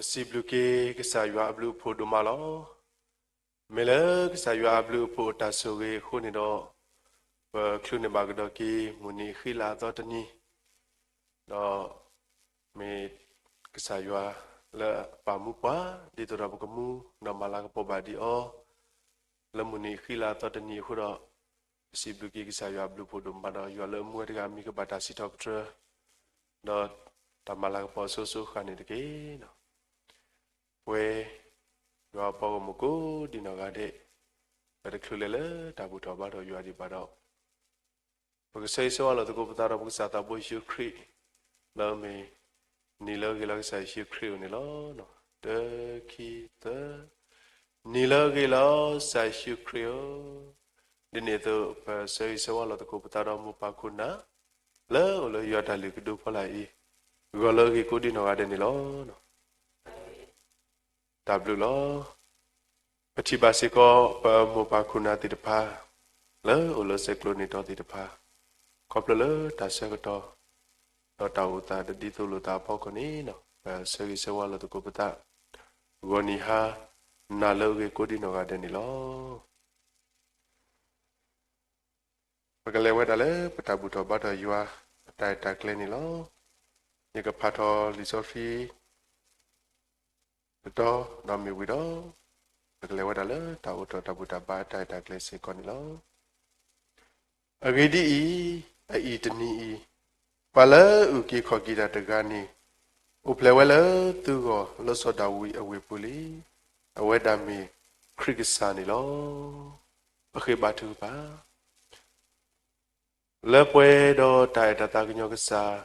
စံးဘျုးက့ၤကစၢ်ယွၤအဘျုးအဖှိၣ်ဒိၣ်မးလီၤ. မ့ၢ်လၢကစၢ်ယွၤအဘျုးအဖှိၣ်အတၢ်ဆိၣ်ဂ့ၤအဃိန့ၣ်ဒီး, ပချုးန့ၢ်ဘၣ်ကဒီးက့ၤ မုၢ်နံၤဃံလၤအသီတနံၤ, ဒီးမ့ၢ်ကစၢ်ယွၤလၢအပာ်မူပှၤ ဒ်သိးဒီးပကမူဒီးမၤလၤကပီၤဘၣ်ဒံးအီၤ လၢမုၢ်နံၤဃံလၤအသီတနံၤအဃိဒီး, ပစံးဘျုးက့ၤကစၢ်ယွၤအဘျုးအဖှိၣ်ဒိၣ်မးဒီး ယွၤလၢအမူဝဲတဂၤအမံၤကဘၣ်တၢ်စံးထီၣ်ပတြၢၤ ဒီးတၢ်မၤလၤကပီၤအစိၤစိၤအဃၣ်န့ၣ်တက့ၢ်. ပဝဲယွၤအပှၤဂီၢ်မုၢ်ကိးဒံနီၢ်ဂၤဒဲး, ပတချုးလဲၤလၢတၢ်ဘူၣ်ထီၣ်ဘါထီၣ်ယွၤဒံးဘၣ်ဒီး, ပကဆၢဂ့ၤဆၢဝါလိာ်သကိးပသးဒီးပကစၢ်သးဘိယ့ၣ်ၡူးခရံာ်, လၢမ့ၢ်နံၤလၢအဂ့ၤလီၤကစၢ်ယ့ၣ်ၡူးခရံာ်အအိၣ်န့ၣ်လီၤ. တၢ ခံ သၢ, နံၤလၢအဂ့ၤလီၤကစၢ်ယ့ၣ်ၡူးခရံာ်ဧၢ, ဒ်န့ၣ်အသိး ပဆၢဂ့ၤဆၢဝါလိာ်သကိးပသးဒီးမိၢ်ပၢ်ခိၣ်နၢ် လၢအအိၣ်လၢယွၤတၢ်လုၢ်ကဒုအဖီလာ်အံၤ, ဂီၤလၢအဂ့ၤကိးဒံနီၢ်ဂၤဒဲးန့ၣ်လီၤ. တၢ်ဘျုးလီၤ. ပထံၣ်ဘၣ်စ့ၢ်ကီးပမိၢ်ပၢ်ခိၣ်နၢ်သ့ၣ်တဖၣ် လၢအအိၣ်လၢဆဲးကျိးန့ၢ်တီသ့ၣ်တဖၣ်, ခီဖျိလၢတၢ်ဆၢကတီၢ် ဒီးတၢ်အိၣ်သးတဒ်သိးလိာ်သးအဖီခိၣ်န့ၣ်, ပဆၢဂ့ၤဆၢဝါလိာ်သကိးပသး, ဂီၤနံၤဟါနၤလၢအဂ့ၤကိးဒံနီၢ်ဂၤဒဲးန့ၣ်လီၤ. ပကလဲၤဝဲဒၣ်လၢပတၢ်ဘူၣ်ထီၣ်ဘါထီၣ်ယွၤအတၢ်ရဲၣ်တၢ်ကျဲၤန့ၣ်လီၤ. ယကဖးထီၣ်လံာ်စီဆှံ တတီၤဒီးမ့ၢ်ဝံၤဒီး, ပကလဲၤဝဲဒၣ်လၢတၢ်အိၣ်ထီၣ်တၢ်ဘူၣ်တၢ်ဘါအတၢ်ရဲၣ်တၢ်ကျဲၤစ့ၢ်ကီးန့ၣ်လီၤ. အဂ့ၢ်ဒ်အံၤ, အအံၤတနံၤအံၤ, ပှၤလၢအအုၣ်က့ၤခီၣ်က့ၤတၢ်တဂၤန့ၣ်, အိၣ်ဖျဲၣ်ဝဲလၢသုဂီၢ်လၢစီၤဒၤဝံးအဝ့ၢ်ပူၤလံ. အဝဲဒၣ်မ့ၢ်ခရံာ်ကစၢ်န့ၣ်လီၤ. ပဃ့ဘါထုကဖၣ် လၢပှဲၤဒီးတၢ်အဲၣ်တၢ်သးကညီၤကစၢ်,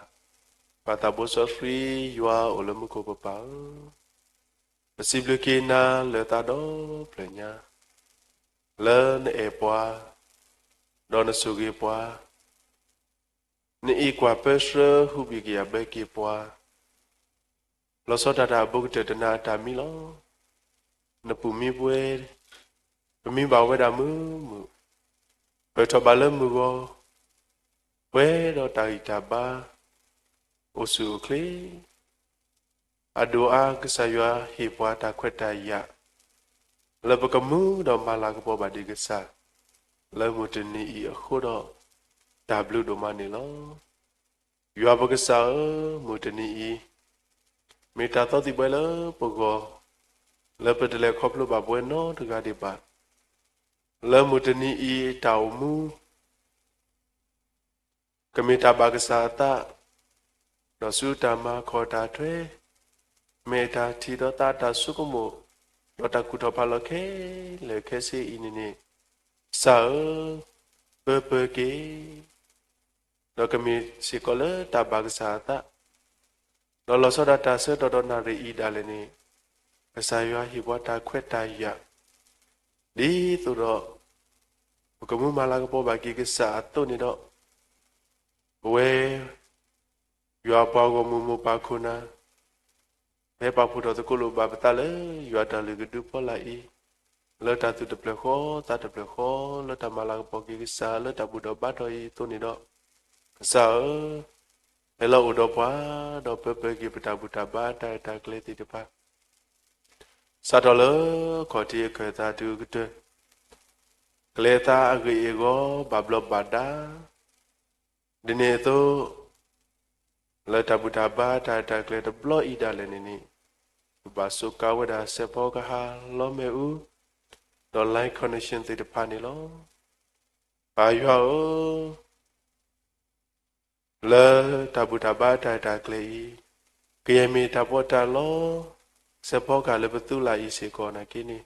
ပၢ်သးဘိစီဆှံယွၤအိၣ်လၢမူခိၣ်ပပၢ်ဧၢ, ပစံးဘျုးက့ၤနၤလၢသးဒီဖျၢၣ်ညါ, လၢနအဲၣ်ပှၤ, ဒီးနဆိၣ်ဂ့ၤပှၤ, နအံးကွၢ်ပၢဆှၢဟူးဘံၣ်ကယၢ်ဘၢက့ၤပှၤ လီၤဆီဒၣ်တၢ်အဘူးကတၢၢ်တနၤအတၢ်မံလီၤ. နပူၤမံပှဲၤ, ပမံဘၣ်ဝဲဒၣ်မုာ်မုာ်, ပၢၢ်ထီၣ်ဘၣ်လၢမုၢ်ဂီၤ, ပှဲၤဒီးတၢ်ဂံၢ်တၢ်ဘါ, အိၣ်ဆူၣ်အိၣ်ချ့, အဒိၣ်အါကစၢ်ယွၤဟ့ၣ်ပှၤတၢ်ခွဲးတၢ်ယာ်, လၢပကမူဒီးမၤလၤကပီၤဘၣ်ဒံးကစၢ်, လၢမုၢ်တနံၤအံၤအဃိဒီး, တၢ်ဘျုးဒိၣ်မးန့ၣ်လီၤ. ယွၤပကစၢ်ဧၢ, မုၢ်တနံၤအံၤ, မ့ၢ်တၢ်သီသံၣ်ဘှဲလၢပဂီၢ်, လၢပတလဲၤခီဖျိဘၣ်ပဝဲနီတဂၤဒံးဘၣ်, လၢမုၢ်တနံၤအံၤတၢ်အိၣ်မူ ကမ့ၢ်တၢ်ဘၣ်ကစၢ်အသး, ဒီးဆူတၢ်မၤခီၣ်တၢ်ထွဲ, မ့ၢ်တၢ်ထံၣ်ဒီးသးတၢ်ဆိကမိၣ်, ဒီးတၢ်ကူၣ်ထီၣ်ဖးလီၤခဲလၢာ်ခဲဆ့အံၤန့ၣ်န့ၣ်, ကစၢ်ဧၢ, ပၢပၢက့ၤ ဒီးကမ့ၢ်စ့ၢ်ကီးလၢတၢ်ဘၣ်ကစၢ်အသး, ဒီးလီၤဆီဒၣ်တၢ်ဆၢကတီၢ်ဒီးနၣ်ရံၣ်အံၤဒၣ်လဲာ်န့ၣ်, ကစၢ်ယွၤဟ့ၣ်ပှၤတၢ်ခွဲးတၢ်ယာ်, ဒ်သိးဒီး ပကမူမၤလၤကပီၤဘၣ်က့ၤကစၢ်အသိးန့ၣ်ဒီး, ပဝဲ ယွၤပှၤဂီၢ်မုၢ်မိၢ်ပၢ်ခိၣ်နၢ် ဖဲပာ်ဖှိၣ်ထီၣ်သကိးလိာ်ဘၣ်ပသးလၢ ယွၤတၢ်လုၢ်ကဒုဖီလာ်အံၤ, လၢတၢ်သူၣ်တဖျၢၣ်ဃီသးတဖျၢၣ်ဃီ လၢတၢ်မၤလၤကပီၤက့ၤကစၢ်လၢတၢ်ဘူၣ်ထီၣ်ဘါထီၣ်အံၤအသိးန့ၣ်ဒီး, ကစၢ်ဧၢ, ဟဲလီၤအိၣ်ဒီးပှၤ, ဒီးပၢပၢက့ၤပတၢ်ဘူၣ်တၢ်ဘါတၢ်ရဲၣ်တၢ်ကျဲၤသ့ၣ်တဖၣ် စးထီၣ်လၢခီၣ်ထံးအခၢၣ်သးတုၤအကတၢၢ်, ကျဲၤအသးအဂ့ၢ်အဂီၢ်ဘၣ်ဘျီးဘၣ်ဒါ, ဒ်န့ၣ်အသိး လၢတၢ်ဘူၣ်တၢ်ဘါတၢ်ရဲၣ်တၢ်ကျဲၤတဘျီအံၤဒၣ်လဲာ်န့ၣ်န့ၣ်, ပဘၣ်စူးကါဝဲဒၣ်စဲးဖီကဟၣ်လီမ့ၣ်အူ, ဒီး line connection သ့ၣ်တဖၣ်န့ၣ်လီၤ. ပၢ်ယွၤဧၢ, လၢတၢ်ဘူၣ်တၢ်ဘါတၢ်ရဲၣ်တၢ်ကျဲၤအံၤ, ကယဲၢ်မ့ၢ်တၢ်ပီးတၢ်လီ, စဲးဖီကဟၣ်လၢပသူလၢ်အံၤစ့ၢ်ကီးနာ်က့န့ၣ်,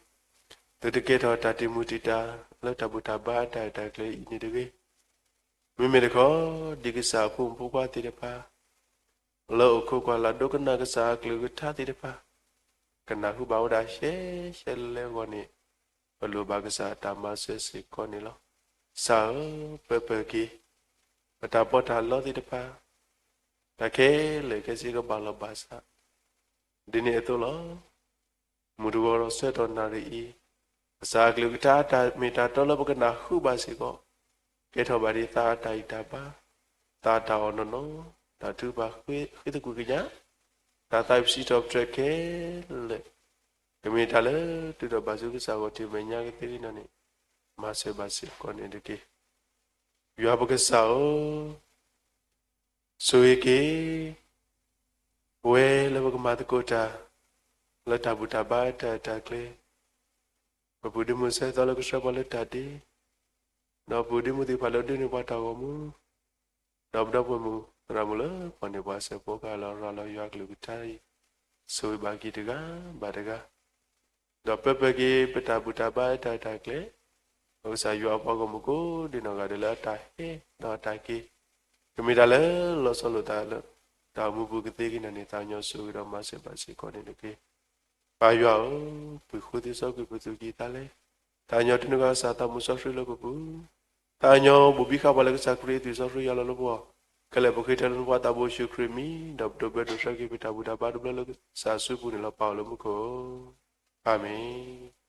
သုတကဲထီၣ်တၢ်တံာ်မုၢ်တံာ်တာ် လၢတၢ်ဘူၣ်တၢ်ဘါတၢ်ရဲၣ်တၢ်ကျဲၤအံၤန့ၣ်တဂ့ၤ. မ့မ့ၢ်တခီ, ဒ်ကစၢ်အဖိမုၣ်ဖိခွါသ့ၣ်တဖၣ် လၢအိၣ်ခိးကွၢ်လၢ်ဒိကနၣ်ကစၢ်အကလုၢ်ကထါသ့ၣ်တဖၣ်, ကနၢ်ဟူဘၣ်ဝဲဒၣ်ရှဲရှဲလဲလဲအဂီၢ်န့ၣ်, ပလိၣ်ဘၣ်ကစၢ်အတၢ်မၤစၢၤစ့ၢ်ကီးန့ၣ်လီၤ. ကစၢ်ဧၢ, ပၢပၢက့ၤ ပတၢ်ပီးတၢ်လီသ့ၣ်တဖၣ်, တၢ်ခဲလၢာ်ခဲဆ့ကဘၣ်လီၤဘၣ်စး, ဒ်န့ၣ်အသိးလီၤ. မုၢ်တဂီၤဒီးဆၢကတီၢ်နၣ်ရံၣ်အံၤ, ကစၢ်အကလုၢ်ကထါအတၢ်မ့ၢ်တၢ်တီလၢပကနၢ်ဟူဘၣ်စ့ၢ်ကီး, ကဲထီၣ်ဘၣ်ဒ်သးအတၢ်ဂံၢ်တၢ်ဘါ, သးအတၢ်အီၣ်နီၢ်နီၢ်, တၢ်ထုကဖၣ်ဃ့သကွံာ်ကညး, တၢ်သးဝံၣ်စံးထီၣ်ပတြၢၤခဲလၢာ်, ကမ့ၢ်တၢ်လၢ တုၤဒီးဘၣ်ဆူကစၢ်ဂီၢ်ထံးမဲာ်ညါကသ့နီၢ်န့ၣ်, မၤစၢၤဘၣ်စ့ၢ်ကီးန့ၣ်တက့ၢ်. ယွၤပကစၢ်ဧၢ, ဆိၣ်ဂ့ၤက့ၤ ပဝဲလၢပကမၤသကိးတၢ် လၢတၢ်ဘူၣ်တၢ်ဘါတၢ်အဲၣ်တၢ်ကျဲ, ပပုၢ်ဒ့မုၣ်စဲးသီလၢကဆှၢပှၤလၢတၢ်ဒ့, ဒီးပုၢ်ဒ့မုၣ်သ့ၣ်တဖၣ်လၢဒိးန့ၢ်ပှၤတၢ်ဂီၤမူ, ဒီးပဒီပုၢ်ဝဲၢ်မုၣ်သရၣ်မုၣ်လၢပှၤန့ၢ်ပှၤစဲးဖိကလီၤရၤလီၤ ယွၤကလုၢ်ကထါအံၤ, ဆိၣ်ဂ့ၤဘၣ်က့ၤတဂၤဘၣ်တဂၤ ဒီးပၢပၢက့ၤပတၢ်ဘူၣ်တၢ်ဘါတၢ်အဲၣ်တၢ်ကျဲ, ပကစၢ်ယွၤအပှၤဂီၢ်မုၢ်ကိးဒံးနီၢ်ဂၤဒဲးလၢအတၢ်ဟဲဒီးအတၢ်က့ၤ, ကမ့ၢ်တၢ်လၢလီၤဆီလိာ်သးလၢ တၢ်အိၣ်မူပူၤကသ့က့ၤနီၢ်န့ၣ် သးကညီၤဆိၣ်ဂ့ၤဒီးမၤစၢၤဘၣ်စ့ၢ်ကီးန့ၣ်တက့ၢ်. ပၢ်ယွၤဧၢ, ပှ့ၤဃိသ့စီကွံာ်ပသူၣ်ကံၢ်သးလဲ, သးကညီၤတုၤနုၤကစၢ်သးမူစီဆှံလၢပပူၤ, သးကညီၤဘိၣ်ဘံဃာ်ပှၤလၢကစၢ်ခရံာ်အသွံၣ်စီဆှံယွၤလီၤလၢပဂီၢ်, ခဲလၢာ်ပဃ့ထီၣ်လၢနဖိသးဘိယ့ၣ်ၡူးခရံာ်အမံၤ, ဒီးပဒိးဘျၢဒိးဆှၢက့ၤပတၢ်ဘူၣ်တၢ်ဘါတဘျီလၢကစၢ်အစုပူၤန့ၣ်လီၤ ပၢ်အိၣ်လၢမူခိၣ်ဧၢ, အၤမ့ၣ်.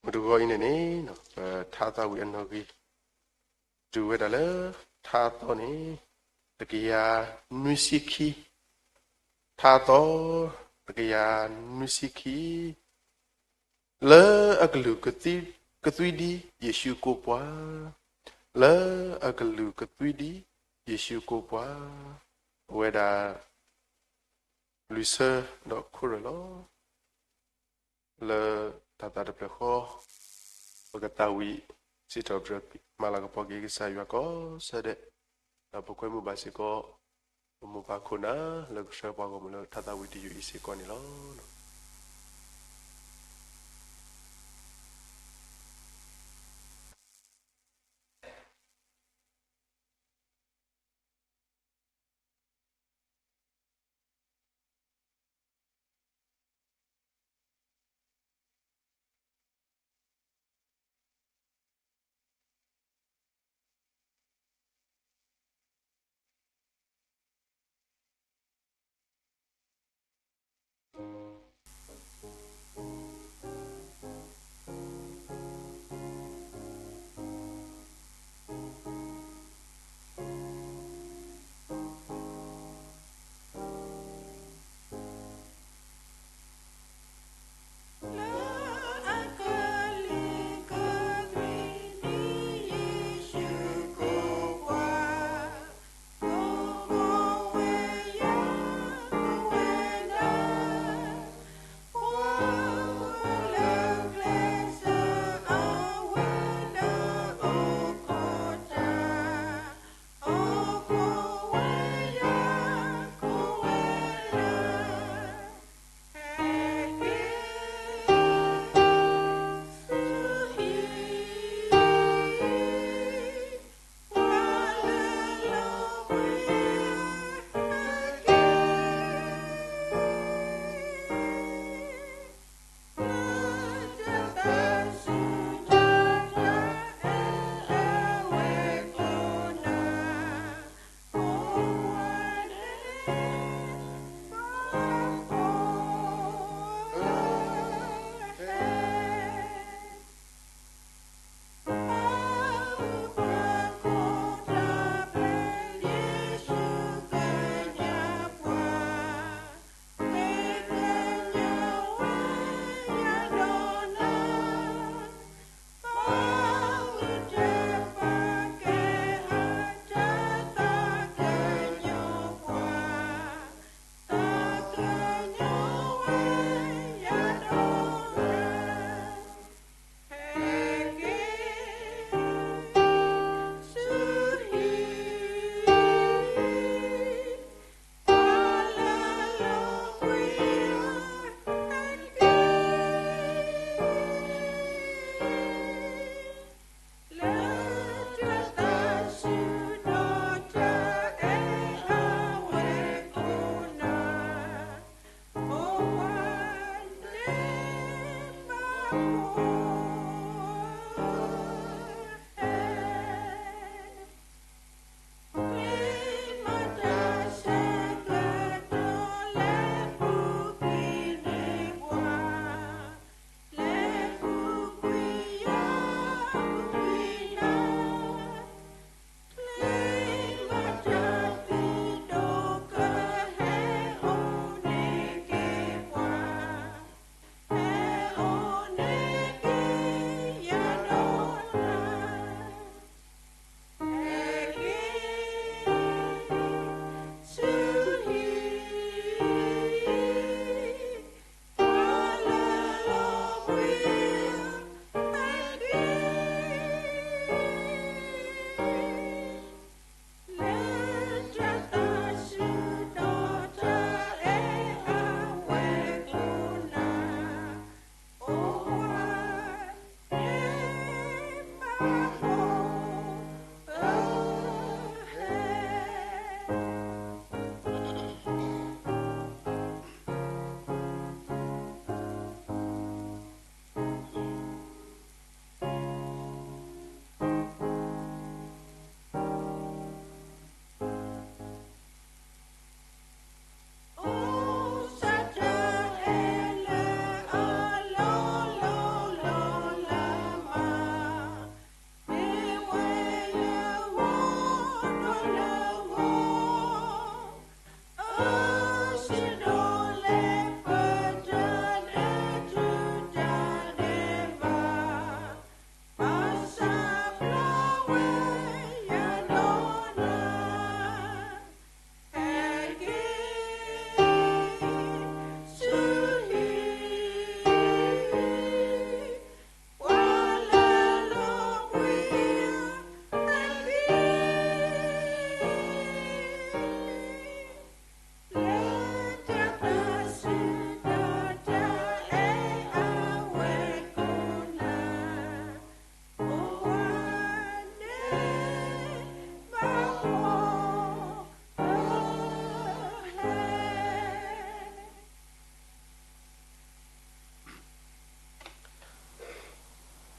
မုၢ်တဂီၤအံၤန့ၣ်န့ၣ် ပထါသးဝံၣ်အနီၣ်ဂံၢ် တုၤဝဲဒၣ်လၢ ထါသီန့ၣ် တကယၤနွံဆံခံ, ထါသီ တကယၤနွံဆံခံ, လၢအကလုၢ်ကသွံဒံးယ့ၣ်ၡူးကိးပှၤ, လၢအကလုၢ်ကသွံဒံးယ့ၣ်ၡူးကိးပှၤ, အဝဲဒၣ် လွံၢ်ဆၢဒီးခိၣ်ရၢၢ်လီၤ. လၢတၢ်သးတဖျၢၣ်ဃီ ပကသးဝံၣ်စံးထီၣ်ပတြၢၤ မၤလၤကပီၤက့ၤကစၢ်ယွၤကိးဆၢဒဲး, ဒီးပကွဲမုာ်ဘၣ်စ့ၢ်ကီး ပမိၢ်ပၢ်ခိၣ်နၢ်လၢကဆှၢပှၤဂီၢ်မုၢ်လၢထါသးဝံၣ်တယုၢ်အံၤစ့ၢ်ကီးန့ၣ်လီၤ.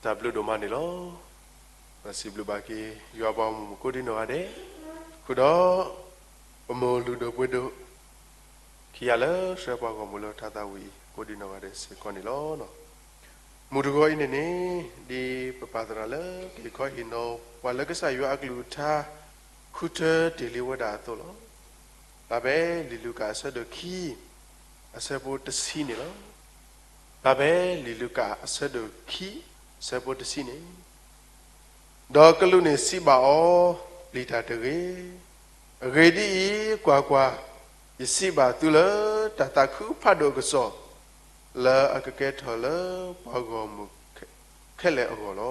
တၢ်ဘျုးဒိၣ်မးန့ၣ်လီၤ. ပစံးဘျုးဘၣ်က့ၤ ယွၤပှၤဂီၢ်မုၢ်ကိးဒံနီၢ်ဂၤဒဲး, ဃုာ်ဒီး ပမိၢ်လုၢ်ဒိၣ်ပှ့ၤဒိၣ် ခံဂၤလၢဆှၢပှၤဂီၢ်မုၢ်လၢထါသးဝံၣ်အံၤ ကိးဒံနီၢ်ဂၤဒဲးစ့ၢ်ကီးန့ၣ်လီၤ. မုၢ်တဂီၤအံၤန့ၣ်န့ၣ် ဒ်ပပာ်သရၣ်လၢကဟ့ၣ်ခီဟ့ၣ်နီၤ ပှၤလၢကစၢ်ယွၤအကလုၢ်ကထါ ဃုထၢတ့ၢ်လံဝဲဒၣ်အသိးလီၤ. ဖျါဖဲလံာ်လူၤကၣ်အဆၢဒိၣ်ခံ အဆၢဖိတဆံန့ၣ်လီၤ. ဖျါဖဲလံာ်လူၤကၣ်အဆၢဒိၣ်ခံ အဆၢဖိတဆံန့ၣ်, ဒီးကလူးန့ၣ်စံးဘၣ်အီၤ, ပျံၤတၢ်တဂ့ၤ. အဂ့ၢ်ဒ်အံၤ, ကွၢ်ကွၢ်, ယစံးဘၣ်သုလၢတၢ်သးခုဖးဒိၣ်အကစီၣ်, လၢအကကဲထီၣ်လၢပှၤဂီၢ်မုၢ်ခဲလၢာ်အဂီၢ်လီ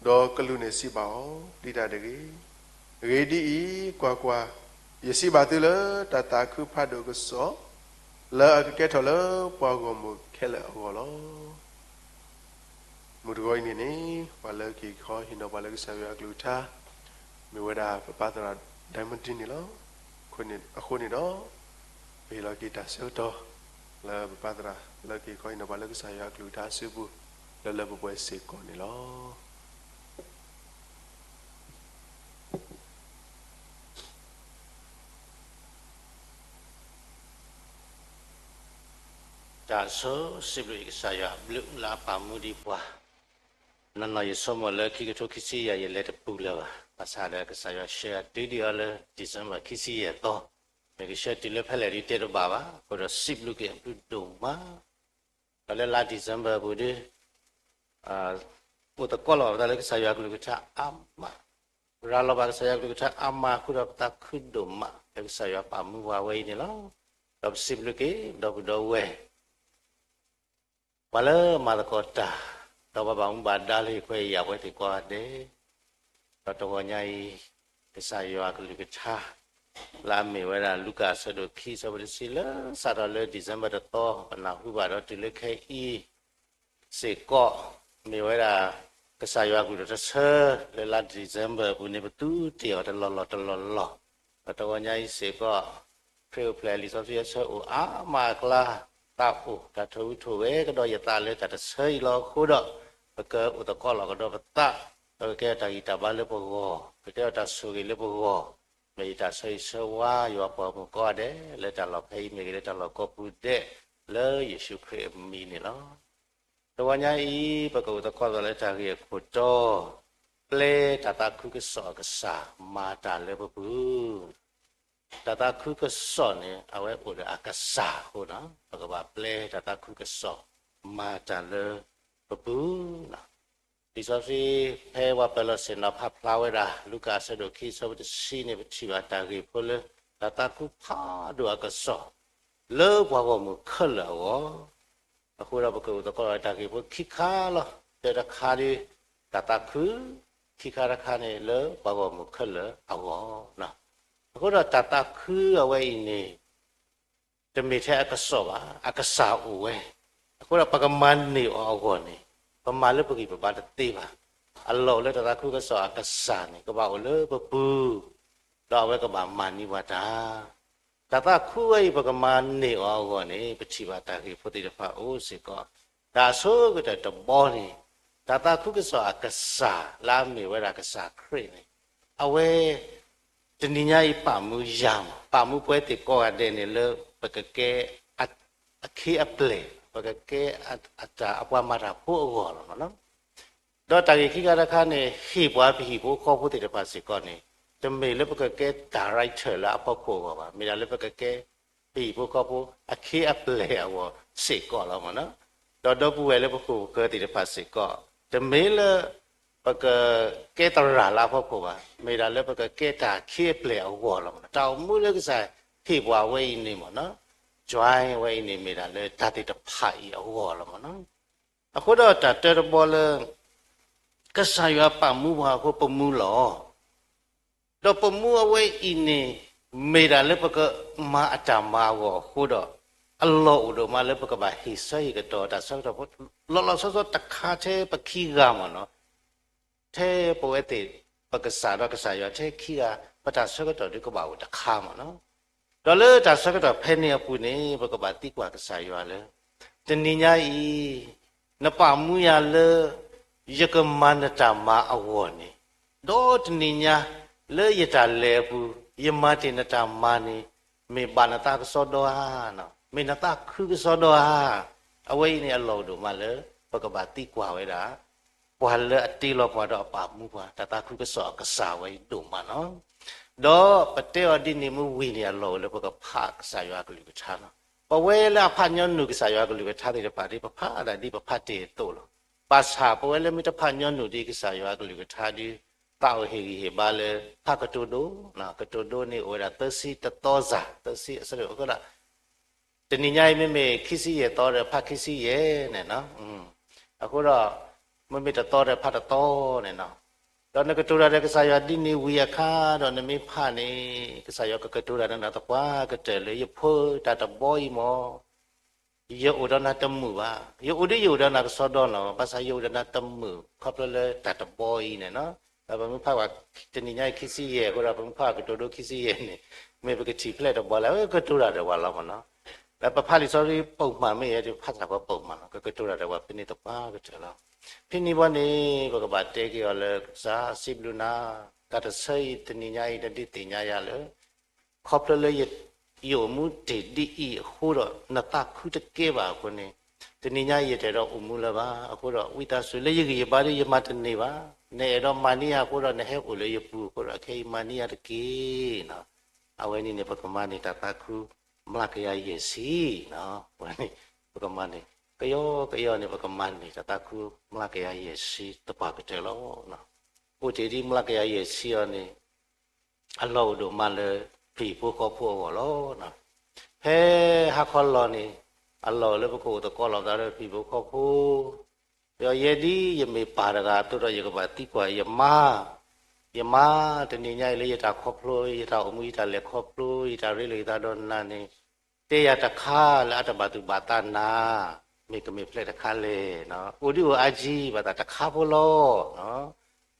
ၤ. ဒီးကလူးန့ၣ်စံးဘၣ်အီၤ, ပျံၤတၢ်တဂ့ၤ. အဂ့ၢ်ဒ်အံၤ, ကွၢ်ကွၢ်, ယစံးဘၣ်သုလၢတၢ်သးခုဖးဒိၣ်အကစီၣ်, လၢအကကဲထီၣ်လၢပှၤဂီၢ်မုၢ်ခဲလၢာ်အဂီၢ်လီၤ. မုၢ်တဂီၤအံၤန့ၣ်န့ၣ် ပှၤလၢကဟ့ၣ်ခီဟ့ၣ်နီၤပှၤလၢကစၢ်ယွၤအကလုၢ်ကထါ မ့ၢ်ဝဲဒၣ်ပပာ်သရၣ် Diamond န့ၣ်လီၤ. အဃိန့ၣ်ဒီး ပဟ့ၣ်လီၤက့ၤတၢ်ဆၢကတီၢ် လၢပပာ်သရၣ်လၢကဟ့ၣ်ခီဟ့ၣ်နီၤပှၤလၢကစၢ်ယွၤအကလုၢ်ကထါအစုပူၤ လၢလၢပှဲၤပှဲၤစ့ၢ်ကီးန့ၣ်လီၤ. တၢ်ဆိၣ်ဂ့ၤဘျုး ကစၢ်ယွၤအဘျုးလၢအပာ်မူဒံးပှၤ, နီၢ်နီၢ်ယဆိကမိၣ်လၢခံကထိခံဆံယဲၢ် ယလဲၤတပူၤလၢၤဘၣ်, ဘၣ်ဆၣ်ဒီးကစၢ်ယွၤဆှၢအတုၤဒံးအီၤလၢ December ခံဆံယဲၢ်သီ, မ့ၢ်ကဆှၢတုၤလၢဖဲလဲၣ်ဒ်တဲတဘၣ်ဘၣ်, အဃိဒီးစံးဘျုးက့ၤအဘျုးဒိၣ်မး ဒီးလၢလါ December ပူၤဒီး အိၣ်သကိးလီၤပသးလၢကစၢ်ယွၤကလုၢ်ကထါအါမး, ရၤလီၤဘၣ်ကစၢ်ယွၤကလုၢ်ကထါအါမးအဃိဒီး ပသးခုဒိၣ်မးလၢကစၢ်ယွၤပာ်မူပှၤဝဲအံၤန့ၣ်လီၤ. ဒီးပစံးဘျုးက့ၤ ဒီပုၢ်ဒီဝဲၢ် ပှၤလၢမၤသကိးတၢ်, ဒီးပှၤဘၣ်မူဘၣ်ဒါလၢဟ့ၣ်ခွဲးယာ်ပဝဲသ့ၣ်ကိးဂၤဒဲး, ဒီးတဂီၤညါအံၤ ကစၢ်ယွၤကလုၢ်ကထါ လၢအမ့ၢ်ဝဲဒၣ် လူၤကၣ်အဆၢဒိၣ်ခံ အဆၢဖိတဆံ လၢစးထီၣ်လၢ December တသီ ပနၢ်ဟူဘၣ်ဒီးတုၤလၢခဲအံၤ စ့ၢ်ကီး မ့ၢ်ဝဲဒၣ် ကစၢ်ယွၤကလုၢ်ကထါတဆၢ လၢလါ December အပူၤန့ၣ် ပသူတ့ၢ်အီၤတလီၢ်လီၢ်တလီၢ်လီၢ်, ဒီးတဂီၤညါအံၤစ့ၢ်ကီး ခရံာ်အိၣ်ဖျဲၣ်လံာ်စီဆှံအဆၢအိၣ်အါမးအကျါ, သးအိၣ် တၢ်ထီၣ်အုးထီၣ်ဂဲၤကဒီးယသးလၢတၢ်တဆၢအံၤလီၤအဃိဒီး, ပကအိၣ်သကိးလီၤကဒီးပသး, ပကကဲထီၣ်တၢ်ဂံၢ်တၢ်ဘါလၢပဂီၢ်, ပကကဲထီၣ်တၢ်ဆိၣ်ဂ့ၤလၢပဂီၢ်, မ့ၢ်ယတၢ်ဆၢဂ့ၤဆၢဝါ ယွၤပှၤဂီၢ်မုၢ်ကိးဂၤဒဲး လၢတၢ်လီၢ်ဖဲအံၤမ့ၢ်ဂ့ၤ လၢတၢ်လီၢ်ကိးပူၤဒဲး လၢယ့ၣ်ၡူးခရံာ်အမံၤန့ၣ်လီၤ. တဂီၤညါအံၤ ပကအိၣ်သကိးသးလၢတၢ်ဂ့ၢ်အခိၣ်တီ, ပျဲတၢ်သးခုကစီၣ်အကစၢ် မၤတၢ်လၢပပူၤ တၢ်သးခုကစီၣ်န့ၣ် အဝဲအိၣ်ဒီးအကစၢ်အဃိဒီး ပကဘၣ်ပျဲတၢ်သးခုကစီၣ် မၤတၢ်လၢပပူၤ. လံာ်စီဆှံဖဲပှၤပၢၤလီၢ်ဆ့ၣ်နီၤဖးဖျါဝဲဒၣ် လူၤကၣ်အဆၢဒိၣ်ခံ အဆၢဖိတဆံန့ၣ် ပထံၣ်ဘၣ်တၢ်ဂ့ၢ်ဖိလၢ တၢ်သးခုဖးဒိၣ်အကစီၣ် လၢပှၤဂီၢ်မုၢ်ခဲလၢာ်အဂီၢ်, အဃိဒီးပကအိၣ်သကိးတၢ်ဂ့ၢ်ဖိခံခါလီၤ. တၢတခါဒီး တၢ်သးခု, ခံခါတခါန့ၣ် လၢပှၤဂီၢ်မုၢ်ခဲလၢာ်အဂီၢ်. အဃိဒီးတၢ်သးခုအဝဲအံၤန့ၣ် တမ့ၢ်ထဲအကစီၣ်ဘၣ်, အကစၢ်အိၣ်ဝဲ, အဃိဒီးပကမၤန့ၢ်အီၤအဂီၢ်န့ၣ် ပမၤလၢပဂံၢ်ပဘါတသ့ဘၣ်. အလီၢ်အိၣ်လၢတၢ်သးခုကစီၣ်အကစၢ်န့ၣ် ကဘၣ်အိၣ်လၢပပူၤ, ဒီးအဝဲကဘၣ်မၤန့ၢ်ပှၤတၢ် တၢ်သးခုဝဲအံၤ ပကမၤန့ၢ်အီၤအဂီၢ်န့ၣ် ပထံၣ်ဘၣ်တၢ်ဂ့ၢ်ဖိသ့ၣ်တဖၣ်အိၣ်စ့ၢ်ကီး. တၢ်ဆိကတၢၢ်တဘီန့ၣ် တၢ်သးခုကစီၣ်အကစၢ်လၢအမ့ၢ်ဝဲဒၣ်ကစၢ်ခရံာ်န့ၣ် အဝဲ တနံၤညါအံၤပာ်မူယၤမး ပာ်မူပဝဲသ့ၣ်ကိးဂၤဒဲးန့ၣ်လၢ ပကကဲ အခ့အပျဲၢ် ပကကဲ အတၢ်အပှၤမၤတၢ်ဖိအဂီၢ်လီၤ. ဒီးတၢ်ဂ့ၢ်ခံခါတခါန့ၣ် ဟ့ၣ်ပှၤပဟံၣ်ဖိဃီဖိသ့ၣ်တဖၣ်စ့ၢ်ကီးန့ၣ် တမ့ၢ်လၢပကကဲ director လၢအဖီခိၣ်အဂီၢ်ဘၣ်, မ့ၢ်ဒၣ်လၢပကကဲပဟံၣ်ဖိဃီဖိအခ့အပျဲၢ်အဂီၢ်စ့ၢ်ကီးလီၤ. ဒီးဒီပုၢ်ဝဲၢ်လၢပခိၣ်ပဃၢၤသ့ၣ်တဖၣ်စ့ၢ်ကီး တမ့ၢ်လၢ ပကကဲသရၣ်လၢအဖီခိၣ်ဘၣ်, မ့ၢ်ဒၣ်လၢပကကဲတၢ်အခ့အပျဲၢ်အဂီၢ်လီၤ. တၢ်အိၣ်မူလၢကစၢ်ဟ့ၣ်ပှၤဝဲအံၤန့ၣ်မ့ၢ်နီၤ join ဝဲအံၤန့ၣ် မ့ၢ်ဒၣ်လၢတၢ်သ့ၣ်တဖၣ်အံၤအဂီၢ်လီၤ. အဃိဒီးတၢ်တၢတဘီလၢ ကစၢ်ယွၤပာ်မူပှၤအဃိပမူလီၤ. ဒီးပမူအဝဲအံၤန့ၣ် မ့ၢ်ဒၣ်လၢပကမၤအတၢ်မၤအဂီၢ်အဃိဒီး အလီၢ်အိၣ်ဒိၣ်မးလၢပကဘၣ်ဟ့ၣ်ဆၢဟ့ၣ်ကတီၤတၢ်ဆၢကတီၢ်ဖိ လီၤလီၤဆီဆီတခါထဲပခံဂၤမ့ၢ်နီၤ ထဲပဝဲသ့ၣ် ပကစၢ်ဒီးကစၢ်ယွၤထဲခံဂၤ ပတၢ်ဆၢကတီၢ်ဒုးကဘၣ်အိၣ်တခါမ့ၢ်နီၤ. ဒီးလၢတၢ်ဆၢကတီၢ်ဖဲန့ၣ်အပူၤန့ၣ် ပကဘၣ်သံကွၢ်ကစၢ်ယွၤလၢ တနံၤညါအံၤ နပာ်မူယၤလၢ ယကမၤနတၢ်မၤအဂီၢ်န့ၣ်, ဒီးတနံၤညါ လၢယတၢ်လဲၤအပူၤ ယမၤတ့ၢ်နတၢ်မၤန့ၣ် မ့ၢ်ဘၣ်နသးကစီဒီဧါ, မ့ၢ်နသးခုကစီဒီဧါ. အဝဲအံၤန့ၣ်အလီၢ်အိၣ်ဒိၣ်မးလၢ ပကဘၣ်သံကွၢ်ဝဲဒၣ် ပှၤလၢအတ့လီၤပှၤဒီးအပာ်မူပှၤ တၢ်သးခုကစီၣ်အကစၢ်ဝဲအံၤဒိၣ်မးလီၤ. ဒီးပတဲအီၤဒ်န့ၣ်မ့ၢ်ဝံၤန့ၣ် အလီၢ်အိၣ်လၢပကဖးကစၢ်ယွၤအကလုၢ်ကထါလီၤ. ပဝဲလၢအဖးညီနုၢ်ကစၢ်ယွၤအကလုၢ်ကထါသ့ၣ်တဖၣ်ဒီး ပဖးဒၣ်ဒ်ပဖးတ့ၢ်အသိးလီၤ. ဘၣ်ဆၣ်ပဝဲလၢမ့ၢ်တဖးညီနုၢ်ဒံးကစၢ်ယွၤအကလုၢ်ကထါဒီး သးအိၣ်ဟ့ၣ်ဂံၢ်ဟ့ၣ်ဘါလၢ ဖးကတိၤဒိ, ကတိၤဒိန့ၣ်အိၣ်ဝဲဒၣ်သၢဆံတသီစၢ်, သၢဆံအဆၢဒိၣ်အဃိဒီး တနံၤညါအံၤမ့မ့ၢ်ခံဆံယဲၢ်သီဒီးဖးခံဆံယဲၢ်န့ၣ်လီၤ. အဃိဒီး မ့မ့ၢ်တသီဒီးဖးတသီန့ၣ်လီၤ. ဒီးနကတိၤတၢ်ဒီးကစၢ်ယွၤဒ်န့ၣ်ဝံၤအခါဒီးနမ့ၢ်ဖးန့ၣ် ကစၢ်ယွၤကကတိၤတၢ်ဒီးနၤသပှၢ်ကတၢၢ်လၢ ယဖိတၢ်တဘီအံၤမ့ၢ် ယအိၣ်ဒီးနၤတမုာ်ဘၣ်. ယအိၣ်ဒ်ယအိၣ်ဒီးနၤကစီဒီလီၤ. ဘၣ်ဆၣ်ယအိၣ်ဒီးနၤတမုာ် ခီဖျိလၢတၢ်တဘီအံၤန့ၣ်လီၤ. ဒီးပမ့ၢ်ဖးဝဲတနံၤညါအံၤခံဆံယဲၢ်အဃိဒီး ပမ့ၢ်ဖးကတိၤဒိခံဆံယဲၢ်န့ၣ် မ့ၢ်ပကထံၣ်ဖျဲၣ်တဘီလၢ ကတိၤတၢ်ဒီးဝဲလီၤမ့ၢ်လီၤ. ဒီးပဖးလံာ်စီဆှံပိာ်မးမ့ၢ်ယဲ ပဖးတၢ်ပှၤပိာ်မးလီၤ. ကကတိၤတၢ်ဒီးဝဲဖဲန့ၣ်သပှၢ်ကတၢၢ်လီၤ. ဖဲန့ၣ်ဘီန့ၣ် ပကဘၣ်တဲက့ၤအီၤလၢ ကစၢ်စံးဘျုးနၤ, တၢ်တဆၢအံၤတနံၤညါအံၤ နဒုးသ့ၣ်ညါယၤလၢ ခီဖျိလၢယအိၣ်မူတ့ၢ်ဒ်အံၤအဃိဒီး နသးခုတကဲဘၣ်အဃိန့ၣ်, တနံၤညါအံၤယတအဲၣ်ဒိးအိၣ်မူလၢၤဘၣ်. အဃိဒီး ဝံသးစူၤလၢယဂံၢ်ယဘါဒီးယမၤတန့ၢ်ဘၣ်. နအဲၣ်ဒိးမၤန့ၢ်ယၤအဃိဒီး နဟဲအိၣ်လၢယပူၤအဃိဒီး ခဲအံၤမၤန့ၢ်ယၤတက့ၢ်. အဝဲန့ၣ်န့ၣ် ပကမၤန့ၢ်တၢ်သးခု မျးကယၤယဲၢ်ဆံ, ဝဲန့ၣ် ပကမၤန့ၢ် ကယီကယီန့ၣ် ပကမၤန့ၢ်တၢ်သးခု မျးကယၤယဲၢ်ဆံသပှၢ်ကတၢၢ်လီၤ. အိၣ်တ့ၢ်ဒ်မျးကယၤယဲၢ်ဆံအံၤန့ၣ် အလီၢ်အိၣ်ဒိၣ်မးလၢ ပဟံၣ်ဖိဃီဖိအဂီၢ်လီၤ. ဖဲဟါခီလီၤန့ၣ် အလီၢ်လၢပကအိၣ်သကိးလီၤသးဒီးပဟံၣ်ဖိဃီဖိ, ဒီးယဲဒ်ယမ့ၢ်ပၢ်တဂၤအသိးဒီး ယကဘၣ်သံကွၢ်ယမါ, ယမါ တနံၤညါအံၤလၢယတၢ်ခီဖျိ ယတၢ်အိၣ်မူ ယတၢ်လဲၤခီဖျိ ယတၢ်ရ့လိာ်ယသးဒီးနၤန့ၣ် တဲယၤတခါလၢအတဘၣ်သူၣ်ဘၣ်သးနၤ, မ့ၢ်ကမ့ၢ်ဖျဲၣ်တခါလဲၣ်, အိၣ်ဒံးအိၣ်အါကံ ဘၣ်သးတခါဖိလီၤ.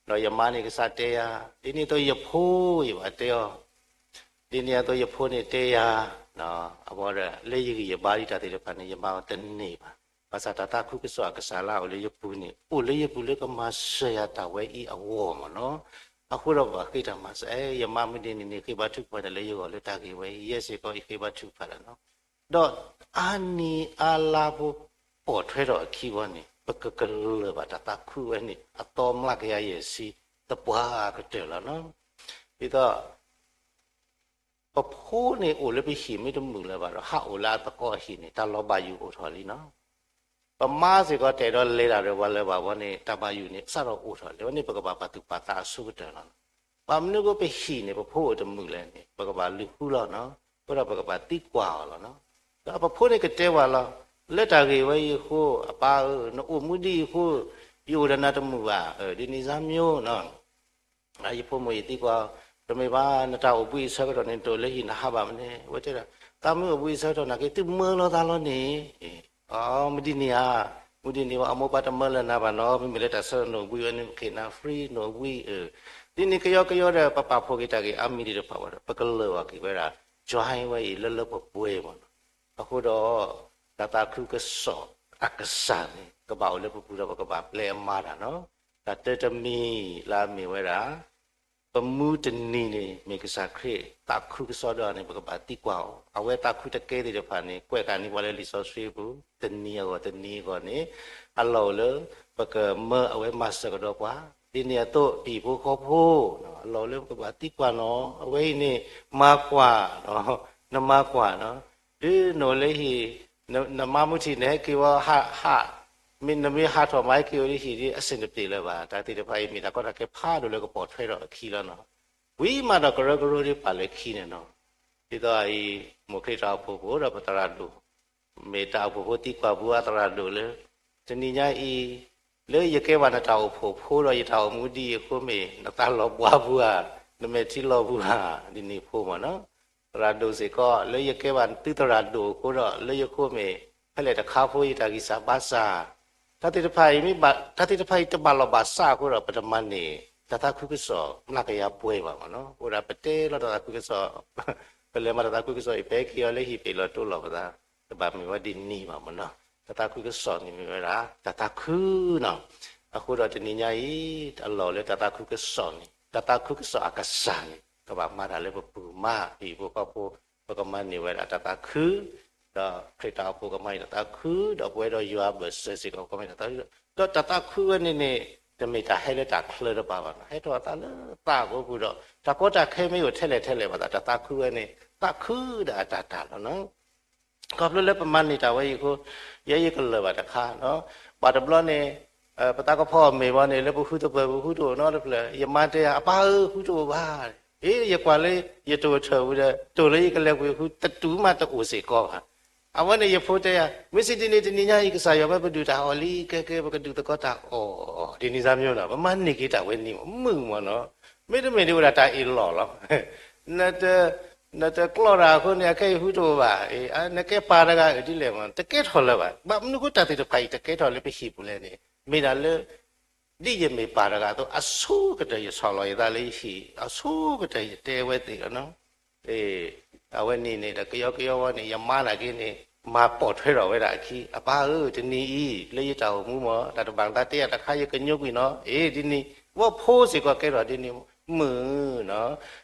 ဒီးယမါန့ၣ်ကစၢ်တဲယၤ ဒ်န့ၣ်အသိးယဖိ ယဘၣ်တဲအီၤ, ဒ်န့ၣ်အသိးယဖိန့ၣ်တဲယၤ, အဝဲဒီး လၢယဂံၢ်ယဘါဒ်တၢ်သ့ၣ်တဖၣ်န့ၣ် ယမၤအီၤတန့ၢ်ဘၣ်. ဘၣ်ဆၣ်တၢ်သးခုကစီၣ်အကစၢ်လၢအအိၣ်လၢယပူၤန့ၣ် အိၣ်လၢယပူၤလၢကမၤစၢၤယၤတၢ်ဝဲအံၤအဂီၢ်မ့ၢ်နီၤ. အဃိဒီးပှၤဃ့တၢ်မၤစၢၤ အဲ ယမါမုၢ်ဒ်န့ၣ်န့ၣ် ဃ့ဘါထုကဖၣ်န့ၣ်လၢယဂီၢ်လၢတၢ်ဂ့ၢ်ဝဲအံၤ ယဲစ့ၢ်ကီး ယဃ့ဘါထုကဖၣ်လီၤနီၤ. ဒီးအါနံၤအါလါဖိပိာ်ထွဲထီၣ်အခံဘီန့ၣ် ပကကလၢၢ်ဘၣ်တၢ်သးခုဝဲန့ၣ် အသီမျးကယၤယဲၢ်ဆံသပှၢ်ကတၢၢ်လီၤနီၤ. ဒ်သိး ပဖိန့ၣ်အိၣ်လၢပဟံၣ်မ့ၢ်တမုာ်လၢၤဘၣ်ဒီး ဟးအိၣ်လၢအသကိးအဟံၣ်န့ၣ် တၢ်လီၤဘၣ်ယိၣ်အိၣ်ထီၣ်လံနီၤ. ပမါစ့ၢ်ကီးတအဲၣ်ဒိးလဲၤတၢ်ဒီးပှၤလၢၤဘၣ်ဘီန့ၣ် တၢ်ဘၣ်ယိၣ်န့ၣ် စးထီၣ်အိၣ်ထီၣ်လံ. အဝဲန့ၣ်ပကဘၣ်ပာ်သူၣ်ပာ်သးအဆိကတၢၢ်လီၤ. ဘၣ်မနုၤအဃိပဟံၣ်န့ၣ် ပဖိအိၣ်တမုာ်လဲၣ်န့ၣ် ပကဘၣ်လုၢ်ဃုလီၤနီၤ. အဃိဒီးပကဘၣ်သံကွၢ်အီၤလီၤနီၤ. ဒီးပဖိန့ၣ်ကတဲဝဲလီၤ, လၢတၢ်ဂ့ၢ်ဝဲအံၤအဃိ အပၢ်ဧၢ, နအိၣ်မူဒ်အံၤအဃိ ယအိၣ်ဒီးနၤတမုာ်ဘၣ်, ဒ်န့ၣ်စၢ်မ့ၢ်နီၤ. ယဖိမုၣ်ယသံကွၢ်, တမ့ၢ်ဘၣ် နတၢ်အိၣ်ဘှံးအဆၢကတီၢ်န့ၣ် နတအိၣ်လၢဟံၣ်နဟးဘၣ်မနုၤလဲၣ်. အဝဲတဲဒၣ် သးမ့ၢ်အိၣ်ဘှံးအဆၢကတီၢ်နာ်က့ သုမၢလီၤသးလီၤန့ၣ်. အမုၢ်ဒ်န့ၣ်ဧါ, မုၢ်ဒ်န့ၣ်ဝဲ အမိၢ်ပၢ်တမၢလၢၤနၤဘၣ်နီၤ, မ့မ့ၢ်လၢတၢ်ဆၢနအိၣ်ဘှံးဝဲန့ၣ် ပဃ့နၤ free နအိၣ်ဘှံး. ဒ်န့ၣ်ကယီကယီဒီး ပပာ်ဖှိၣ်က့ၤတၢ်ဂ့ၢ်အါမံၤသ့ၣ်တဖၣ်ဝဲဒီး ပကလၢာ်ဘၣ်က့ၤဝဲဒၣ် join ဝဲအံၤလၢလၢပှဲၤပှဲၤမ့ၢ်နီၤ. အဃိဒီး တၢ်သးခုကစီၣ်အကစၢ်န့ၣ် ကဘၣ်အိၣ်လၢပပူၤဒီး ပကဘၣ်ပျဲအမၤတၢ်နီၤ. တၢ်တၢတမံၤလၢအမ့ၢ်ဝဲဒၣ် ပမူတနံၤန့ၣ် မ့ၢ်ကစၢ်ခရံာ်သးခုကစီဒီန့ၣ် ပကဘၣ်သံကွၢ်အီၤ. အဝဲသးခုတကဲသ့ၣ်တဖၣ်န့ၣ် ကွဲးဃာ်န့ၢ်ပှၤလၢလံာ်စီဆှံပူၤ တနံၤအဂီၢ်တနံၤအဂီၢ်န့ၣ် အလီၢ်အိၣ်လၢ ပကမၢအဝဲမၤစၢၤကဒီးပှၤ. ဒ်န့ၣ်အသိး ပဟံၣ်ဖိဃီဖိ အလီၢ်အိၣ်လၢပကဘၣ်သံကွၢ်နီၤ. အဝဲအံၤန့ၣ် မၤကွၢ်, နမၤကွၢ်နီၤ. ဒ်နအိၣ်လၢဟံၣ် နမါမုၢ်ထံး နဟဲက့ၤဝဲ ဟး မ့ၢ်နမ့ၢ်ဟးထီၣ်မၤဟဲက့ၤဝဲလၢဟံၣ်ဒီး အဆင်တပြေလၢၤဘၣ်. တၢ်သ့ၣ်တဖၣ်အံၤ မ့ၢ်တၢ်ကီတၢ်ခဲဖးဒိၣ်လၢကပိာ်ထွဲထီၣ်အခံလီၤနီၤ. ဝံၤမးဒီးကရၢကရိဒ်ပာ်လၢခံန့ၣ်နီၤ. ဒ်သိးအံၤ မိၢ်ခရံာ်တၢ်အိၣ်ဖှိၣ်ဖိဒီးပသရၣ်ဒိၣ် မ့ၢ်တၢ်အိၣ်ဖှိၣ်ဖိသံကွၢ်ပူၤအသရၣ်ဒိၣ်လၢ တနံၤညါအံၤ လၢယကဲဘၣ်နတၢ်အိၣ်ဖှိၣ်ဖိဒီးယတၢ်အိၣ်မူဒ်အံၤအဃိမ့ၢ် နသးလီၤဘှါပူၤဧါ, နမဲာ်ထံလီၤပူၤဧါ, ဒ်န့ၣ်ဖိမ့ၢ်နီၤ. သရၣ်ဒိၣ်စ့ၢ်ကီး လၢယကဲဘၣ်သုသရၣ်ဒိၣ်အဃိဒီး လၢယဃိမ့ၢ် ဖဲလဲၣ်တခါဖိယတၢ်ဂံၢ်စၢ်ဘါစၢ် တၢ်သ့ၣ်တဖၣ်အံၤမ့ၢ်ဘၣ် တၢ်သ့ၣ်တဖၣ်အံၤတဘၣ်လီၢ်ဘၣ်စးအဃိဒီး ပတမၤန့ၢ် တၢ်သးခုကစီၣ် မျးကယၤပှဲၤဘၣ်မ့ၢ်နီၤ. အိၣ်ဒၣ်ပတဲလီၤတၢ်သးခုကစီၣ် ပလဲၤမၤတၢ်သးခုကစီၣ်အံၤ ပဟဲက့ၤအီၤလၢဟံၣ်ပ့ၤလီၤတိလီၤပသး တဘၣ်မ့ၢ်ဝဲဒ်န့ၣ်ဘၣ်မ့ၢ်နီၤ. တၢ်သးခုကစီၣ်န့ၣ်မ့ၢ်ဝဲဒၣ် တၢ်သးခုနီၤ. အဃိဒီးတနံၤညါအံၤ အလီၢ်လၢတၢ်သးခုကစီၣ်န့ၣ် တၢ်သးခုကစီၣ်အကစၢ်န့ၣ် ကဘၣ်မၤတၢ်လၢပပူၤမး ပဟံၣ်ဖိဃီဖိ ပကမၤန့ၢ်ဝဲဒၣ်တၢ်သးခု ဒီးခရံာ်တၢ်အိၣ်ဖှိၣ်ကမၤန့ၢ်တၢ်သးခု ဒီးပဝဲဒီးယွၤအဘၢၣ်စၢၤစ့ၢ်ကီး ကမၤန့ၢ်တၢ်သးခု ဒီးတၢ်သးခုဝဲန့ၣ်န့ၣ် တမ့ၢ်တၢ်ဟဲလၢတၢ်ချၢတပၤဘၣ်နီၤ, ဟဲထီၣ်အသးလၢသးအပူၤဒီး တၢ်ကီတၢ်ခဲမ့ၢ်အိၣ်ထဲလဲၣ်ထဲလဲၣ်ဘၣ်သး တၢ်သးခုဝဲန့ၣ် သးခုဒၣ်အတၢ်တၢ်လီၤနီၤ. ခီဖျိလၢပမၤန့ၢ်တၢ်ဝဲအံၤအဃိ ယဲယကလၢာ်ဘၣ်တခါနီၤ, ပှၤတဘျီန့ၣ် ပသးကဖီအီၣ်မ့ၤဘီန့ၣ် လၢပဃုသပၢၤပဃုတအိၣ်နီတဖျၢၣ် ယမါတဲယၤ အပၢ်ဧၢ ဃုတအိၣ်ဘၣ်, အ့ ယကွၢ်လၢ ယတိၢ်ထၢၣ်ဝံၤဒီး တိၢ်လၢယကလဲၤကွံာ်ဃု တတူၢ်မးတအိၣ်စ့ၢ်ကီးဘၣ်. အဝဲန့ၣ်ယဖိတဲယၤ မ့ၢ်စံးဒ်န့ၣ် တနံၤညါအံၤ ကစၢ်ယွၤဝဲပဒုးတၢ်အီၣ်လံ ကဲကဲ ပကဒုးသကိးတၢ်အီၣ် ဒ်န့ၣ်စၢ်မ့ၢ်နီၤ ပမၤန့ၢ်က့ၤတၢ်ဝဲန့ၣ်မး မုာ်မးနီၤ, မ့တမ့ၢ်ဒ်ဝဲဒၣ်တၢ်အ့ၣ်လိာ်လီၤ နတကျီၢ်တၢ်အဃိန့ၣ် အခဲအံၤဃုတအိၣ်ဘၣ်, နကဲပၢ်တဂၤအဒ်လဲၣ်မး တကဲထီၣ်လၢၤဘၣ်. ဘၣ်မနုၤဃိတၢ်သ့ၣ်တဖၣ်အံၤတကဲထီၣ်လၢပဟံၣ်ပူၤလဲၣ်န့ၣ် မ့ၢ်ဒၣ်လၢ ဒ်ယမ့ၢ်ပၢ်တဂၤအသိး အဆိကတၢၢ်ယဆီၣ်လီၤယသးလၢယဟံၣ် အဆိကတၢၢ်ယတဲဝဲသ့ၣ်လီၤနီၤ. အဝဲန့ၣ်န့ၣ်ဒီး ကယီကယီဝဲန့ၣ် ယမါနာ်က့န့ၣ် မၤပိာ်ထွဲထီၣ်ဝဲဒၣ်အခံ အပၢ်ဧၢ တနံၤအံၤ လၢယတၢ်အိၣ်မူမး တၢ်တဘၣ်သးတဲယၤတခါ ယကညိကွံာ်နီၤ, အ့ ဒ်န့ၣ် ဝဲဖိစ့ၢ်ကီးကဲထီၣ်ဒ်န့ၣ် မုာ်နီၤ.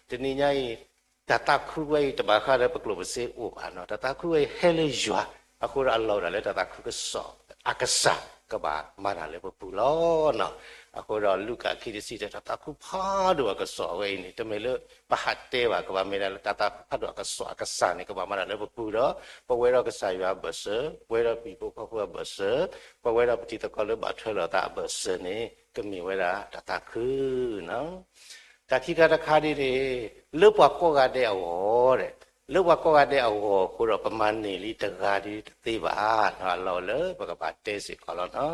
တနံၤညါအံၤ တၢ်သးခုဝဲအံၤ တဘၣ်ဃးဒီးပကျိၣ်ပစ့အိၣ်ဘၣ်နီၤ, တၢ်သးခုဝဲအံၤဟဲလၢယွၤ, အဃိဒီးအလီၢ်ဒၣ်လၢတၢ်သးခုကစီၣ်အကစၢ် ကဘၣ်မၤတၢ်လၢပပူၤလီၤနီၤ. အဃိဒီးလူၤကၣ်ခံတဆံတဲ တၢ်သးခုဖးဒိၣ်အကစီၣ်အဝဲအံၤန့ၣ် တမ့ၢ်လၢပဟးတဲဘၣ် ကဘၣ်မ့ၢ်ဒၣ်လၢတၢ်သးခုဖးဒိၣ်အကစီၣ်အကစၢ်န့ၣ် ကဘၣ်မၤတၢ်လၢပပူၤဒီး ပဝဲဒီးကစၢ်ယွၤအဘၢၣ်စၢၤ, ပဝဲဒီးပဟံၣ်ဖိဃီဖိအဘၢၣ်စၢၤ, ပဝဲဒီးပတံၤသကိးလၢဘၣ်ထွဲလိာ်သးအဘၢၣ်စၢၤန့ၣ် ကမ့ၢ်ဝဲဒၣ်တၢ်သးခုနီၤ. တၢ်ခံခါတခါဒ်န့ၣ် လၢပှၤကိးဂၤဒဲးအဂီၢ်ဒီး လၢပှၤကိးဂၤဒဲးအဂီၢ်အဃိဒီး ပမၤန့ၢ်လံတဂၤဒ်တသ့ဘၣ်, အလီၢ်လၢပကဘၣ်တဲစ့ၢ်ကီးလီၤနီၤ.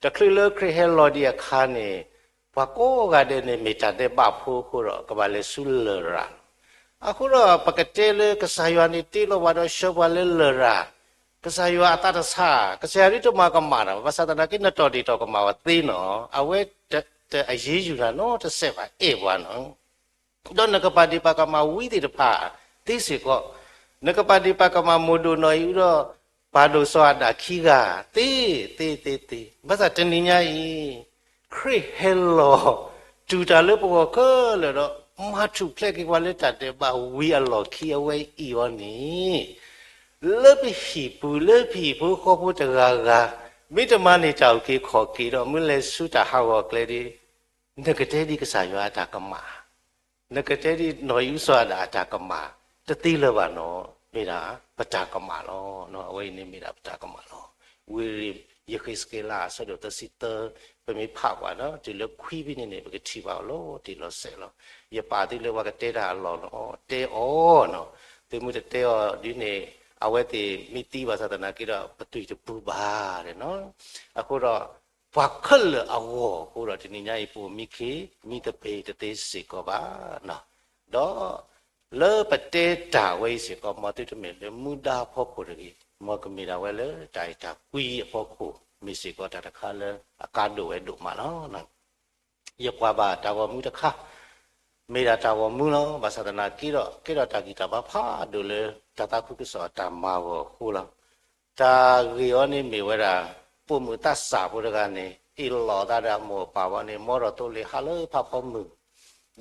တချုးလၢခရံာ်ဟဲလီၤဒံးအခါန့ၣ် ပှၤကိးဂၤဒဲးန့ၣ် မ့ၢ်တၢ်ဒဲးဘးဖိအဃိဒီး ကဘၣ်လဲၤဆူလရာ် အဃိဒီးပကတဲလၢကစၢ်ယွၤန့ၣ်တ့လီၤပှၤဒီးဆှၢပှၤလၢလရာ်, ကစၢ်ယွၤအသးတဆါ, ကစၢ်ယွၤဒ်တမၤကမၣ်တၢ်ဘၣ်, ဘၣ်ဆၣ်သနာ်က့နတီၢ်ဒ့ၣ်တီၢ်ကမၣ်ဝဲသ့နီၤ, အဝဲတအယ့ယူၤနၤနီတစဲးဘၣ် အဲၣ်ပှၤနီၤ. ဒီးနကပာ်ဒ့ၣ်ပာ်ကမၣ်ဝံသ့ၣ်တဖၣ်သ့စ့ၢ်ကီး, နကပာ်ဒ့ၣ်ပာ်ကမၣ်မိၢ်ဒိၣ်နီၢ်အံၣ်အူဒီး ပၢ်ဒိၣ်စီၤအၤဒၣ်ခံဂၤ သ့ သ့ သ့ သ့, ဘၣ်ဆၣ်တနံၤညါအံၤ ခရံာ်ဟဲလီၤ တူၢ်တၢ်လၢပဂီၢ်ခဲလၢာ်ဒီး မၤထူၣ်ဖျဲးက့ၤပှၤလၢတၢ်ဒဲးဘးဝံၤအလီၢ်ခံအဝဲအံၤအီၤန့ၣ် လၢပဟံၣ်ပူၤ လၢပဟံၣ်ဖိဃီဖိတဂၤဂၤ မ့ၢ်တမၤန့ၢ်တၢ်အုၣ်က့ၤခီၣ်က့ၤဒီး မ့ၢ်လဲၤဆူတၢ်ဟးဂီၤကျဲဒ် နကတဲဒ်ကစၢ်ယွၤအတၢ်ကမၣ်, နကတဲဒ်နီၢ်အံၣ်အူစီၤအၤဒၣ်အတၢ်ကမၣ် တသ့လၢၤဘၣ်နီၤ, မ့ၢ်ဒၣ်ပတၢ်ကမၣ်လီၤ. အဝဲအံၤန့ၣ်မ့ၢ်ဒၣ်ပတၢ်ကမၣ်လီၤ. ဝံယဃ့းစက့လး အဆၢဒိၣ်သၢဆံသၢ ပမ့ၢ်ဖးကွၢ်နီၤ တုၤလၢခွံဖဲန့ၣ်န့ၣ် ပကထံၣ်ဘၣ်အီၤလီၤတံၢ်လီၤဆဲးလီၤ. ယပာ်သုလၢပှၤကတဲတၢ်အလီၢ်လီၤ, တဲအီၤနီၤ, သုမ့ၢ်တတဲအီၤဒ်န့ၣ် အဝဲသ့ၣ်မ့ၢ်သံဘၣ်ဆၣ်သနာ်က့ဒီး ပသွံၣ်တပူၤဘၣ်နီၤ. အဃိဒီး ပှၤခဲလၢာ်အဂီၢ်အဃိဒီး တနံၤညါအံၤ ပအိၣ်မံခ့ မံသပ့ၤတသ့စ့ၢ်ကီးဘၣ်နီၤ. ဒီးလၢပတဲတၢ်ဝဲအံၤစ့ၢ်ကီး မ်သုတမ့ၢ်လၢမူဒါအဖီခိၣ်တဂ့ၤ, မ်ကမ့ၢ်ဒၣ်ဝဲလၢတၢ်အဲၣ်တၢ်ကွံအဖီခိၣ် မ့ၢ်စ့ၢ်ကီးတၢ်တခါလၢအကါဒိၣ်ဝဲဒိၣ်မးလီၤ. ယကွၢ်ဘၣ်တၢ်ဂီၤမူတခါ မ့ၢ်ဒၣ်တၢ်ဂီၤမူလီၤ. ဘၣ်ဆၣ်သနာ်က့ဒီး ကဲထီၣ်တၢ်ဂံၢ်တၢ်ဘါဖးဒိၣ်လၢ တၢ်သးခုကစီၣ်အတၢ်မၤဂီၤအဃိလီၤ. တၢ်ဂ့ၢ်အီၤန့ၣ်မ့ၢ်ဝဲဒၣ် ပိာ်မုၣ်သးစၢ်ဖိတဂၤန့ၣ် အ့ၣ်လိာ်သးဒီးအမိၢ်အပၢ်ဝဲန့ၣ် မ်ဒီးသိလ့ၣ်ဟးလၢဖးဖီမုၢ်,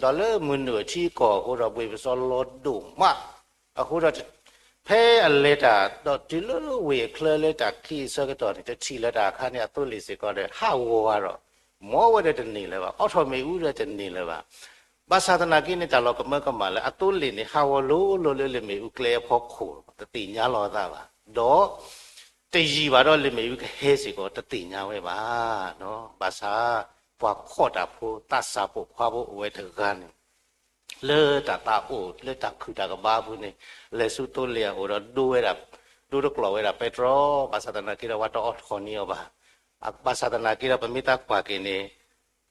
ဒီးလၢမုၢ်နုာ်အထံအကီၢ်အဃိဒီး ဘှ့ၣ်ပစီလီၤဒိၣ်မး အဃိဒီး ဖဲအလဲၤတၢ်ဒီး တုၤလၢဝ့ၢ်အချၢလၢတၢ်ခံအဆၢကတီၢ်န့ၣ် တထံၣ်လၢၤတၢ်အခါန့ၣ် အသိလ့ၣ်စ့ၢ်ကီးဒီး ဟးဂီၤဂၤဒီး မ်ဝဲဒီးတန့ၢ်လၢၤဘၣ်, အိးထီၣ်မ့ၣ်အူဒီးတန့ၢ်လၢၤဘၣ်. ဘၣ်ဆၣ်သနာ်က့န့ၣ် တၢ်လီၤကမၢကမၣ်လၢ အသိလ့ၣ်န့ၣ်ဟးဂီၤလိၤလိၤလၢလ့ၣ်မ့ၣ်အူကျဲအဖီခိၣ် တသ့ၣ်ညါလီၤအသးဘၣ်, ဒီး တယံာ်ဘၣ်ဒီးလ့ၣ်မ့ၣ်အူကဟဲစ့ၢ်ကီး တသ့ၣ်ညါဝဲဘၣ်. ဘၣ်ဆၣ် ပှၤခီၣ်တၢ်ဖိ သးစၢ်ပိာ်ခွါဖိအိၣ်ဝဲတဂၤန့ၣ် လၢတၢ်သးအိၣ် လၢတၢ်ခုၣ်တၢ်ကဘါအပူၤန့ၣ် လဲၤဆူသိလ့ၣ်အအိၣ်ဒီး ဒိဝဲဒၣ် ဒိတကျိၤဝဲဒၣ်ပဲတြီ, ဘၣ်ဆၣ်သနာ်က့ဒီး ပှၤတအိးထီၣ်န့ၢ်အီၤဘၣ်. ဘၣ်ဆၣ်သနာ်က့ဒီး ပမ့ၢ်သးကွၢ်က့ၤန့ၣ်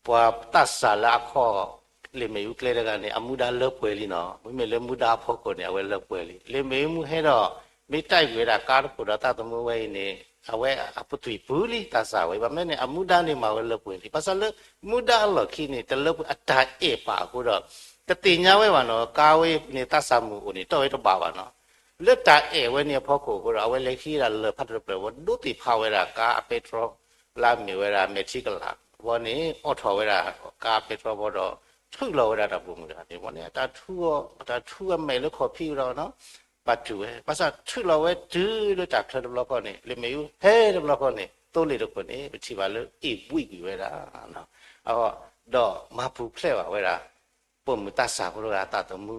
ပှၤသးစၢ်လၢအခီၣ်လ့ၣ်မ့ၣ်အူကျဲတဂၤန့ၣ် အမူဒါလၢပှဲၤလံနီၤ. မ့မ့ၢ်လၢမူဒါအဖီခိၣ်န့ၣ် အဝဲလၢပှဲၤလံ. လ့ၣ်မ့ၣ်အူမ့ၢ်ဟဲဒီး မ့ၢ်တဲကွံာ်ဝဲဒၣ်ကါတခိၣ်ဒီးသးသမူဝဲအံၤန့ၣ် အဝဲအပသွံၣ်ပူၤလံ သးစၢ်ဝဲအံၤ. ဘၣ်မနုၤန့ၣ် အမူဒါန့ၣ်မၤဝဲလၢပှဲၤလံ. ဘၣ်ဆၣ်လၢမူဒါအလီၢ်ခံန့ၣ် တလၢပှဲၤအတၢ်အဲၣ်ပာ်အဃိဒီး တသ့ၣ်ညါဝဲဘၣ်နီၤ. ကါဝဲအံၤန့ၣ် သးစၢ်မုၢ်အိၣ်န့ၣ် တီၢ်ဝဲတဘၣ်ဘၣ်နီၤ. လၢတၢ်အဲၣ်ဝဲန့ၣ်အဖီခိၣ်အဃိဒီး အဝဲလဲၤဟံးဝဲဒၣ်လၢၢ်ဖးတဖျၢၣ်ဝဲ ဒိးသ့ၣ်ဖးဝဲဒၣ်ကါအပဲတြီ လၢအမ့ၢ်ဝဲဒၣ်မဲာ်ထံကလၤဘီန့ၣ် အိးထီၣ်ဝဲဒၣ် ကါအပဲတြီဘီဒီး ထုးလီၤဝဲဒၣ်တၢ်ပိာ်မုၣ်တဂၤန့ၣ် ဘီန့ၣ် အတၢ်ထုးအီၤ အတၢ်ထုးအမဲာ်လၢခီၣ်ဖံးဝဲဒီးနီၤ ဘၣ်တုၤဝဲ ဘၣ်ဆၣ်ထုးလီၤဝဲတုၤလၢတၢ်ချၢတဘျီဃီန့ၣ် လၢမ့ၣ်အူဟဲတဘျီဃီန့ၣ် သိလ့ၣ်တခိၣ်န့ၣ် ပထံၣ်ဘၣ်လၢအ့ၣ်ဘှံးကွံာ်ဝဲဒၣ် ဒီးမၤပူၤဖျဲးဘၣ်ဝဲဒၣ် ပိာ်မုၣ်သးစၢ်ဖိတဂၤအသးသမူ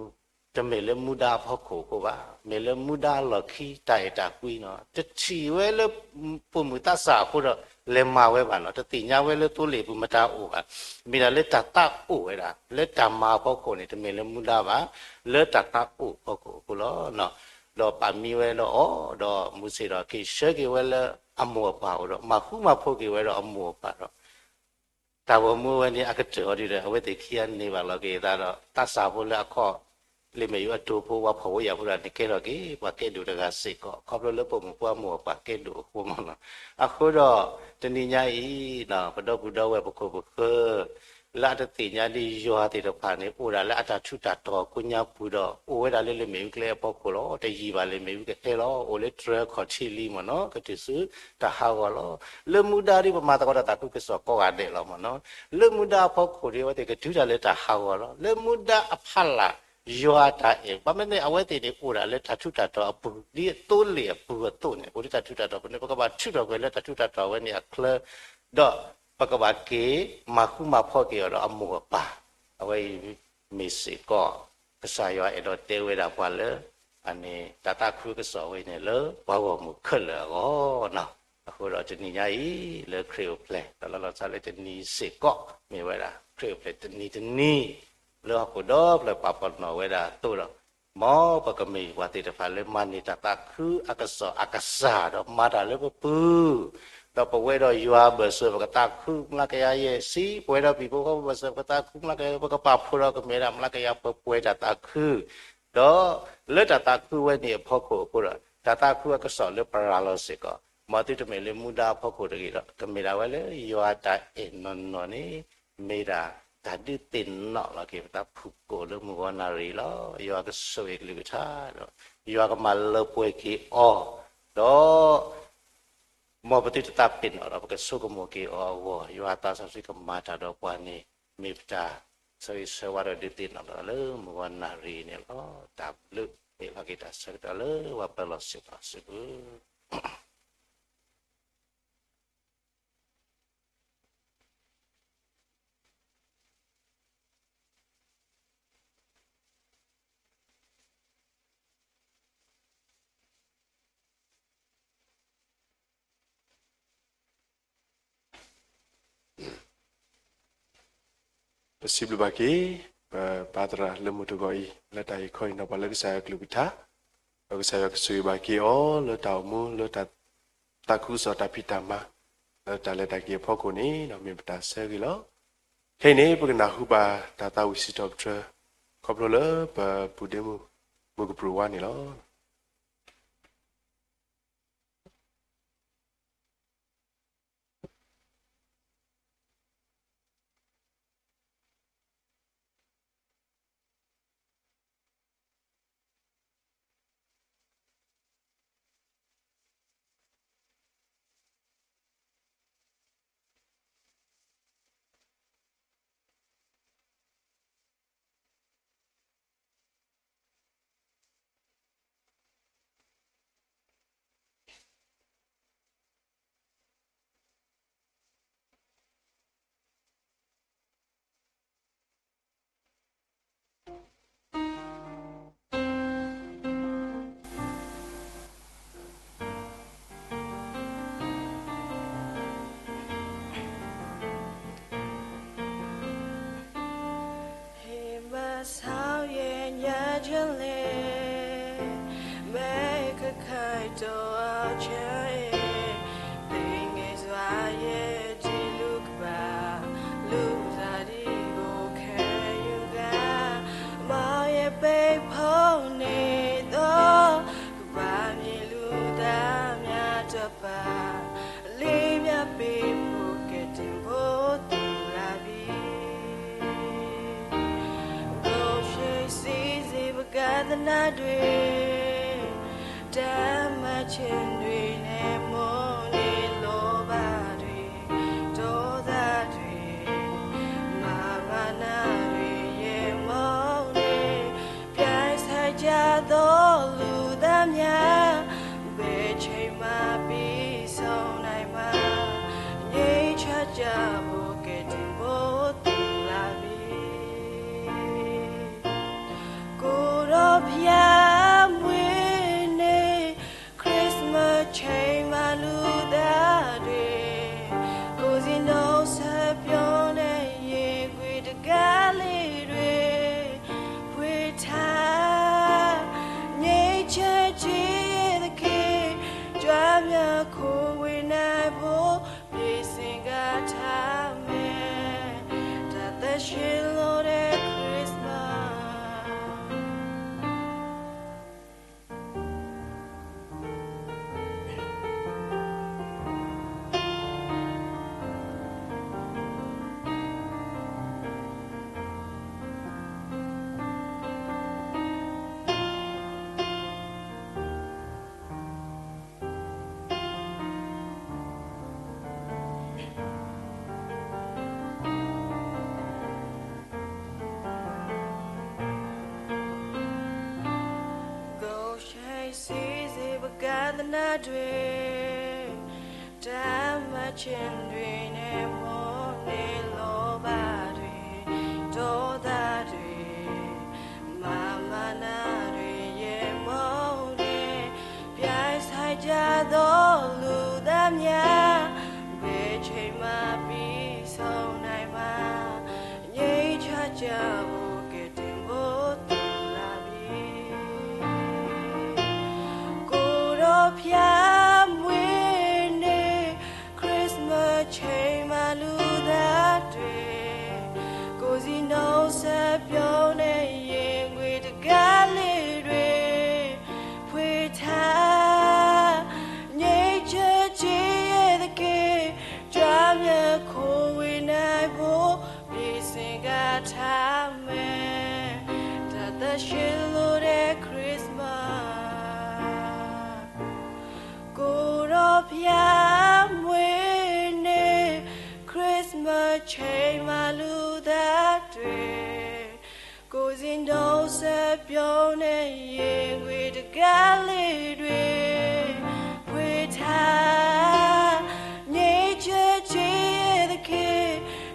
တမ့ၢ်လၢမူဒါအဖီခိၣ်အဃိဘၣ်, မ့ၢ်လၢမူဒါအလီၢ်ခံ တၢ်အဲၣ်တၢ်ကွံနီၤ, တထံၣ်ဝဲလၢပိာ်မုၣ်သးစၢ်အဃိဒီး လဲၤမၤဝဲဘၣ်နီၤ, တသ့ၣ်ညါဝဲလၢသိလ့ၣ်ပူၤမတၤအိၣ်ဘၣ်, မ့ၢ်ဒၣ်လၢတၢ်သးအိၣ်ဝဲဒၣ် လၢတၢ်မၤအဖီခိၣ်န့ၣ် တမ့ၢ်လၢမူဒါဘၣ်, လၢတၢ်သးအိၣ်အဖီခိၣ်အဃိလီၤ. ဒီးပာ်မံဝဲဒီးအီၤ, ဒီးမုၢ်ဆ့ၣ်ဒီးက့ၤဆှၢက့ၤဝဲလၢအမိၢ်အပၢ်အိၣ်ဒီး မၤဃူမၤဖိးက့ၤဝဲဒီးအမိၢ်အပၢ်ဒီး တၢ်ဂီၤမူဝဲန့ၣ် အကတၢၢ်အီၤဒ်ဒီး အဝဲသ့ၣ်ခံဂၤန့ၢ်ဘၣ်လီၤက့ၤအသးဒီး သးစၢ်ဖိလၢအခီၣ် လၢမ့ၣ်အူအတိၢ်ဖိ ပှၤဖှီၣ်ဖိယာ်ဖိတဂၤန့ၣ် ကဲထီၣ်က့ၤ ပှၤကဲဒိၣ်တဂၤစ့ၢ်ကီး ခီဖျိလၢပိာ်မုၣ်ဖိအမိၢ်အပၢ်ကဲဒိၣ်အဃိမ့ၢ်နီၤ. အဃိဒီး တနံၤညါအံၤ ပဒီပုၢ်ဒီဝဲၢ်ပခိၣ်ပဃၢၤ လၢအတသ့ၣ်ညါဒ်ယွၤသ့ၣ်တဖၣ်န့ၣ် အိၣ်ဒၣ်လၢအတၢ်ထူးတၢ်တီၤကိညါပူၤဒီး အိၣ်ဝဲဒၣ်လၢလၢမ့ၣ်အူကျဲအဖီခိၣ်လီၤ. တယံာ်ဘၣ်လၢမ့ၣ်အူကဟဲလီၤ. အိၣ်လၢတြဲၤခီၣ်ထံးလံမ့ၢ်နီၤ ကတုၤဆူတၢ်ဟးဂီၤလီၤ. လၢမူဒါဒ်ပမၤသကိးတၢ်သးခုကစီၣ်ကိးဂၤဒဲးလီၤမ့ၢ်နီၤ. လၢမူဒါအဖီခိၣ်ဒ်အဝဲသ့ၣ်ကတုၤတၢ်လၢတၢ်ဟးဂီၤလီၤ. လၢမူဒါအဖီလာ် ယွၤအတၢ်အဲၣ် ဘၣ်မနုၤန့ၣ် အဝဲသ့ၣ်န့ၣ် အိၣ်ဒၣ်လၢတၢ်ထူးတၢ်တီၤအပူၤ ဒ်သိလ့ၣ်အပူၤအသိးန့ၣ် အိၣ်လၢတၢ်ထူးတၢ်တီၤအပူၤန့ၣ် ပကဘၣ်ထုးထီၣ်ကွံာ်လၢတၢ်ထူးတၢ်တီၤဝဲန့ၣ်အချၢ ဒီးပကဘၣ်က့ၤမၤဃူမၤဖိးက့ၤအီၤဒီးအမိၢ်အပၢ် အဝဲအံၤမ့ၢ်စ့ၢ်ကီး ကစၢ်ယွၤအဲၣ်ဒိးတဲဝဲဒၣ်ပှၤလၢ အန့ၣ် တၢ်သးခုကစီၣ်ဝဲန့ၣ်လၢပှၤဂီၢ်မုၢ်ခဲလၢာ်အဂီၢ်နီၤ. အဃိဒီးတနံၤညါအံၤ လၢခရံာ်အိၣ်ဖျဲၣ် ဒီးလီၤလီၤဆီဆီလၢတနံၤစ့ၢ်ကီး မ့ၢ်ဝဲဒၣ် ခရံာ်အိၣ်ဖျဲၣ်တနံၤတနံၤ လၢဟီၣ်ခိၣ်ဒီဖျၢၣ်ပာ်ပနီၣ်ဝဲဒၣ်အသိးဒီး မ်ပကမ့ၢ်ပှၤသ့ၣ်တဖၣ်လၢမၤန့ၢ်တၢ်သးခုအကစီၣ်အကစၢ် ဒီးမၤတၢ်လၢပပူၤ ဒီးပဝဲဒီးယွၤအဘၢၣ်စၢၤ ပကသးခုမျးကယၤယဲၢ်ဆံ, ပဝဲဒီးပံၤဖိဃီဖိဘၢၣ်စၢၤပကသးခုမျးကယၤယဲၢ်ဆံ, ပကပာ်ဖှိၣ်ဒီးကမ့ၢ်ဒၣ်မျးကယၤပှဲၤပှဲၤတၢ်သးခု, ဒီးလၢတၢ်သးခုဝဲန့ၣ်အဖီခိၣ်အဃိဒီး တၢ်သးခုအကစီၣ်လၢပရၤလီၤစ့ၢ်ကီး, မ်သုတမ့ၢ်လၢမူဒါအဖီခိၣ်တဂ့ၤဒီး ကမ့ၢ်ဒၣ်ဝဲလၢယွၤအတၢ်အဲၣ်နီၢ်နီၢ်န့ၣ် မ့ၢ်ဒၣ်တၢ်ဒုးသ့ၣ်နီၣ်လီၤက့ၤပသးဖုၣ်ကိာ်လၢမုၢ်ဂီၤနၣ်ရံၣ်လီၤ. ယွၤကဆိၣ်ဂ့ၤကလုၢ်ကထါဒီး ယွၤကမၤလၢပှဲၤက့ၤအီၤ, ဒီး မ်ပသုတသးပ့ၤနီၣ်ဒီး ပကဆိကမိၣ်က့ၤအီၤအဂီၢ်, ယွၤအသးစီဆှံကမၤတၢ်ဒီးပှၤန့ၣ် မ့ၢ်ပတၢ်ဆၢဂ့ၤဆၢဝါဒီးဒုးသ့ၣ်နီၣ်လီၤလၢမုၢ်ဂီၤနၣ်ရံၣ်န့ၣ်လီၤ. တၢ်ဘျုးမ့ၢ်လီၤက့ၤတၢ်ဆၢကတီၢ်လၢပှၤပၢၤလီၢ်စ့ၢ်ကီးစ့ၢ်ကီး ပစံးဘျုးဘၣ်က့ၤ ပပၢ်သရၣ်လၢမုၢ်တဂီၤအံၤ လၢတၢ်ဟ့ၣ်ခီဟ့ၣ်နီၤပှၤလၢကစၢ်ယွၤကလုၢ်ကထါ, ဒီးကစၢ်ယွၤကဆိၣ်ဂ့ၤဘၣ်က့ၤအီၤ လၢတၢ်အိၣ်မူ လၢတၢ်သးခုကစီၣ်တၢ်ဖံးတၢ်မၤ လၢတၢ်လဲၤတၢ်က့ၤအဖီခိၣ်န့ၣ် ဒီးမ့ၢ်ပတၢ်ဆၢဂ့ၤလီၤ. ခဲအံၤန့ၣ် ပကနၢ်ဟူဘၣ်တၢ်သးဝံၣ်စံးထီၣ်ပတြၢၤ ခီဖျိလၢပပုၢ်ဒ့မုၣ် မုၢ်ကပြုၢ်ဝါန့ၣ်လီၤ. ဟ့ၣ်ဘၣ်ဆၣ်ယဲညါကလဲၣ်, မ့ၢ်ကခဲတီၤအီၤကဲ, သ့ၣ်ငဲၤစွါယဲဒ်လူကဘၣ်, လူသးဒ်ဘိခဲယူၤဂၤ, မ်ယပ့ၤဖိန့ၣ်သီ, ကဘၣ်မ့ၢ်လူၤသးမးတပၤ လံာ်မးပ့ၤဖိကဲတ့ၢ်ဖိသူၣ်လၢ်ဘံၣ်, ဂိၢ်ဆံးစံးစ့ၢ်ပကသနၢ်ဒွဲၣ် ဆ့ၣ်ဒွံးန့ၣ်မိၢ်န့ၢ်လိၣ်ဘၣ်ဒွံး, ဒီးသၣ်ဒွံး, မၤမၤနၢ်ဒွံး ယဲၢ်မိၢ်န့ၢ်, ပြိုင်ဆိုင်ကြသောလူသားများ, ဘယ်ချိန်မှပြီးဆုံးနိုင်မှာ, ငြိမ်ချကြဖို့ ကယ်တင်ဖို့သူလာပြီ. ကိုယ်တော်ဖျားမွေးနေ့ Christmas ချိန်မှာလူသားတွေ ကိုယ်စီနှုတ်ဆက်ပြောတဲ့ ရင်ခွင်တံခါးလေးတွေ ဖွင့်ထား၊ ငြိမ်ချမ်းခြင်းရဲ့သခင် ကြွားများကိုယ်ဝင်နိုင်ဖို့ ပြင်ဆင်ကားထားမယ်။ တသက်ရှင်လို့တဲ့ Christmas. ကိုယ်ရှိန်စီစီပကသနာတွင် တမ္မချင်းတွင်နဲ့ မောနေလောဘတွင် ဒေါသတွင် မာမနာတွင် ရေမုန်တွင် ပြိုင်ဆိုင်ကြသောလူသားများ ဘယ်ချိန်မှပြီးဆုံးနိုင်မှာ ငြိမ်ချကြဖို့ ကယ်တင်ဖို့သူလာပြီ။ ကိုယ်တော်ဖျားမွေးနေ့ Christmas ချိန်မှာလူသားတွေ ကိုယ်စီနှုတ်ဆက်ပြောတဲ့ ရင်ခွင်တံခါးလေးတွေ ဖွင့်ထား၊ ငြိမ်ချမ်းခြင်းရဲ့သခင် ကြွားများကိုယ်ဝင်နိုင်ဖို့ ပြင်ဆင်ကားထားမယ်။ တသက်ရှင်လို့တဲ့ Christmas. ကိုယ်တော်ဖျားမွေးနေ့ Christmas ချိန်မှာလူသားတွေ ကိုယ်စီနှုတ်ဆက်ပြောတဲ့ ရင်ခွင်တံခါးလေးတွေ ဖွင့်ထား၊ ငြိမ်ချမ်းခြင်းရဲ့သခင်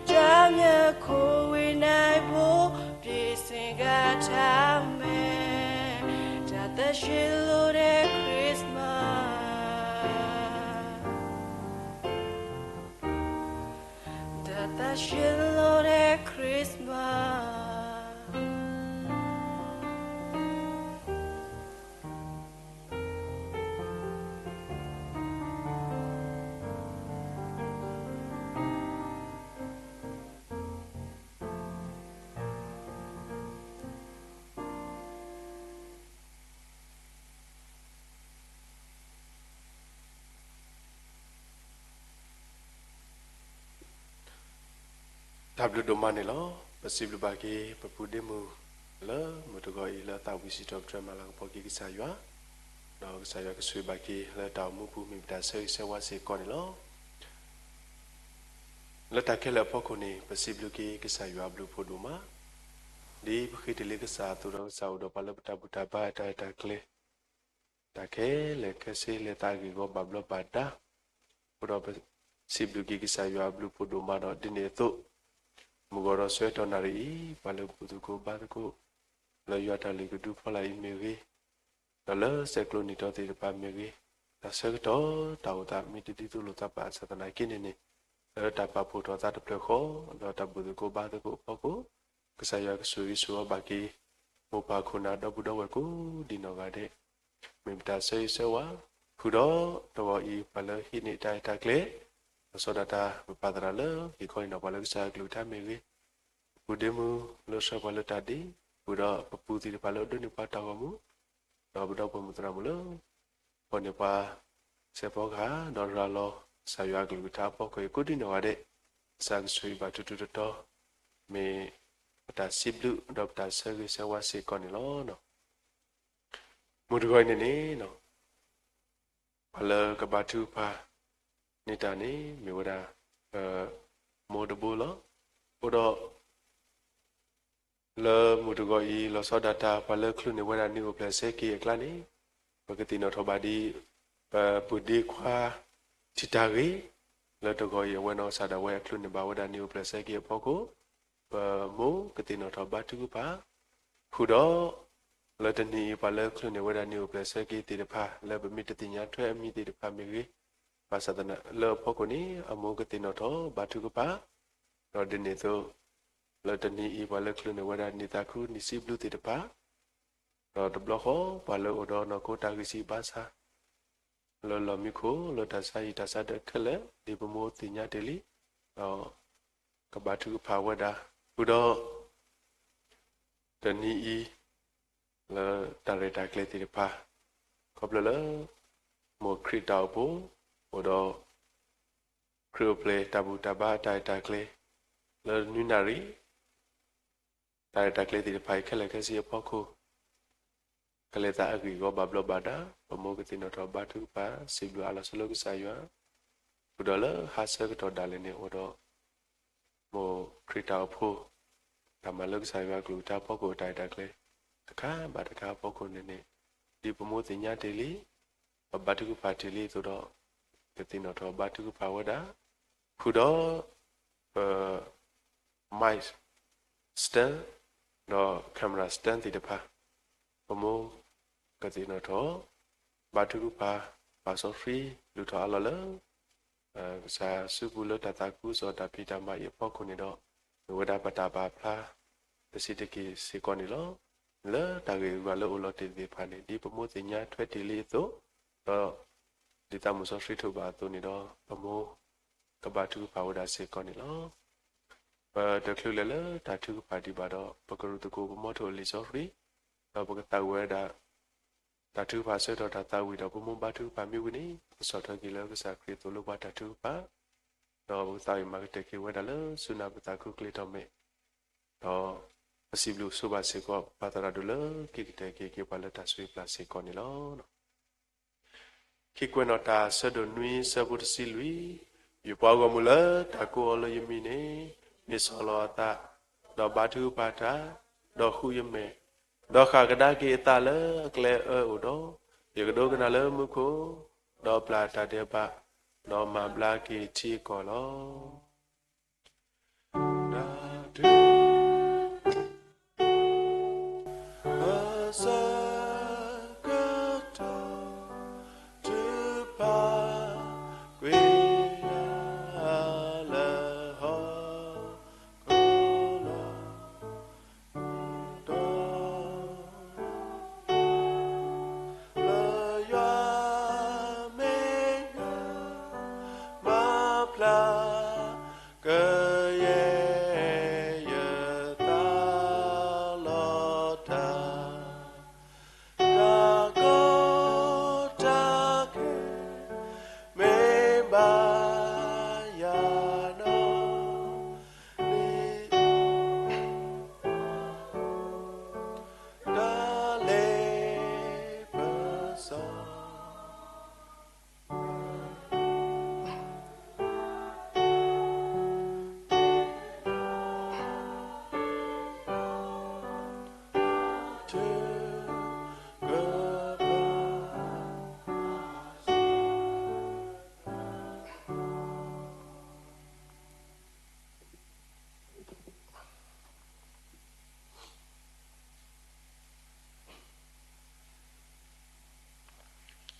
ကြွားများကိုယ်ဝင်နိုင်ဖို့ ပြင်ဆင်ကားထားမယ်။ တသက်ရှင်လို့တဲ့ Christmas. တသက်ရှင်လို့တဲ့ Christmas. တၢ်ဘျုးဒိၣ်မးန့ၣ်လီၤ. ပစံးဘျုးဘၣ်က့ၤ ပပုၢ်ဒ့မုၣ် လၢမုၢ်တဂီၤအံၤ လၢသးဝံၣ်စံးထီၣ်ပတြၢၤမၤလၤကပီၤက့ၤကစၢ်ယွၤ, ဒီးကစၢ်ယွၤကဆိၣ်ဂ့ၤဘၣ်က့ၤ လၢတၢ်အိၣ်မူပူၤ မ့ၢ်ပတၢ်ဆၢဂ့ၤဆၢဝါစ့ၢ်ကီးန့ၣ်လီၤ. လၢတၢ်ခဲလၢာ်အဖီခိၣ်န့ၣ် ပစံးဘျုးက့ၤကစၢ်ယွၤအဘျုးအဖှိၣ်ဒိၣ်မး, ဒ်ပဃ့တလ့ၢ်ကစၢ်အသိးဒီး ကစၢ်အိၣ်ဒီးပှၤလၢပတၢ်ဘူၣ်တၢ်ဘါ တၢ်ရဲၣ်တၢ်ကျဲၤ တၢ်ခဲလၢာ်ခဲဆ့ လဲၤသးဂ့ၢ်ဂီၤဘၣ်ဘျီးဘၣ်ဒါ, အဃိဒီးပစံးဘျုးက့ၤကစၢ်ယွၤအဘျုးအဖှိၣ်ဒိၣ်မးဒီး ဒ်န့ၣ်အသိး မုၢ်ဂီၤဒီးဆၢကတီၢ်နၣ်ရံၣ်အံၤ ပှၤလၢပဘူၣ်သကိးဘါသကိး လၢယွၤတၢ်လုၢ်ကဒုဖီလာ်အံၤမ့ၢ်ဂ့ၤ, ဒီးလၢဆဲးကျိးနံၣ်ထီၣ်သ့ၣ်တဖၣ်မ့ၢ်ဂ့ၤ, တၢ်ဆၢကတီၢ်တၢ်အိၣ်သးမ့ၢ်တဒ်သိးလိာ်သးဘၣ်အဆၣ်သနာ်က့န့ၣ်န့ၣ်, လၢတၢ်ပာ်ဖှိၣ်ထီၣ်သးတဖျၢၣ်ဃီ ဒီးတၢ်ဘူၣ်သကိးဘါသကိးအဖီခိၣ်, ကစၢ်ယွၤကဆိၣ်ဂ့ၤဆိၣ်ဝါဘၣ်က့ၤ မိၢ်ပၢ်ခိၣ်နၢ်ဒီပုၢ်ဒီဝဲၢ်ကိးဒံနီၢ်ဂၤဒဲး, မ့ၢ်ပတၢ်ဆၢဂ့ၤဆၢဝါ, ဃုာ်ဒီးတဂီၤအံၤ ပှၤလၢဟံးန့ၢ်တၢ်ရဲၣ်တၢ်ကျဲၤ, ဒီးစီၤဒၤတၢ်ပပာ်သရၣ်လၢဟံၣ်ခီအံၤန့ၣ် ပှၤလၢကစၢ်အကလုၢ်ကထါမ့ၢ်ဂ့ၤ, ပပုၢ်ဒ့မုၣ်လၢဆှၢပှၤလၢတၢ်ဒ့, ဃုာ်ဒီးပပုၢ်သ့ၣ်တဖၣ်လၢအဒိးန့ၢ်ပှၤတၢ်ဂီၤမူ, ဒီးပဒီပုၢ်ဝဲၢ်မုၣ်သရၣ်မုၣ်လၢ ဖီၣ်န့ၢ်ပှၤ စဲးဖီကဟၣ် ဒီးရၤလီၤ ကစၢ်ယွၤအကလုၢ်ကထါအဖီခိၣ်အံၤကိးဒံနီၢ်ဂၤဒဲး, ကစၢ်ကဆိၣ်ဂ့ၤဘၣ်ထူထူတီတီ, မ့ၢ်ပတၢ်စံးဘျုး ဒီးပတၢ်ဆၢဂ့ၤဆၢဝါစ့ၢ်ကီးန့ၣ်လီၤ. မုၢ်တဂီၤအံၤန့ၣ်န့ၣ် လၢကဘါထုကဖၣ်န့ၢ်တၢ်န့ၣ် မ့ၢ်ဝဲဒၣ် ပမိၢ်တဘိလီၤ. အိၣ်ဒီး လၢမုၢ်တဂီၤအံၤ လီၤဆီဒၣ်တၢ် ပှၤလၢချုးန့ၢ်ဝဲဒၣ်နံၣ်အိၣ်ဖျဲၣ်ဆၢက့ၤအကျါန့ၣ် ပကသ့ၣ်နီၣ်ထီၣ်ဘၣ်ဒ် ပပုၢ်ဒ့ခွါ ထံၣ်တၢ်ဂ့ၤ လၢတဂီၤအံၤ အဝဲနီၢ်ကစၢ်ဒၣ်ဝဲအချုးန့ၢ်ဘၣ်ဝဲဒၣ်နံၣ်အိၣ်ဖျဲၣ်ဆၢက့ၤအဖီခိၣ် ပမိၢ်ကသ့ၣ်နီၣ်ထီၣ်ဘါထုကဖၣ် ဃုာ်ဒီး လၢတနံၤအံၤ ပှၤလၢချုးန့ၢ်ဝဲဒၣ်နံၣ်အိၣ်ဖျဲၣ်ဆၢက့ၤသ့ၣ်တဖၣ် လၢပမ့ၢ်တသ့ၣ်ညါထွဲအမံၤသ့ၣ်တဖၣ်မ့ၢ်ဂ့ၤ, ဘၣ်ဆၣ်သနာ်လၢအဖီခိၣ်န့ၣ် အမိၢ်ကသ့ၣ်နီၣ်ထီၣ်ဘါထုကဖၣ်, ဒီးဒ်န့ၣ်အသိး လၢတနံၤအံၤ ပှၤလၢချုးန့ၢ်ဝဲဒၣ်နံၣ်သးခု နံၣ်စံးဘျုးသ့ၣ်တဖၣ်, ဒီးတဘျီဃီ ပှၤလၢအိၣ်ဒီးနီၢ်ခိတၢ်ဂံၢ်စၢ်ဘါစၢ် လၢလီၢ်မံခိၣ် လၢတၢ်ဆါဟံၣ်တၢ်ဆါဒၢးခဲလၢာ် ဒ်ပမိၢ်သ့ၣ်ညါတ့ၢ်လံ, ဒီးကဘါထုကဖၣ်ဝဲဒၣ်, ဃုာ်ဒီး တနံၤအံၤ လၢတၢ်ရဲၣ်တၢ်ကျဲၤသ့ၣ်တဖၣ် ခီဖျိလၢ မိၢ်ခရံာ်တၢ်အိၣ်ဖှိၣ် အိၣ်ဒီး ခရံာ်အိၣ်ဖျဲၣ်တၢ်ဘူၣ်တၢ်ဘါအတၢ်ရဲၣ်တၢ်ကျဲၤ လၢနွံနၣ်ရံၣ် တၢ်ရဲၣ်တၢ်ကျဲၤသ့ၣ်တဖၣ်အံၤ ခဲလၢာ်ခဲဆ့အဖီခိၣ် ကလဲၤသးအဂ့ၢ်အဂီၢ်ဘၣ်ဘျီးဘၣ်ဒါ ပမိၢ်ကသ့ၣ်နီၣ်ထီၣ်ဘါထုကဖၣ် စံးဘျုးအါလီၤဆၢလၢကစၢ်ယွၤ, ဃုာ်ဒီးလၢဟါဆၢကတီၢ်ဒၣ်လဲာ်န့ၣ် အိၣ်ဒီး မိၢ်ခရံာ်တၢ်အိၣ်ဖှိၣ် တၢ်မၤလၢကစၢ်ယွၤအကလုၢ်ကထါအဖီခိၣ် တၢ်ရဲၣ်တၢ်ကျဲၤ တခါဘၣ်တခါအဖီခိၣ်န့ၣ်န့ၣ် ဒ်ပမိၢ်သ့ၣ်ညါတ့ၢ်လံ, ပဘါထုကဖၣ်တ့ၢ်လံအသိးဒီး ကသ့ၣ်နီၣ်ထီၣ်ဘါထုကဖၣ်ဝဲဒၣ်, ဃုာ်ဒီး ပ mic stand ဒီး camera stand သ့ၣ်တဖၣ် ပမိၢ်ကသ့ၣ်နီၣ်ထီၣ် ဘါထုကဖၣ် ပာ်စီဆှံ လုၢ်ထီၣ်အါလီၤလၢ ကစၢ်စုပူၤလၢတၢ်သးခုကစီၣ်တၢ်ဖံးတၢ်မၤအံၤအဖီခိၣ်န့ၣ်ဒီး မ့ၢ်ဝဲဒၣ်ပတၢ်ပာ်ဖျါ တဆံးတက့ၢ်စ့ၢ်ကီးန့ၣ်လီၤ. လၢတၢ်ဂ့ၢ်အဂီၢ်လၢအိၣ်လီၤတ့ၢ်သ့ၣ်တဖၣ်န့ၣ် ဒ်ပမိၢ်သ့ၣ်ညါထွဲတ့ၢ်လံအသိး ဒီး ဒ်သးမုၢ်စီဆှံထုးဘၣ်အသိးန့ၣ်ဒီး ပမိၢ်ကဘါထုကဖၣ်ဝဲဒၣ်စ့ၢ်ကီးန့ၣ်လီၤ. ပတချုးလဲၤလၢတၢ်ထုကဖၣ်ဒံးဘၣ်ဒီး ပကရူၢ်သကိးပမိၢ်ထိၣ်လံာ်စီဆှံ, ဒီးပကသးဝံၣ်ဝဲဒၣ် တၢ်ထုကဖၣ်ဆၢကတီၢ်တၢ်သးဝံၣ်ဒီး ပမိၢ်ဘါထုကဖၣ်မ့ၢ်ဝံၤန့ၣ် ပကဆီၣ်ထွဲက့ၤလၢကစၢ်ခရံာ်အသိးလၢပှၤတၢ်ထုကဖၣ်, ဒီးပကသးဝံၣ်မၤကတၢၢ်က့ၤဝဲဒၣ်လၢဆူနၢ်ပၢၢ်သးခုကလ့ၤထီၣ်မဲာ်, ဒီးပစံးဘျုးဆိဘၣ်စ့ၢ်ကီး ပၢ်သရၣ်ဒိၣ်လၢက့ၤကတဲာ်က့ၤက့ၤပှၤလၢတၢ်ဆိၣ်ဂ့ၤပျၢ်စ့ၢ်ကီးန့ၣ်လီၤ. ခံကွဲးနီၣ်တၢ် ဆၢဒိၣ်နွံ ဆၢဖိတဆံလွံၢ်, ယပှၤဂီၢ်မုၢ်လၢတၢ်ကိးအီၤလၢယမံၤန့ၣ် မ့ၢ်ဆီၣ်လီၤအသး, ဒီးဘါထုကဖၣ်တၢ်, ဒီးဃုယမဲာ်, ဒီးဃၣ်ကဒါက့ၤအသးလၢအကျဲအၢအိၣ်ဒီး, ယကဒိကနၣ်လၢမူခိၣ်, ဒီးပျၢ်တၢ်ဒဲးဘး, ဒီးမၤဘျါက့ၤထံအကီၢ်လီၤ. တၢ်ထုကဖၣ် အဆၢကတီၢ် ထုကဖၣ်ကွံာ်ယၤလၢဟီၣ်ခိၣ်လီၤ. ဒီး လၢယွၤမဲာ်ညါ မၤဖျါ ကယဲၢ်ယသးလီၤတၢ်, တၢ်ကီတၢ်ခဲ မ့ၢ်ဘၣ်ယၤနီၢ် တၢ်လ့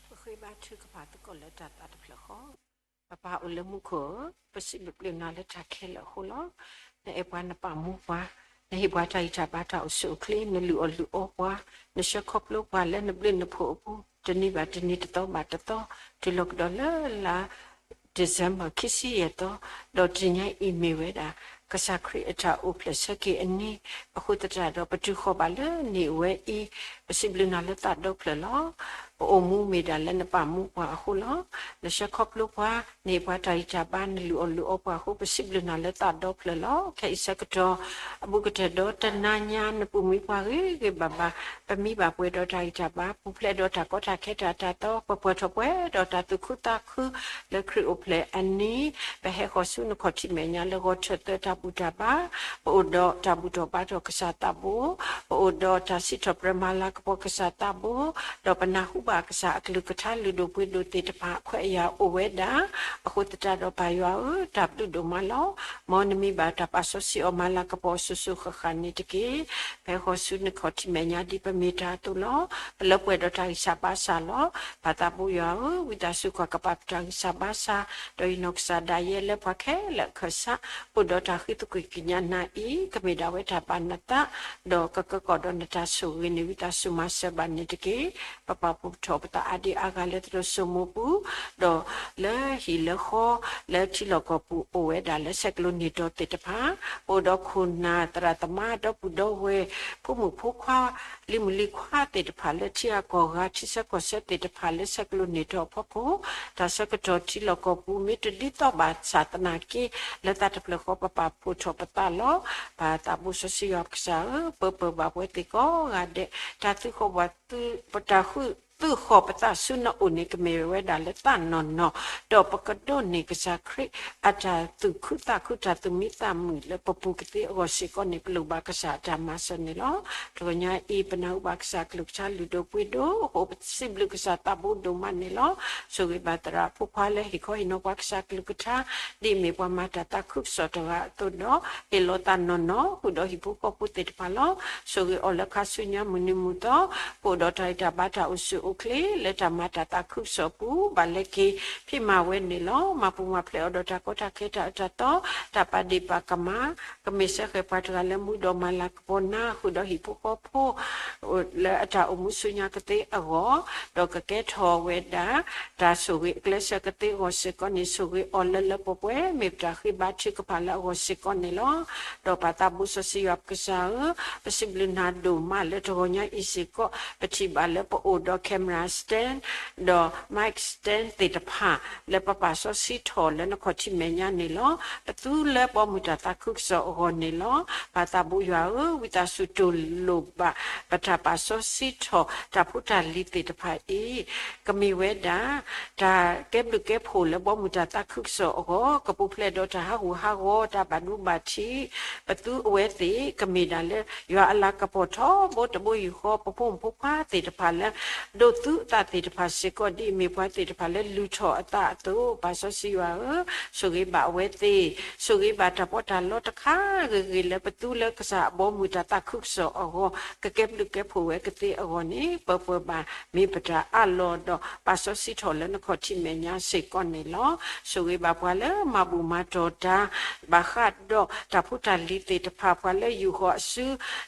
ပစီ ထုကဖၣ် ပဃ့ဘါထုကဖၣ်သကိးလၢတၢ်သးတဖျၢၣ်ဃီ, ပပၢ်အိၣ်လၢမူခိၣ်ဧၢ, ပစံးဘျုးပျုၢ်နၤလၢတၢ်ခဲလၢာ်အဃိလီၤ. နအဲၣ်ပှၤနပာ်မူပှၤ, နဟ့ၣ်ပှၤတၢ်ဂံၢ်တၢ်ဘါတၢ်အိၣ်ဆူၣ်အိၣ်ချ့, နလုၢ်အီၣ်လုၢ်အီပှၤ, နဆှၢခီဖျိပှၤလၢနဘျုးနဖှိၣ်အပူၤ, တနံၤဘၣ်တနံၤတသီဘၣ်တသီ, တုၤလီၤကဒီးလၢလါ December ခံဆံယဲၢ်သီ, ဒီးတနံၤအံၤမ့ၢ်ဝဲဒၣ် ကစၢ်ခရံာ်အတၢ်အိၣ်ဖျဲၣ်ဆၢက့ၤအနံၤ, အဃိသတးဒီးပတုၤဃီၤဘၣ်လၢနံၣ်ဝဲအံၤ, ပစံးဘျုးနၤလၢသးဒီဖျၢၣ်လီၤ. ပအိၣ်မူမ့ၢ်ဒၣ်လၢနပာ်မူပှၤအဃိလီၤ. နဆှၢခီဖျိပှၤ, နဟ့ၣ်ပှၤတၢ်ဂံၢ်တၢ်ဘါ, နလုၢ်အီၣ်လုၢ်အီပှၤအဃိ ပစံးဘျုးနၤလၢသးဒီဖျၢၣ်လီၤ. ခဲအံၤဆၢကတီၢ် အဘူးကတၢၢ်ဒီးတနၤညါ နပူၤမံပှၤဂ့ၤဂ့ၤဘၣ်ဘၣ်, ပမံဘၣ်ပှဲၤဒီးတၢ်ဂံၢ်တၢ်ဘါ, ပူၤဖျဲးဒီးတၢ်ကီတၢ်ခဲတၢ်တၢ်သီ, ပပှဲၤထီၣ်ပှဲၤဒီးတၢ်သူၣ်ခုသးခုလၢခရံာ်အိၣ်ဖျဲၣ်အနံၤ, ပဟဲဃီၤဆူနခီၣ်ထံးမဲာ်ညါလၢဂီၤထၢၣ်သၢတၢ်ဘူၣ်တၢ်ဘါ, ပအိၣ်ဒီးတၢ်ဘူၣ်ထီၣ်ဘါထီၣ်ကစၢ်သးဘိ, ပအိၣ်ဒီးတၢ်စံးထီၣ်ပတြၢၤမၤလၤကပီၤကစၢ်သးဘိ, ဒီးပနၢ်ဟူဘၣ်ကစၢ်အကလုၢ်ကထါလုၢ်ဒိၣ်ပှ့ၤဒိၣ်သ့ၣ်တဖၣ် ခွဲးယာ်အိၣ်ဝဲဒၣ်, အဃိသတးဒီးပၢ်ယွၤဧၢ, တၢ်ဘျုးဒိၣ်မးလီၤ. မ်နမံဘၣ်တၢ်ပာ်စီဆှံအီၤမၤလၤကပီၤအစိၤစိၤဃၣ်ဃၣ်န့ၣ်တက့ၢ်. ပဟဲဃီၤဆူနခီၣ်ထံးမဲာ်ညါဒ်ပမ့ၢ်တၢ်အသိးလီၤ. ပလၢပှဲၤဒီးတၢ်ဂံၢ်စၢ်ဘါစၢ်လီၤ. ပၢ်သးဘိယွၤဧၢ, ဝံသးစူၤကွၢ်ကပာ်ပတၢ်ဂံၢ်စၢ်ဘါစၢ်, ဒီးယနီၢ်ကစၢ်ဒၣ်ယဲလၢပှၤခဲလၢာ်အခၢၣ်စး အိၣ်ဒီးတၢ်ဃ့သကွံၢ်ကညးနၤအံၤ ကမ့ၢ်ဒၣ်ဝဲတၢ်ပာ်နသး, ဒီးကကကီၢ်ဒီးနတၢ်ဆိၣ်ဂ့ၤန့ၣ် ဝံသးစူၤမၤစၢၤဘၣ်န့ၣ်တက့ၢ်. ပပာ်ဖှိၣ်ထီၣ်ပသးအါဒံအါဂၤလၢသရိာ်စိမိၤပူၤ, ဒီးလၢဟံၣ်လၢဃီ လၢထံလီၢ်ကီၢ်ပူၤအိၣ်ဝဲဒၣ်လၢဆဲးကျိးန့ၢ်တီၤသ့ၣ်တဖၣ်, ပအိၣ်ဒီးခိၣ်နၢ်သရၣ်သမါ ဒီပုၢ်ဒီဝဲၢ် ဖိမုၣ်ဖိခွါ လံၤမုၣ်လံၤခွါသ့ၣ်တဖၣ်လၢထံဂၤကီၢ်ဂၤ ထံဆၢကီၢ်ဆၢသ့ၣ်တဖၣ်လၢဆဲးကျိးန့ၢ်တီၤအဖီခိၣ်, တၢ်ဆၢကတီၢ်ထံလီၢ်ကီၢ်ပူၤ မ့ၢ်တဒ်သိးဘၣ်ဆၣ်သနာ်က့ လၢသးတဖျၢၣ်ဃီပပာ်ဖှိၣ်ထီၣ်ပသးလီၤ. ပၢ်သးဘိစီဆှံယွၤပကစၢ်ဧၢ, ပၢပၢၢ်ဘၣ်ပဝဲသ့ၣ်ကိးဂၤဒဲး, တၢ်သုဃီၣ်ဘၣ်သု ပတၢ်ဃုသုဃီၣ်ပသးဆူနအိၣ်န့ၣ် ကမ့ၢ်ဝဲဒၣ်လၢသးနီၢ်နီၢ်, ဒီးပကဒိးန့ၢ်ကစၢ်ခရံာ်အတၢ်သူၣ်ခုသးခု တၢ်သူၣ်မံသးမုာ်လၢပပူၤကသ့အဂီၢ်စ့ၢ်ကီးန့ၣ် ပလိၣ်ဘၣ်ကစၢ်အတၢ်မၤစၢၤန့ၣ်လီၤ. တဂီၤညါအံၤ ပနၢ်ဟူဘၣ်ကစၢ်ကလုၢ်ကထါလုၢ်ဒိၣ်ပှ့ၤဒိၣ်အဃိ ပစံးဘျုးကစၢ်သးဘိဒိၣ်မးန့ၣ်လီၤ. ဆိၣ်ဂ့ၤဘၣ်သရၣ်ဖိခွါလၢဟ့ၣ်ခီဟ့ၣ်နီၤပှၤကစၢ်ကလုၢ်ကထါ ဒ်အမ့ၢ်ပှၤမၤတၢ်သးခုကစီၣ်တဂၤအသိးဒီး ဟ့ၣ်လီၤသးနီၢ်နီၢ် ဃုာ်ဒီးဟံၣ်ဖိဃီဖိသ့ၣ်တဖၣ်လီၤ. ဆိၣ်ဂ့ၤအီၤလၢခါဆူညါမုၢ်နံၤမုၢ်သီ, ပအိၣ်ဒီးတၢ်ဂံၢ်တၢ်ဘါတၢ်အိၣ်ဆူၣ်အိၣ်ချ့ လၢတၢ်မၤတၢ်သးခုကစီၣ်အပူၤ ဘၣ်လဲၤက့ၤဖံးမၤဝဲန့ၣ်လီၤ. မၤပူၤမၤဖျဲးအီၤဒီးတၢ်ကီတၢ်ခဲတၢ်အၢတၢ်သီ, တၢ်ပာ်ဒ့ၣ်ပာ်ကမၣ်, ကမ့ၢ်စၢဃဲၤပှၤတဂၤလၢမူဒီးမၤလၤကပီၤနၤ ဃုာ်ဒီးဟံၣ်ဖိဃီဖိ လၢအတၢ်အိၣ်မူဆူညါကသ့အဂီၢ်, ဒီးကကဲထီၣ်ဝဲဒၣ် တၢ်ဆိၣ်ဂ့ၤအကျဲးစၢးကသ့အဂီၢ်စ့ၢ်ကီးန့ၣ် ဆိၣ်ဂ့ၤအီၤလၢလၢပှဲၤပှဲၤ မ့ၢ်ပတၢ်ဃ့ဘါထုကဖၣ်လၢအဂီၢ်စ့ၢ်ကီးန့ၣ်လီၤ. ဒီးပၢ်သးဘိစီဆှံယွၤပကစၢ်ဧၢ, ပစံးဘျုးနၤဒိၣ်မးလၢတဂီၤညါအံၤစ့ၢ်ကီး ပထံၣ်ဘၣ်လၢပအိၣ်ဒီး camera stand ဒီး mic stand သ့ၣ်တဖၣ် လၢပပာ်စီဆှံထီၣ်လၢနခီၣ်ထံးမဲာ်ညါန့ၣ်လီၤ. ပသူလၢဘီမုၢ်တၢ်သးခုကစီၣ်အဂီၢ်န့ၣ်လီၤ. ပၢ်သးဘိယွၤဧၢ, ဝံသးစူၤတူၢ်လိာ်ဘၣ် ပတၢ်ပာ်စီဆှံထီၣ်တၢ်ဖိတၢ်လံၤသ့ၣ်တဖၣ်အံၤ ကမ့ၢ်ဝဲဒၣ် တၢ်ကဲဘျုးကဲဖှိၣ်လၢဘီမုၢ်တၢ်သးခုကစီၣ်အဂီၢ်, ကပူၤဖျဲးဒီးတၢ်ဟးဂူာ်ဟးဂီၤ တၢ်ဘၣ်ဒူဘၣ်ထံး, ပသူအဝဲသ့ၣ် ကမ့ၢ်ဒၣ်လၢ ယွၤအလၤကပီၤထီဘိတဘိယူၢ်ဃီ ပဖိမုၣ်ဖိခွါသ့ၣ်တဖၣ်လၢ ဒိးသူအသးသ့ၣ်တဖၣ်စ့ၢ်ကီး ဒ်အမ့ၢ်ပှၤသ့ၣ်တဖၣ်လၢလုၢ်ထီၣ်အသးအသိး, ပၢ်စီဆှံယွၤဧၢ, ဆိၣ်ဂ့ၤဘၣ်အဝဲသ့ၣ်, ဆိၣ်ဂ့ၤဘၣ်တၢ်ပီးတၢ်လီတခါဂ့ၤဂ့ၤလၢပသူလၢကစၢ်အဘီမုၢ်တၢ်သးခုကစီၣ်အဂီၢ် ကကဲဘျုးကဲဖှိၣ်ဝဲကသ့အဂီၢ်န့ၣ် ပၢၤပၢၤဘၣ် မ့ၢ်ပတၢ်အးလီၤဒီး ပာ်စီဆှံထီၣ်လၢနခီၣ်ထံးမဲာ်ညါစ့ၢ်ကီးန့ၣ်လီၤ. ဆိၣ်ဂ့ၤဘၣ်ပှၤလၢမၤဘူၣ်မၤတီၢ်တၢ် ဘၣ်ဃးဒီးတၢ်ဖိတၢ်လံၤသ့ၣ်တဖၣ်, ပှၤလၢယူၢ်ဃီၤအစ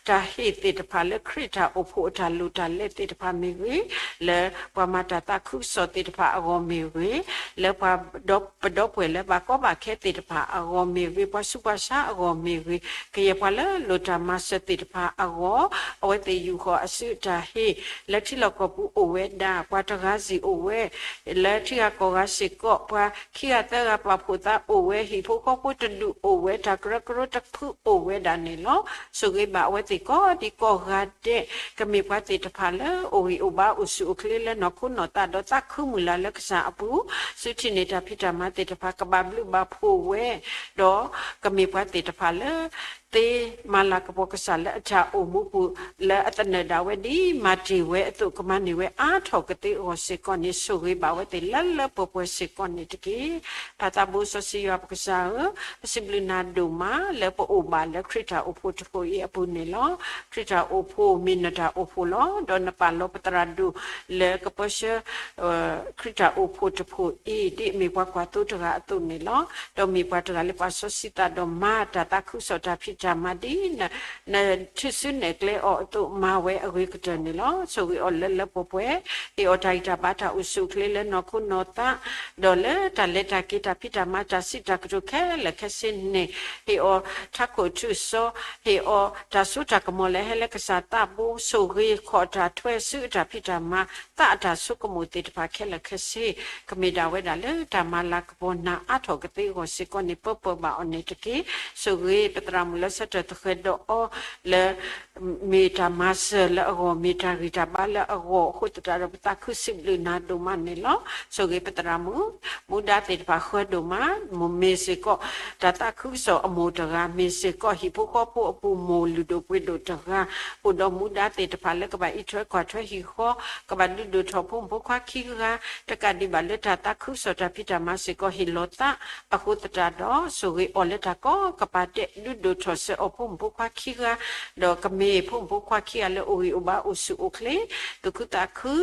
ုတၢ်ဟ့ၣ်သ့ၣ်တဖၣ် လၢခရံာ်တၢ်အိၣ်ဖှိၣ်အတၢ်လိၣ်တၢ်လဲသ့ၣ်တဖၣ်မ့ၢ်ဂ့ၤ, လၢပှၤမၤတၢ်သးခုကစီၣ်သ့ၣ်တဖၣ်အဂီၢ်မ့ၢ်ဂ့ၤ, လၢပှၤဒီပဒီပုၢ်ဝဲၢ်လၢဘၣ်ကီဘၣ်ခဲသ့ၣ်တဖၣ်အဂီၢ်မ့ၢ်ဂ့ၤ, ပှၤဆူးပှၤဆါအဂီၢ်မ့ၢ်ဂ့ၤ, ကယဲၢ်ပှၤလၢလိၣ်တၢ်မၤစၢၤသ့ၣ်တဖၣ်အဂီၢ်, အဝဲသ့ၣ်ယူၢ်ဃီၤအစုအတၢ်ဟ့ၣ် လၢထံလီၢ်ကီၢ်ပူၤအိၣ်ဝဲဒၣ် ပှၤတဂၤစ့ၢ်အိၣ်ဝဲ လၢထံဂၤကီၢ်ဂၤစ့ၢ်ကီး ပှၤခံဂၤသၢဂၤပာ်ဖှိၣ်သးအိၣ်ဝဲ, ဟံၣ်ဖိဃီဖိတဒူၣ်အိၣ်ဝဲ, တၢ်ကရၢကရိတဖုအိၣ်ဝဲဒၣ်န့ၣ်လီၤ. ဆိၣ်ဂ့ၤဘၣ်အဝဲသ့ၣ်ကိးဒံကိးဂၤဒဲး, ကမ့ၢ်ပှၤသ့ၣ်တဖၣ်လၢအိၣ်ဂံၢ်အိၣ်ဘါအိၣ်ဆူၣ်အိၣ်ချ့လၢနီၢ်ခိနီၢ်သးဒီးသးခုမုၢ်လၢ်လၢကစၢ်အပူၤ, စုထံၣ်န့ၢ်တၢ်ဖံးတၢ်မၤသ့ၣ်တဖၣ် ကဘၣ်ဘျုးဘၣ်ဖှိၣ်ဝဲ, ဒီးကမ့ၢ်ပှၤသ့ၣ်တဖၣ်လၢ သ့မၤလၤကပီၤကစၢ်လၢအတၢ်အိၣ်မူပူၤ လၢအသနၢၣ်ဒၣ်ဝဲဒ်မၤတ့ၢ်ဝဲအသိး ကမၤန့ၢ်ဝဲအါထီၣ်ကသ့အဂီၢ်စ့ၢ်ကီးန့ၣ် ဆိၣ်ဂ့ၤဘၣ်ဝဲသ့ၣ်လၢလၢပှဲၤပှဲၤစ့ၢ်ကီးန့ၣ်တက့ၢ်. ပၢ်သးဘိစီဆှံယွၤပကစၢ်ဧၢ, ပစံးဘျုးနၤဒိၣ်မးလၢပအိၣ်ဘၣ်လၢခရံာ်တၢ်အိၣ်ဖှိၣ်တဖှိၣ်အံၤအပူၤန့ၣ်လီၤ. ခရံာ်တၢ်အိၣ်ဖှိၣ်မ့ၢ်နတၢ်အိၣ်ဖှိၣ်လီၤ. ဒီးနပာ်လီၤပသရၣ်ဒိၣ်လၢကပၢဆှၢ ခရံာ်တၢ်အိၣ်ဖှိၣ်တဖှိၣ်အံၤ ဒ်အမ့ၢ်ပှၤကွၢ်သိတဂၤအသိးန့ၣ်လီၤ. ဒီးမ့ၢ်ပှၤတဂၤလၢပှၤစီဆှံသးဒီးမၤတၢ်သးခုကစီၣ်တၢ်ဖံး တၢ်မၤဒ် နထုးစုနဲၣ်ကျဲအီၤအသိး မၤဝဲအဂ့ၤကတၢၢ်န့ၣ်လီၤ. ဆိၣ်ဂ့ၤအီၤလၢလၢပှဲၤပှဲၤ, ဟ့ၣ်အီၤတၢ်ဂံၢ်တၢ်ဘါတၢ်အိၣ်ဆူၣ်အိၣ်ချ့လၢနီၢ်ခိနီၢ်သး, ဒီးလၢတၢ်လဲၤတၢ်က့ၤတၢ်ဖံးတၢ်မၤတၢ်စံးတၢ်ကတိၤခဲလၢာ်ခဲဆ့န့ၣ်, ဟ့ၣ်အီၤထးခိၣ်ထူၣ်စီ, ဟ့ၣ်အီၤတၢ်စိတၢ်ကမီၤလၢဟဲလၢကစၢ်သးဘိ, ဆိၣ်ဂ့ၤခီၣ်တၢ်ထွဲစုအတၢ်ဖံးတၢ်မၤ, သးအတၢ်ဆိကမိၣ်သ့ၣ်တဖၣ်ခဲလၢာ်ခဲဆ့ ကမ့ၢ်ဒၣ်ဝဲဒၣ်လၢတၢ်မၤလၤကပီၤနၤအါထီၣ်ကသ့အဂီၢ်စ့ၢ်ကီးန့ၣ် ပၢပၢဘၣ်အီၤန့ၣ်တက့ၢ်. ဆိၣ်ဂ့ၤပသရၣ်မုၣ်လၢဆၢထၢၣ်သဃဲၤဒီးအီၤလၢ မ့ၢ်တၢ်မၤစၢၤလၢအဂီၢ်, မ့ၢ်တၢ်ဂံၢ်တၢ်ဘါလၢအဂီၢ်အဃိသတးဒီး ပသးခုစံးဘျုးနၤဒိၣ်မးန့ၣ်လီၤ. ဆိၣ်ဂ့ၤပသရၣ်မုၣ်, မူဒါသ့ၣ်တဖၣ်ဃၢဒိၣ်မး, မ့ၢ်စ့ၢ်ကီး တၢ်သးခုကစီၣ်အမိၢ်တဂၤ, မ့ၢ်စ့ၢ်ကီးဟံၣ်ဖိဃီဖိအပူၤမိၢ်လုၢ်ဒိၣ်ပှ့ၤဒိၣ်တဂၤ, အိၣ်ဒီးမူဒါသ့ၣ်တဖၣ်လၢကဘၣ်အံးထွဲကွၢ်ထွဲဟံၣ်ဃီ, ကဘၣ်ဒုးဒိၣ်ထီၣ်ဖိမုၣ်ဖိခွါခံဂၤ, တကးဒံးဘၣ်လၢတၢ်သးခုကစီၣ်တၢ်ဖံးတၢ်မၤစ့ၢ်ကီးဟ့ၣ်လီၤသးအဃိသတးဒီး ဆိၣ်ဂ့ၤအီၤလၢတၢ်ကိးကပၤဒဲး ဒုးဒိၣ်ထီၣ်စၢၤအီၤဖိမုၣ်ဖိခွါခံဂၤ, ဒီးကမ့ၢ်ဖိမုၣ်ဖိခွါခံဂၤလၢအိၣ်ဂံၢ်အိၣ်ဘါအိၣ်ဆူၣ်အိၣ်ချ့, သူၣ်ခုသးခု,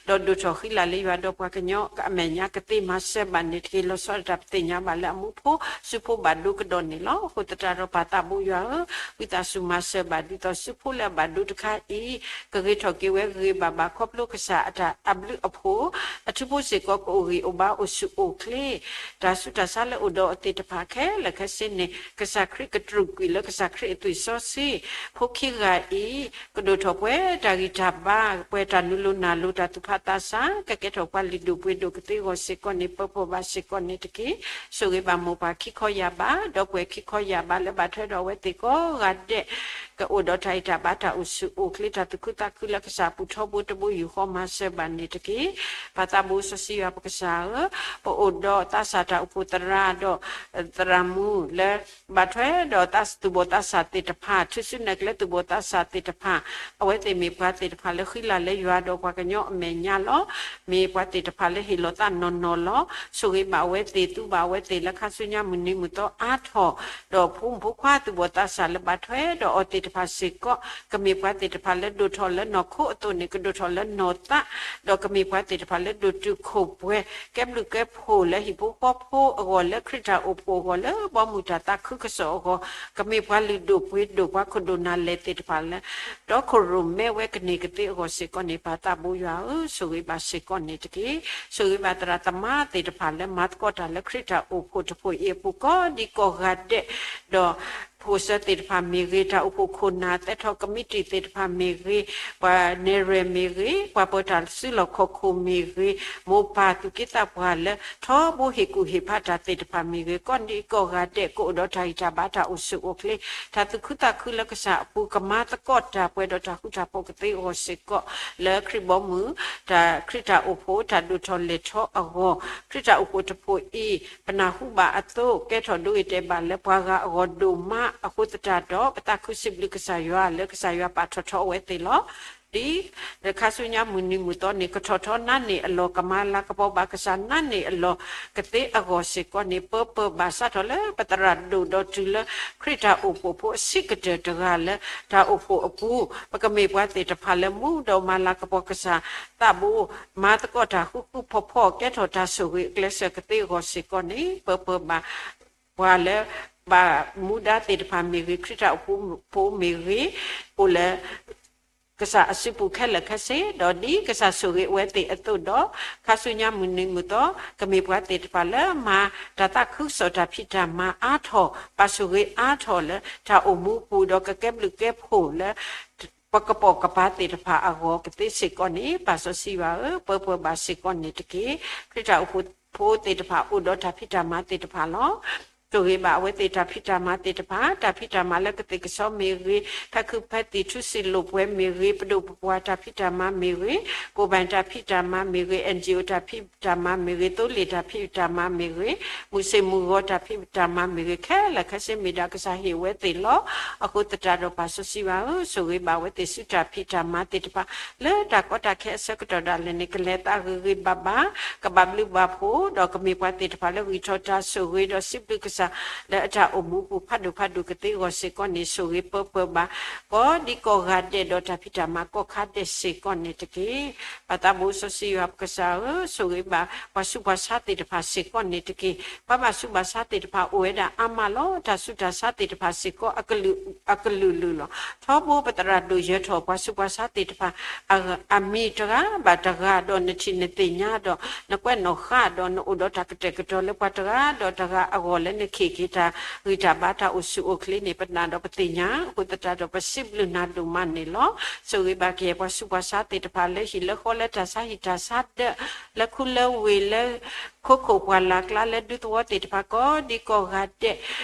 ဒီးဒိၣ်ထီၣ်ဃံလၤလၢယွၤဒီးပှၤကညီအမဲာ်ညါ ကသ့မၤစၢၤဘၣ်န့ၣ်တက့ၢ်. လီၤဆီဒၣ်တၢ်ပသ့ၣ်ညါဘၣ်လၢအမူဖိစုဖိဘၣ်ဒိကဒီးန့ၣ်လီၤ. အဃိသတးဒီးပၢ်သးဘိယွၤဧၢ, ဝံသးစူၤမၤစၢၤဘၣ်ဒ်သိးစုဖိလၢအဘၣ်ဒိတခါအံၤ ကဂ့ၤထီၣ်က့ၤဝဲဂ့ၤဂ့ၤဘၣ်ဘၣ် ခီဖျိကစၢ်အတၢ်အဘျုးအဖှိၣ်, အထူဖိစ့ၢ်ကီးကအိၣ်ဂံၢ်အိၣ်ဘါအိၣ်ဆူၣ်အိၣ်ချ့, တၢ်ဆူးတၢ်ဆါလၢအိၣ်ဒီးအသ့ၣ်တဖၣ်ခဲလၢာ်ခဲဆ့န့ၣ် ကစၢ်ခရံာ်ကတြူာ်ကွံာ်လၢကစၢ်ခရံာ်အသွံၣ်စီဆှံ, ဖိခံဂၤအံၤ ကဒိၣ်ထီၣ်ပှဲၤတၢ်ဂံၢ်တၢ်ဘါ, ပှဲၤတၢ်နုာ်လိၤနၢ်လိၤ တၢ်သူၣ်ဖးသးစၢ်, ကကဲထီၣ်ပှၤလုၢ်ဒိၣ်ပှ့ၤဒိၣ်ကသ့အဂီၢ်စ့ၢ်ကီးန့ၣ် ပၢပၢဘၣ်စ့ၢ်ကီးန့ၣ်တက့ၢ်. ဆိၣ်ဂ့ၤဘၣ်မိၢ်ပၢ်ခံခီယာ်ဘး, ဒီပုၢ်ဝဲၢ်ခံခီယာ်ဘးလၢဘၣ်ထွဲဒီးအဝဲသ့ၣ်ကိးဂၤဒဲး ကအိၣ်ဒီးတၢ်ဂံၢ်တၢ်ဘါတၢ်အိၣ်ဆူၣ်အိၣ်ချ့ တၢ်သူၣ်ခုသးခုလၢကစၢ်ပူၤထီဘိတဘိယူၢ်ဃီမၤစၢၤဘၣ်န့ၣ်တက့ၢ်. ပၢ်သးဘိစီဆှံယွၤပကစၢ်ဧၢ, ပအိၣ်ဒီးသးစၢ်တၢ်အိၣ်ဖှိၣ်သရၣ်ဒီး သရၣ်မုၣ်လၢ ဘၣ်ထွဲဒီးသူၣ်ဘီၣ်သးစၢ်သ့ၣ်တဖၣ်, ထူးစုနဲၣ်ကျဲသူၣ်ဘီၣ်သးစၢ်သ့ၣ်တဖၣ်, အဝဲသ့ၣ်မ့ၢ်ပှၤသ့ၣ်တဖၣ်လၢဃံလၤလၢယွၤဒီးပှၤကညီအမဲာ်ညါလီၤ. မ့ၢ်ပှၤသ့ၣ်တဖၣ်လၢဟ့ၣ်လီၤသးနီၢ်နီၢ်လီၤ. ဆိၣ်ဂ့ၤဘၣ်အဝဲသ့ၣ်, သူဘၣ်အဝဲသ့ၣ်လၢခါဆူညါမုၢ်နံၤမုၢ်သီအါထီၣ်, ဒီးဖိမုၣ်ဖိခွါသူၣ်ဘီၣ်သးစၢ်လၢဘၣ်ထွဲဒီးအီၤသ့ၣ်တဖၣ်စ့ၢ်ကီး, ကမ့ၢ်ပှၤသ့ၣ်တဖၣ်လၢဒိၣ်ထီၣ်လၢနီၢ်ခိအသိးန့ၣ် ကဒိၣ်ထီၣ်လၢနီၢ်သး, ဒီးကမ့ၢ်ပှၤသ့ၣ်တဖၣ်လၢဒိၣ်တုာ်ခိၣ်ပှဲၤ ကဲဘျုးကဲဖှိၣ်လၢဟံၣ်ဖိဃီဖိအဂီၢ်, လၢခရံာ်တၢ်အိၣ်ဖှိၣ်အဂီၢ်, လၢဘီမုၢ်တၢ်သးခုကစီၣ်အဂီၢ်, ကမ့ၢ်ပှၤလုၢ်ဒိၣ်ပှ့ၤဒိၣ် ပှၤခိၣ်ဒိၣ်နၢ်လဲၢ်သ့ၣ်တဖၣ်လၢ ဒီခိၣ်ရိၣ်မဲဝဲကန့ၢ်ကသ့အဂီၢ်စ့ၢ်ကီးန့ၣ် ပၢ်သးဘိယွၤဧၢ, ဆိၣ်ဂ့ၤဘၣ်စ့ၢ်ကီးန့ၣ်တက့ၢ်. ဆိၣ်ဂ့ၤဘၣ်သရၣ်သမါသ့ၣ်တဖၣ်လၢမၤသကိးတၢ်လၢခရံာ်တၢ်အိၣ်ဖှိၣ်တဖှိၣ်အံၤအပူၤ ကိးဒံကိးဂၤဒဲး, ဒီး ဖိၣ်စၢၤသ့ၣ်တဖၣ်မ့ၢ်ဂ့ၤ, တၢ်အိၣ်ဖှိၣ်ခိၣ်နၢ် သဲထီၣ်ကမံးတံာ်သ့ၣ်တဖၣ်မ့ၢ်ဂ့ၤ, ပှၤနဲၣ်ရွဲၣ်မ့ၢ်ဂ့ၤ, ပှၤပၢၤတၢ်စုလီၢ်ခီၣ်ခိၣ်မ့ၢ်ဂ့ၤ, မိၢ်ပၢ်သူၣ်က့သးပှၢ်လၢထီဘိဟ့ၣ်ကူၣ်ဟ့ၣ်ဖးတၢ်သ့ၣ်တဖၣ်မ့ၢ်ဂ့ၤ, ကိးဒံကိးဂၤဒဲး ကအိၣ်ဒီးတၢ်ဂံၢ်တၢ်ဘါတၢ်အိၣ်ဆူၣ်အိၣ်ချ့, တၢ်သူၣ်ခုသးခုလၢကစၢ်အပူၤ ကမၤသကိးတၢ်ပှဲၤဒီးတၢ်ဃူတၢ်ဖိးကသ့အဂီၢ်စ့ၢ်ကီး, လၢခရံာ်ဘီမုၢ် တၢ်ခရံာ်တၢ်အိၣ်ဖှိၣ် တၢ်ဒိၣ်ထီၣ်လဲၢ်ထီၣ်အဂီၢ်, ခရံာ်တၢ်အိၣ်ဖှိၣ်တဖှိၣ်အံၤ ပနၢ်ဟူဘၣ်အသိး ကဲထီၣ်ဒိဂ့ၤတဲာ်ဘၣ်လၢပှၤဂၤအဂီၢ်ဒိၣ်မးအဃိသတးဒီး ပသးခုစံးဘျုးကစၢ်ယွၤလၢကစၢ်ယွၤပာ်ထီၣ်ထီအဝဲသ့ၣ်လီၤ. ဒ်ခါဆူညါမုၢ်နံၤမုၢ်သီန့ၣ် ကထီၣ်ထီနါန့ၢ်အလီၢ် ကမၤလၤကပီၤဘၣ်ကစၢ်နါန့ၢ်အလီၢ်ကသ့အဂီၢ်စ့ၢ်ကီးန့ၣ် ပၢပၢဘၣ်စးထီၣ်လၢပသရၣ်ဒိၣ်ဒီးတုၤလၢ ခရံာ်တၢ်အိၣ်ဖှိၣ်ဖိအဆံးကတၢၢ်တဂၤလၢတၢ်အိၣ်ဖှိၣ်အပူၤ ပကမ့ၢ်ပှၤသ့ၣ်တဖၣ်လၢမူဒီးမၤလၤကပီၤကစၢ်သးဘိ မၤသကိးတၢ်ဃူဃူဖိးဖိး ကဲထီၣ်တၢ်ဆိၣ်ဂ့ၤအကျဲးစၢးကသ့အဂီၢ်စ့ၢ်ကီးန့ၣ် ပၢပၢဘၣ် ပှၤလၢ ဘၣ်မူဒါသ့ၣ်တဖၣ်မ့ၢ်ဂ့ၤ, ခရံာ်တၢ်အိၣ်ဖှိၣ်ဖိမ့ၢ်ဂ့ၤ, အိၣ်လၢ ကစၢ်အစုပူၤခဲလၢာ်ခဲဆ့, ဒီးဒ်ကစၢ်ဆိၣ်ဂ့ၤအဝဲသ့ၣ်အသိးဒီး ခါဆူညါမုၢ်နံၤမုၢ်သီ ကမ့ၢ်ပှၤသ့ၣ်တဖၣ်လၢမၤတၢ်သးခုကစီၣ်တၢ်ဖံးတၢ်မၤအါထီၣ် ပာ်ဆိၣ်ဂ့ၤအါထီၣ်လၢတၢ်အိၣ်မူအပူၤ ဒီးကကဲဘျုးကဲဖှိၣ်လၢ ပကပိာ်ကပၤသ့ၣ်တဖၣ်အဂီၢ်ကသ့စ့ၢ်ကီးန့ၣ် ပၢ်စီဆှံယွၤဧၢ, ပၢပၢဘၣ်စ့ၢ်ကီးန့ၣ်တက့ၢ်. ခရံာ်တၢ်အိၣ်ဖှိၣ်ဖိသ့ၣ်တဖၣ်အိၣ်ဒီးတၢ်ဖံးတၢ်မၤသ့ၣ်တဖၣ်လီၤ. ဆိၣ်ဂ့ၤဘၣ်အဝဲသ့ၣ်တၢ်ဖံးတၢ်မၤသ့ၣ်တဖၣ်, တၢ်ဖံးတၢ်မၤလၢကသ့ၣ်ကဆီမ့ၢ်ဂ့ၤ, ဖဲခုးဖဲသံၣ်ထူစံာ်လိာ်ပှဲၤမ့ၢ်ဂ့ၤ, ပဒိၣ်ပပှၢ်တၢ်ဖံးတၢ်မၤမ့ၢ်ဂ့ၤ, ကိၣ်ဘၣ်တၢ်ဖံးတၢ်မၤမ့ၢ်ဂ့ၤ, အၣ်အၣ်ကၠီအိၣ်တၢ်ဖံးတၢ်မၤမ့ၢ်ဂ့ၤ, သိလ့ၣ်တၢ်ဖံးတၢ်မၤမ့ၢ်ဂ့ၤ, မုၢ်ဆ့ၣ်မုၢ်ဂီၤတၢ်ဖံးတၢ်မၤမ့ၢ်ဂ့ၤ, ခဲလၢာ်ခဲဆ့မ့ၢ်ဒၣ်ကစၢ်ဟ့ၣ်ဝဲသ့ၣ်လီၤ. အဃိသတးဒီးပၢ်စီဆှံယွၤဧၢ, ဆိၣ်ဂ့ၤဘၣ်အဝဲသ့ၣ်ဆူတၢ်ဖံးတၢ်မၤသ့ၣ်တဖၣ် လၢတၢ်ကီတၢ်ခဲအဆၢကတီၢ်ဒၣ်လဲာ်န့ၣ် ကလဲၤသးဂ့ၤဂ့ၤဘၣ်ဘၣ်, ကဘၣ်ဘျုးဘၣ်ဖှိၣ်, ဒီးကမ့ၢ်ပှၤသ့ၣ်တဖၣ်လၢဂံၢ်ထီၣ်တၢ်ဆိၣ်ဂ့ၤဒီးစံးဘျုးက လၢအတၢ်အိၣ်မူပူၤ ဖးဒိၣ်ဖးဒိၣ်ကသ့အဂီၢ်စ့ၢ်ကီးန့ၣ် ဆိၣ်ဂ့ၤပၢပၢၢ်ဘၣ် ကိးဒံကိးဂၤဒဲးဒီးတၢ်ဖံးတၢ်မၤကိးခါဒဲးစ့ၢ်ကီးန့ၣ်တက့ၢ်. ပၢ်သးဘိစီဆှံယွၤပကစၢ်ဧၢ, ဆိၣ်ဂ့ၤဘၣ်ပှၤဆူးပှၤဆါသ့ၣ်တဖၣ်စ့ၢ်ကီးန့ၣ်တက့ၢ်. ပှၤဘၣ်ဆူးဘၣ်ဆါသ့ၣ်တဖၣ်အိၣ်ဝဲဒၣ်အါမးလီၤ. တၢ်ဆူးတၢ်ဆါသ့ၣ်တဖၣ်စ့ၢ်ကီး အကလုာ်လုာ်လီၤ. ထီဘိပသရၣ်ဒိၣ်ယၢၤထီၣ်ပှၤဆူးပှၤဆါသ့ၣ်တဖၣ် အမံၤတဂၤဘၣ်တဂၤဒီး နထံၣ်နသ့ၣ်ညါဒီး နကွဲးနီၣ်ဃာ်ဒီး နအိၣ်ဒီးတၢ်ကတဲာ်ကတီၤလၢပှၤတဂၤဒီးတဂၤအဂီၢ်လၢနခ့ၣ်က့ၤတၢ်ဂံၢ်တၢ်ဘါတၢ်အိၣ်ဆူၣ်အိၣ်ချ့န့ၣ် ပနာ်ဒီးပသ့ၣ်ညါအဃိသတးဒီး ပစံးဘျုးနၤဒိၣ်မးန့ၣ်လီၤ. ဆိၣ်ဂ့ၤဘၣ်က့ၤပှၤဆူးပှၤဆါသ့ၣ်တဖၣ်လၢဟံၣ်လၢဃီလၢတၢ်ဆါဟံၣ်တၢ်ဆါဒၢး လၢခူလၢဝ့ၢ်လၢ ခိခိၣ်ပှၢ်လၢ်ကျါလၢဒူသဝီသ့ၣ်တဖၣ်ကိးဒံကိးဂၤဒဲး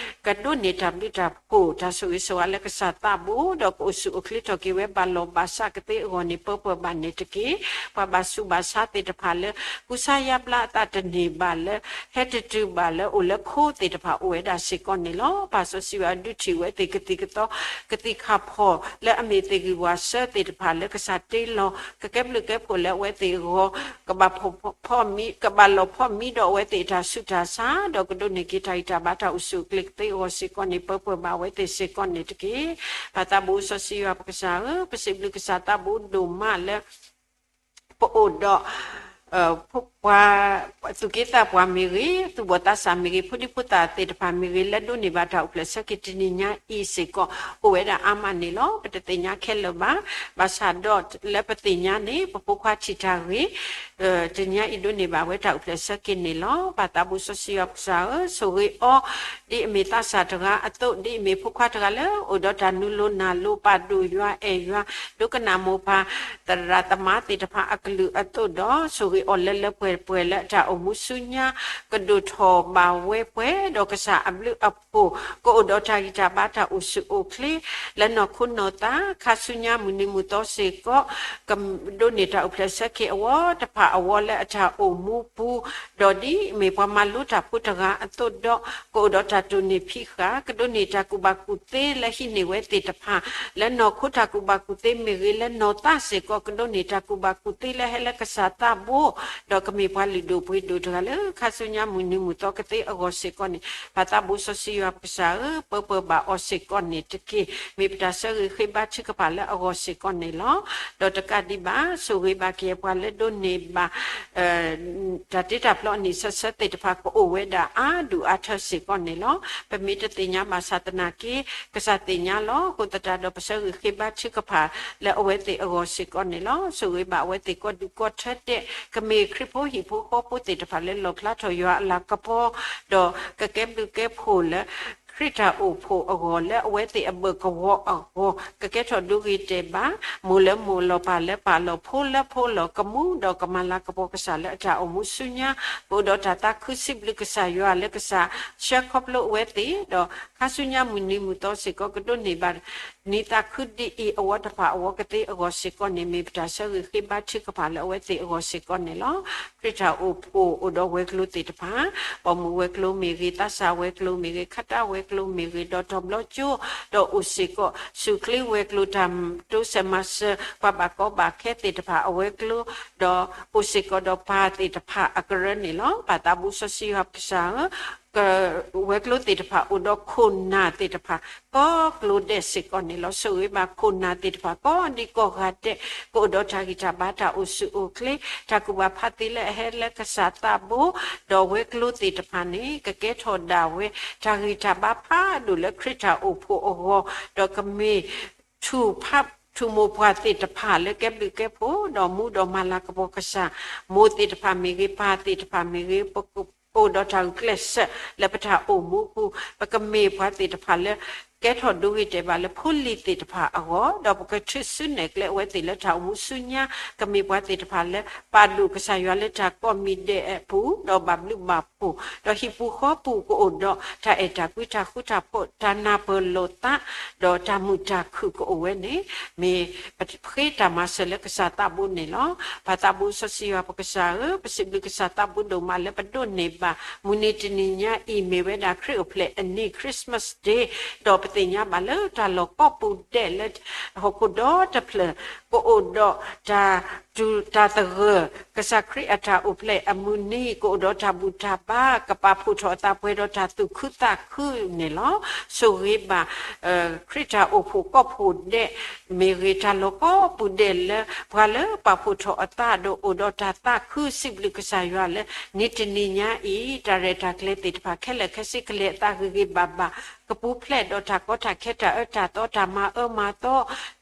ကဒိးန့ၢ်တၢ်ဘျုးတၢ်ဖှိၣ်တၢ်ဆိၣ်ဂ့ၤဆိၣ်ဝါလၢကစၢ်သးဘိ ဒီးကအိၣ်ဆူၣ်အိၣ်ချ့ထီၣ်က့ၤဝဲဘၣ်လီၢ်ဘၣ်စးကသ့အဂီၢ်န့ၣ် ပၢပၢၢ်ဘၣ်န့ၣ်တက့ၢ်. ပှၤဘၣ်ဆူးဘၣ်ဆါသ့ၣ်တဖၣ်လၢ ကူစါယါဘျါအသးတန့ၢ်ဘၣ်လၢ ဟဲတတုၤဘၣ်လၢအိၣ်လၢခိသ့ၣ်တဖၣ်အိၣ်ဝဲဒၣ်စ့ၢ်ကီးန့ၣ်လီၤ. ပၢ်စီဆှံယွၤဒုးထံၣ်ဝဲသ့ၣ်ကသံၣ်ကသီ ကသံၣ်ခါဖီၣ်လၢအမ့ၢ်သ့ၣ်ဂံၢ်ဝၣ်စၢသ့ၣ်တဖၣ်လၢကစၢ်တ့လီၤ ကကဲဘျုးကဲဖှိၣ်လၢအဝဲသ့ၣ်အဂီၢ် ကဘၣ်ဖီၣ်မံ ကဘၣ်လီၢ်ဖီၣ်မံဒီးအဝဲသ့ၣ်အတၢ်ဆူးတၢ်ဆါ ဒီးကဒိးန့ၢ်က့ၤတၢ်ဂံၢ်တၢ်ဘါတၢ်အိၣ်ဆူၣ်အိၣ်ချ့ကသ့အဂီၢ်စ့ၢ်ကီးန့ၣ် ပၢပၢၢ်ဘၣ်အဝဲသ့ၣ်စ့ၢ်ကီးန့ၣ်တက့ၢ်. ပၢ်သးဘိစီဆှံယွၤပကစၢ်ဧၢ, ပစံးဘျုးကစၢ်သးဘိဒိၣ်မးလၢ ပအိၣ်ဒီး ပှၤ သူၣ်က့သးပှၢ်မ့ၢ်ဂ့ၤ, သူၣ်ဘီၣ်သးစၢ်မ့ၢ်ဂ့ၤ, ဖိဒံဖိသၣ်သ့ၣ်တဖၣ်မ့ၢ်ဂ့ၤ လၢဒိးန့ၢ်ဘၣ်တၢ်အိၣ်ဖျဲၣ်ဆၢက့ၤတနံၤညါအံၤစ့ၢ်ကီး အိၣ်ဝဲဒၣ်အါမးန့ၣ်လီၤ. ပတသ့ၣ်ညါခဲလၢာ်ဘၣ်. ဘၣ်ဆၣ်ဒီးလၢပသ့ၣ်ညါန့ၣ် ပဖိခွါထံၣ်တၢ်ဂ့ၤ တနံၤညါအံၤဒိးန့ၢ်ဘၣ်ဝဲတၢ်အိၣ်ဖျဲၣ်ဆၢက့ၤန့ၣ်လီၤ. ပၢ်သးဘိစီဆှံယွၤပကစၢ်ဧၢ, ဆိၣ်ဂ့ၤအီၤ ဒ်အမ့ၢ်သးစၢ်တဂၤအသိး, ဒ်အမ့ၢ်ဖိခွါတဂၤလၢ အိၣ်ဒီးတၢ်နုာ်လီၤနၢ်လီၤ ပာ်ဒိၣ်ယွၤအဲၣ်ယွၤ ဒိကနၣ်မိၢ်ပၢ် သရၣ်သမါသ့ၣ်တဖၣ်အကလုၢ်အသိးဒီး ဆိၣ်ဂ့ၤအီၤလၢလၢပှဲၤပှဲၤလၢအတၢ်အိၣ်မူဆူညါ ကဒိၣ်ထီၣ်ဘၣ်ဝဲပှဲၤ ဒီးကစၢ်အဘျုးအဖှိၣ် ကအိၣ်ဒီးတၢ်ဂံၢ်တၢ်ဘါတၢ်အိၣ်ဆူၣ်အိၣ်ချ့ လၢနီၢ်ခိနီၢ်သး ခါဆူညါမုၢ်နံၤမုၢ်သီစ့ၢ်ကီး ကဒိးန့ၢ်တၢ်အိၣ်ဖျဲၣ်ဆၢက့ၤအဝဲတဖၣ်အဂီၢ်လၢအတၢ်အိၣ်မူပူၤ, ဒီးဒ်အမ့ၢ်ပှၤမၤလိတၢ်ဖိတဂၤအသိးဒီး ကအိၣ်ဒီးတၢ်တိၢ်န့ၢ်ဖံးဃာ် ကဒိးန့ၢ်တၢ်ကူၣ်ဘၣ်ကူၣ်သ့လၢဟံးန့ၢ်ဝဲသ့ၣ်တဖၣ် လၢနီၢ်ခိတၢ်ကူၣ်ဘၣ်ကူၣ်သ့မ့ၢ်ဂ့ၤ လၢနီၢ်သးစ့ၢ်ကီး ကဒိးန့ၢ်တၢ်ကူၣ်ဘၣ်ကူၣ်သ့လၢဟဲလၢကစၢ်သးဘိ ဒီးကမ့ၢ်ပှၤလုၢ်ဒိၣ်ပှ့ၤဒိၣ်တဂၤလၢ ခါဆူညါမုၢ်နံၤမုၢ်သီကသ့အဂီၢ်စ့ၢ်ကီးန့ၣ် ပၢ်သးဘိစီဆှံယွၤပကစၢ်ဧၢ, ပၢပၢၢ်ဘၣ်အီၤစ့ၢ်ကီးန့ၣ်တက့ၢ်. မ့ၢ်ပတၢ်ဆၢဂ့ၤဃ့ဘါထုကဖၣ်လၢအဂီၢ်စ့ၢ်ကီးန့ၣ်လီၤ. ဒီးတကးဒံးဘၣ် ဆိၣ်ဂ့ၤဘၣ်က့ၤပှၤလၢဒိးန့ၢ်ဘၣ် တၢ်တ့တၢ်ဖျီအနံၣ်ဆၢဆၢသ့ၣ်တဖၣ်ကအိၣ်ဝဲဒၣ်အါဒူၣ်အါထၢစ့ၢ်ကီးန့ၣ်လီၤ. ပမ့ၢ်တသ့ၣ်ညါဘၣ်ဆၣ်သနာ်က့ ကစၢ်သ့ၣ်ညါလီၤ. အဃိသတးဒီးပဆၢဂ့ၤဃ့ဘါထုကဖၣ်လၢအဝဲသ့ၣ်အဂီၢ်စ့ၢ်ကီးန့ၣ်လီၤ. ဆိၣ်ဂ့ၤဘၣ်အဝဲသ့ၣ်ကိးဒူၣ်ကိးထၢဒဲး ကမ့ၢ်ခရံာ်ဖိဟံၣ်ဖိဃီဖိသ့ၣ်တဖၣ်လၢလီၣ်ဖျါထီၣ်ယွၤအလၤကပီၤ ဒီးကကဲဘျုးကဲဖှိၣ်လၢ ခရံာ်တၢ်အိၣ်ဖှိၣ်အဂီၢ် လၢအဝဲသ့ၣ်အဘၢၣ်ကဝီၤအဂီၢ် ကကဲထီၣ်ဒိဂ့ၤတဲာ်ဘၣ် မိၢ်လၢမိၢ်လီၤ ပၢ်လၢပၢ်လီၤ ဖိလၢဖိလီၤ ကမူဒီးကမၤလၤကပီၤကစၢ်လၢအတၢ်အိၣ်မူဆူညါ ကအိၣ်ဒီးတၢ်သးခုစံးဘျုးကစၢ်ယွၤလၢကစၢ်ဆှၢခီဖျိအဝဲသ့ၣ် ဒီးခါဆူညါမုၢ်နံၤမုၢ်သီစ့ၢ်ကီး ကဒိးန့ၢ်ဘၣ် နံၤသးခုဒ်အံၤ အဝဲတဖၣ်အဝဲကသ့အဂီၢ်စ့ၢ်ကီးန့ၣ် မ့ၢ်ပတၢ်ဆၢဂ့ၤဃ့ဘါထုကဖၣ်လၢအဝဲသ့ၣ်အဂီၢ်စ့ၢ်ကီးန့ၣ်လီၤ. ခရံာ်တၢ်အိၣ်ဖှိၣ်အိၣ်ဒီးဝဲၤကျိၤသ့ၣ်တဖၣ် ပိာ်မုၣ်ဝဲၤကျိၤမ့ၢ်ဂ့ၤ သးစၢ်ဝဲၤကျိၤမ့ၢ်ဂ့ၤ ခတၢ်ဝဲၤကျိၤမ့ၢ်ဂ့ၤ ဒီးတီၤဘျီကၠိ ဒီးအိၣ်စ့ၢ်ကီး ဆူၣ်ချ့ဝဲၤကျိၤ တၢ်တိစၢၤမၤစၢၤ ပှၤဘၣ်ကီဘၣ်ခဲသ့ၣ်တဖၣ်အဝဲၤကျိၤ ဒီးအိၣ်စ့ၢ်ကီးဒီးပၢ်သ့ၣ်တဖၣ်အကရၢန့ၣ်လီၤ. ပၢ်သးဘိစီဆှံယွၤပကစၢ်ဧၢ ဝဲၤကျိၤသ့ၣ်တဖၣ်အိၣ်ဒီးခိၣ်နၢ်သ့ၣ်တဖၣ် ကိးကျိၤဒဲးစ့ၢ်ကီးန့ၣ်လီၤ. ဆိၣ်ဂ့ၤဘၣ်ခိၣ်နၢ်သ့ၣ်တဖၣ် ကိးဒံကိးဂၤဒဲး ကအိၣ်ဒီးတၢ်ဂံၢ်တၢ်ဘါတၢ်အိၣ်ဆူၣ်အိၣ်ချ့ တၢ်ကူၣ်ဘၣ်ဖးသ့လၢအဟဲလၢကစၢ်သးဘိ ဒီးဝဲၤကျိၤသ့ၣ်တဖၣ်န့ၣ် ကကဲထီၣ်ဒၣ်ဝဲ တၢ်ဂံၢ်တၢ်ဘါဖးဒိၣ်လၢခရံာ်တၢ်အိၣ်ဖှိၣ်အဂီၢ် ဒီးကမ့ၢ် ထူၣ်ဖး ထူၣ်မိၢ်ပှၢ်သ့ၣ်တဖၣ်လၢကဲဘျုးကဲဖှိၣ် ဒီးမူဒီးမၤလၤကပီၤကစၢ် မိၢ်သ့ၣ်တဖၣ်မ့ၢ်ဂ့ၤ ပၢ်သ့ၣ်တဖၣ်မ့ၢ်ဂ့ၤ ပကအိၣ်ဒီးတၢ်ဂုာ်ကျဲးစၢးလၢပတၢ်အိၣ်မူပူၤ ပကမ့ၢ်ပှၤသ့ၣ်တဖၣ်လၢ ကဲထီၣ်ဒိဂ့ၤတဲာ်ဘၣ်လၢဖိလံၤသ့ၣ်တဖၣ်အဂီၢ် ဒီးပကထုးစုနဲၣ်ကျဲအဝဲသ့ၣ်လၢတၢ်အိၣ်မူဆူညါ ကမ့ၢ်ပှၤသ့ၣ်တဖၣ်လၢ ပာ်ဒိၣ်ကစၢ်ယွၤလၢတၢ်ကိးမံၤဒဲးအပူၤ ဒီးဘၣ်ဘျုးဘၣ်ဖှိၣ် ဒီးဟံၣ်ပူၤဃီပူၤကအိၣ်ဒီးတၢ်အဲၣ်တၢ်ကွံတၢ်ဃူတၢ်ဖိး တၢ်နၢ်ပၢၢ်လိာ်သး ဒီးတၢ်မုာ်တၢ်ခုၣ်ကအိၣ်ဝဲန့ၣ် မ့ၢ်ပဃ့တၢ်မၤစၢၤလၢကစၢ်သးဘိန့ၣ်လီၤ. ပၢ်သးဘိစီဆှံယွၤပကစၢ်ဧၢ, ပစံးဘျုးကစၢ်သးဘိဒိၣ်မးလၢပဒိးန့ၢ်ဘၣ် မုၢ်နံၤတနံၤညါအံၤ မ့ၢ်ဝဲဒၣ်ခရံာ်အိၣ်ဖျဲၣ်အနံၤ Christmas Day ဒီးပသ့ၣ်ညါဘၣ်လၢတၢ်လီၢ်ကိးပူၤဒဲးလၢ ဟီၣ်ခိၣ်ဒီတဖျၢၣ် ကအိၣ်ဒီးတၢ် တၢ်သဂၢၢ်, ကစၢ်ခရံာ်အတၢ်အိၣ်ဖျဲၣ်အမုၢ်နံၤ ကအိၣ်ဒီးတၢ်ဘူၣ်တၢ်ဘါ, ကပာ်ဖှိၣ်ထီၣ်အသးပှဲၤဒီးတၢ်သူၣ်ခုသးခုန့ၣ်လီၤ. ဆိၣ်ဂ့ၤဘၣ် ခရံာ်တၢ်အိၣ်ဖှိၣ်ကိးဖှိၣ်ဒဲး မ့ၢ်ဂ့ၤ တၢ်လီၢ်ကိးပူၤဒဲးလၢ ပှၤလၢပာ်ဖှိၣ်ထီၣ်အသးဒီးအိၣ်ဒီးတၢ်သးခု စံးဘျုးကစၢ်ယွၤလၢ နံၤတနံၤညါအံၤ တၢ်ရဲၣ်တၢ်ကျဲၤသ့ၣ်တဖၣ်ခဲလၢာ်ခဲဆ့ ကလဲၤအသးဂ့ၤဂ့ၤဘၣ်ဘၣ် ကပူၤဖျဲးဒီးတၢ်ကီတၢ်ခဲ တၢ်အၢတၢ်သီ တၢ်မၤအၢမၤသီ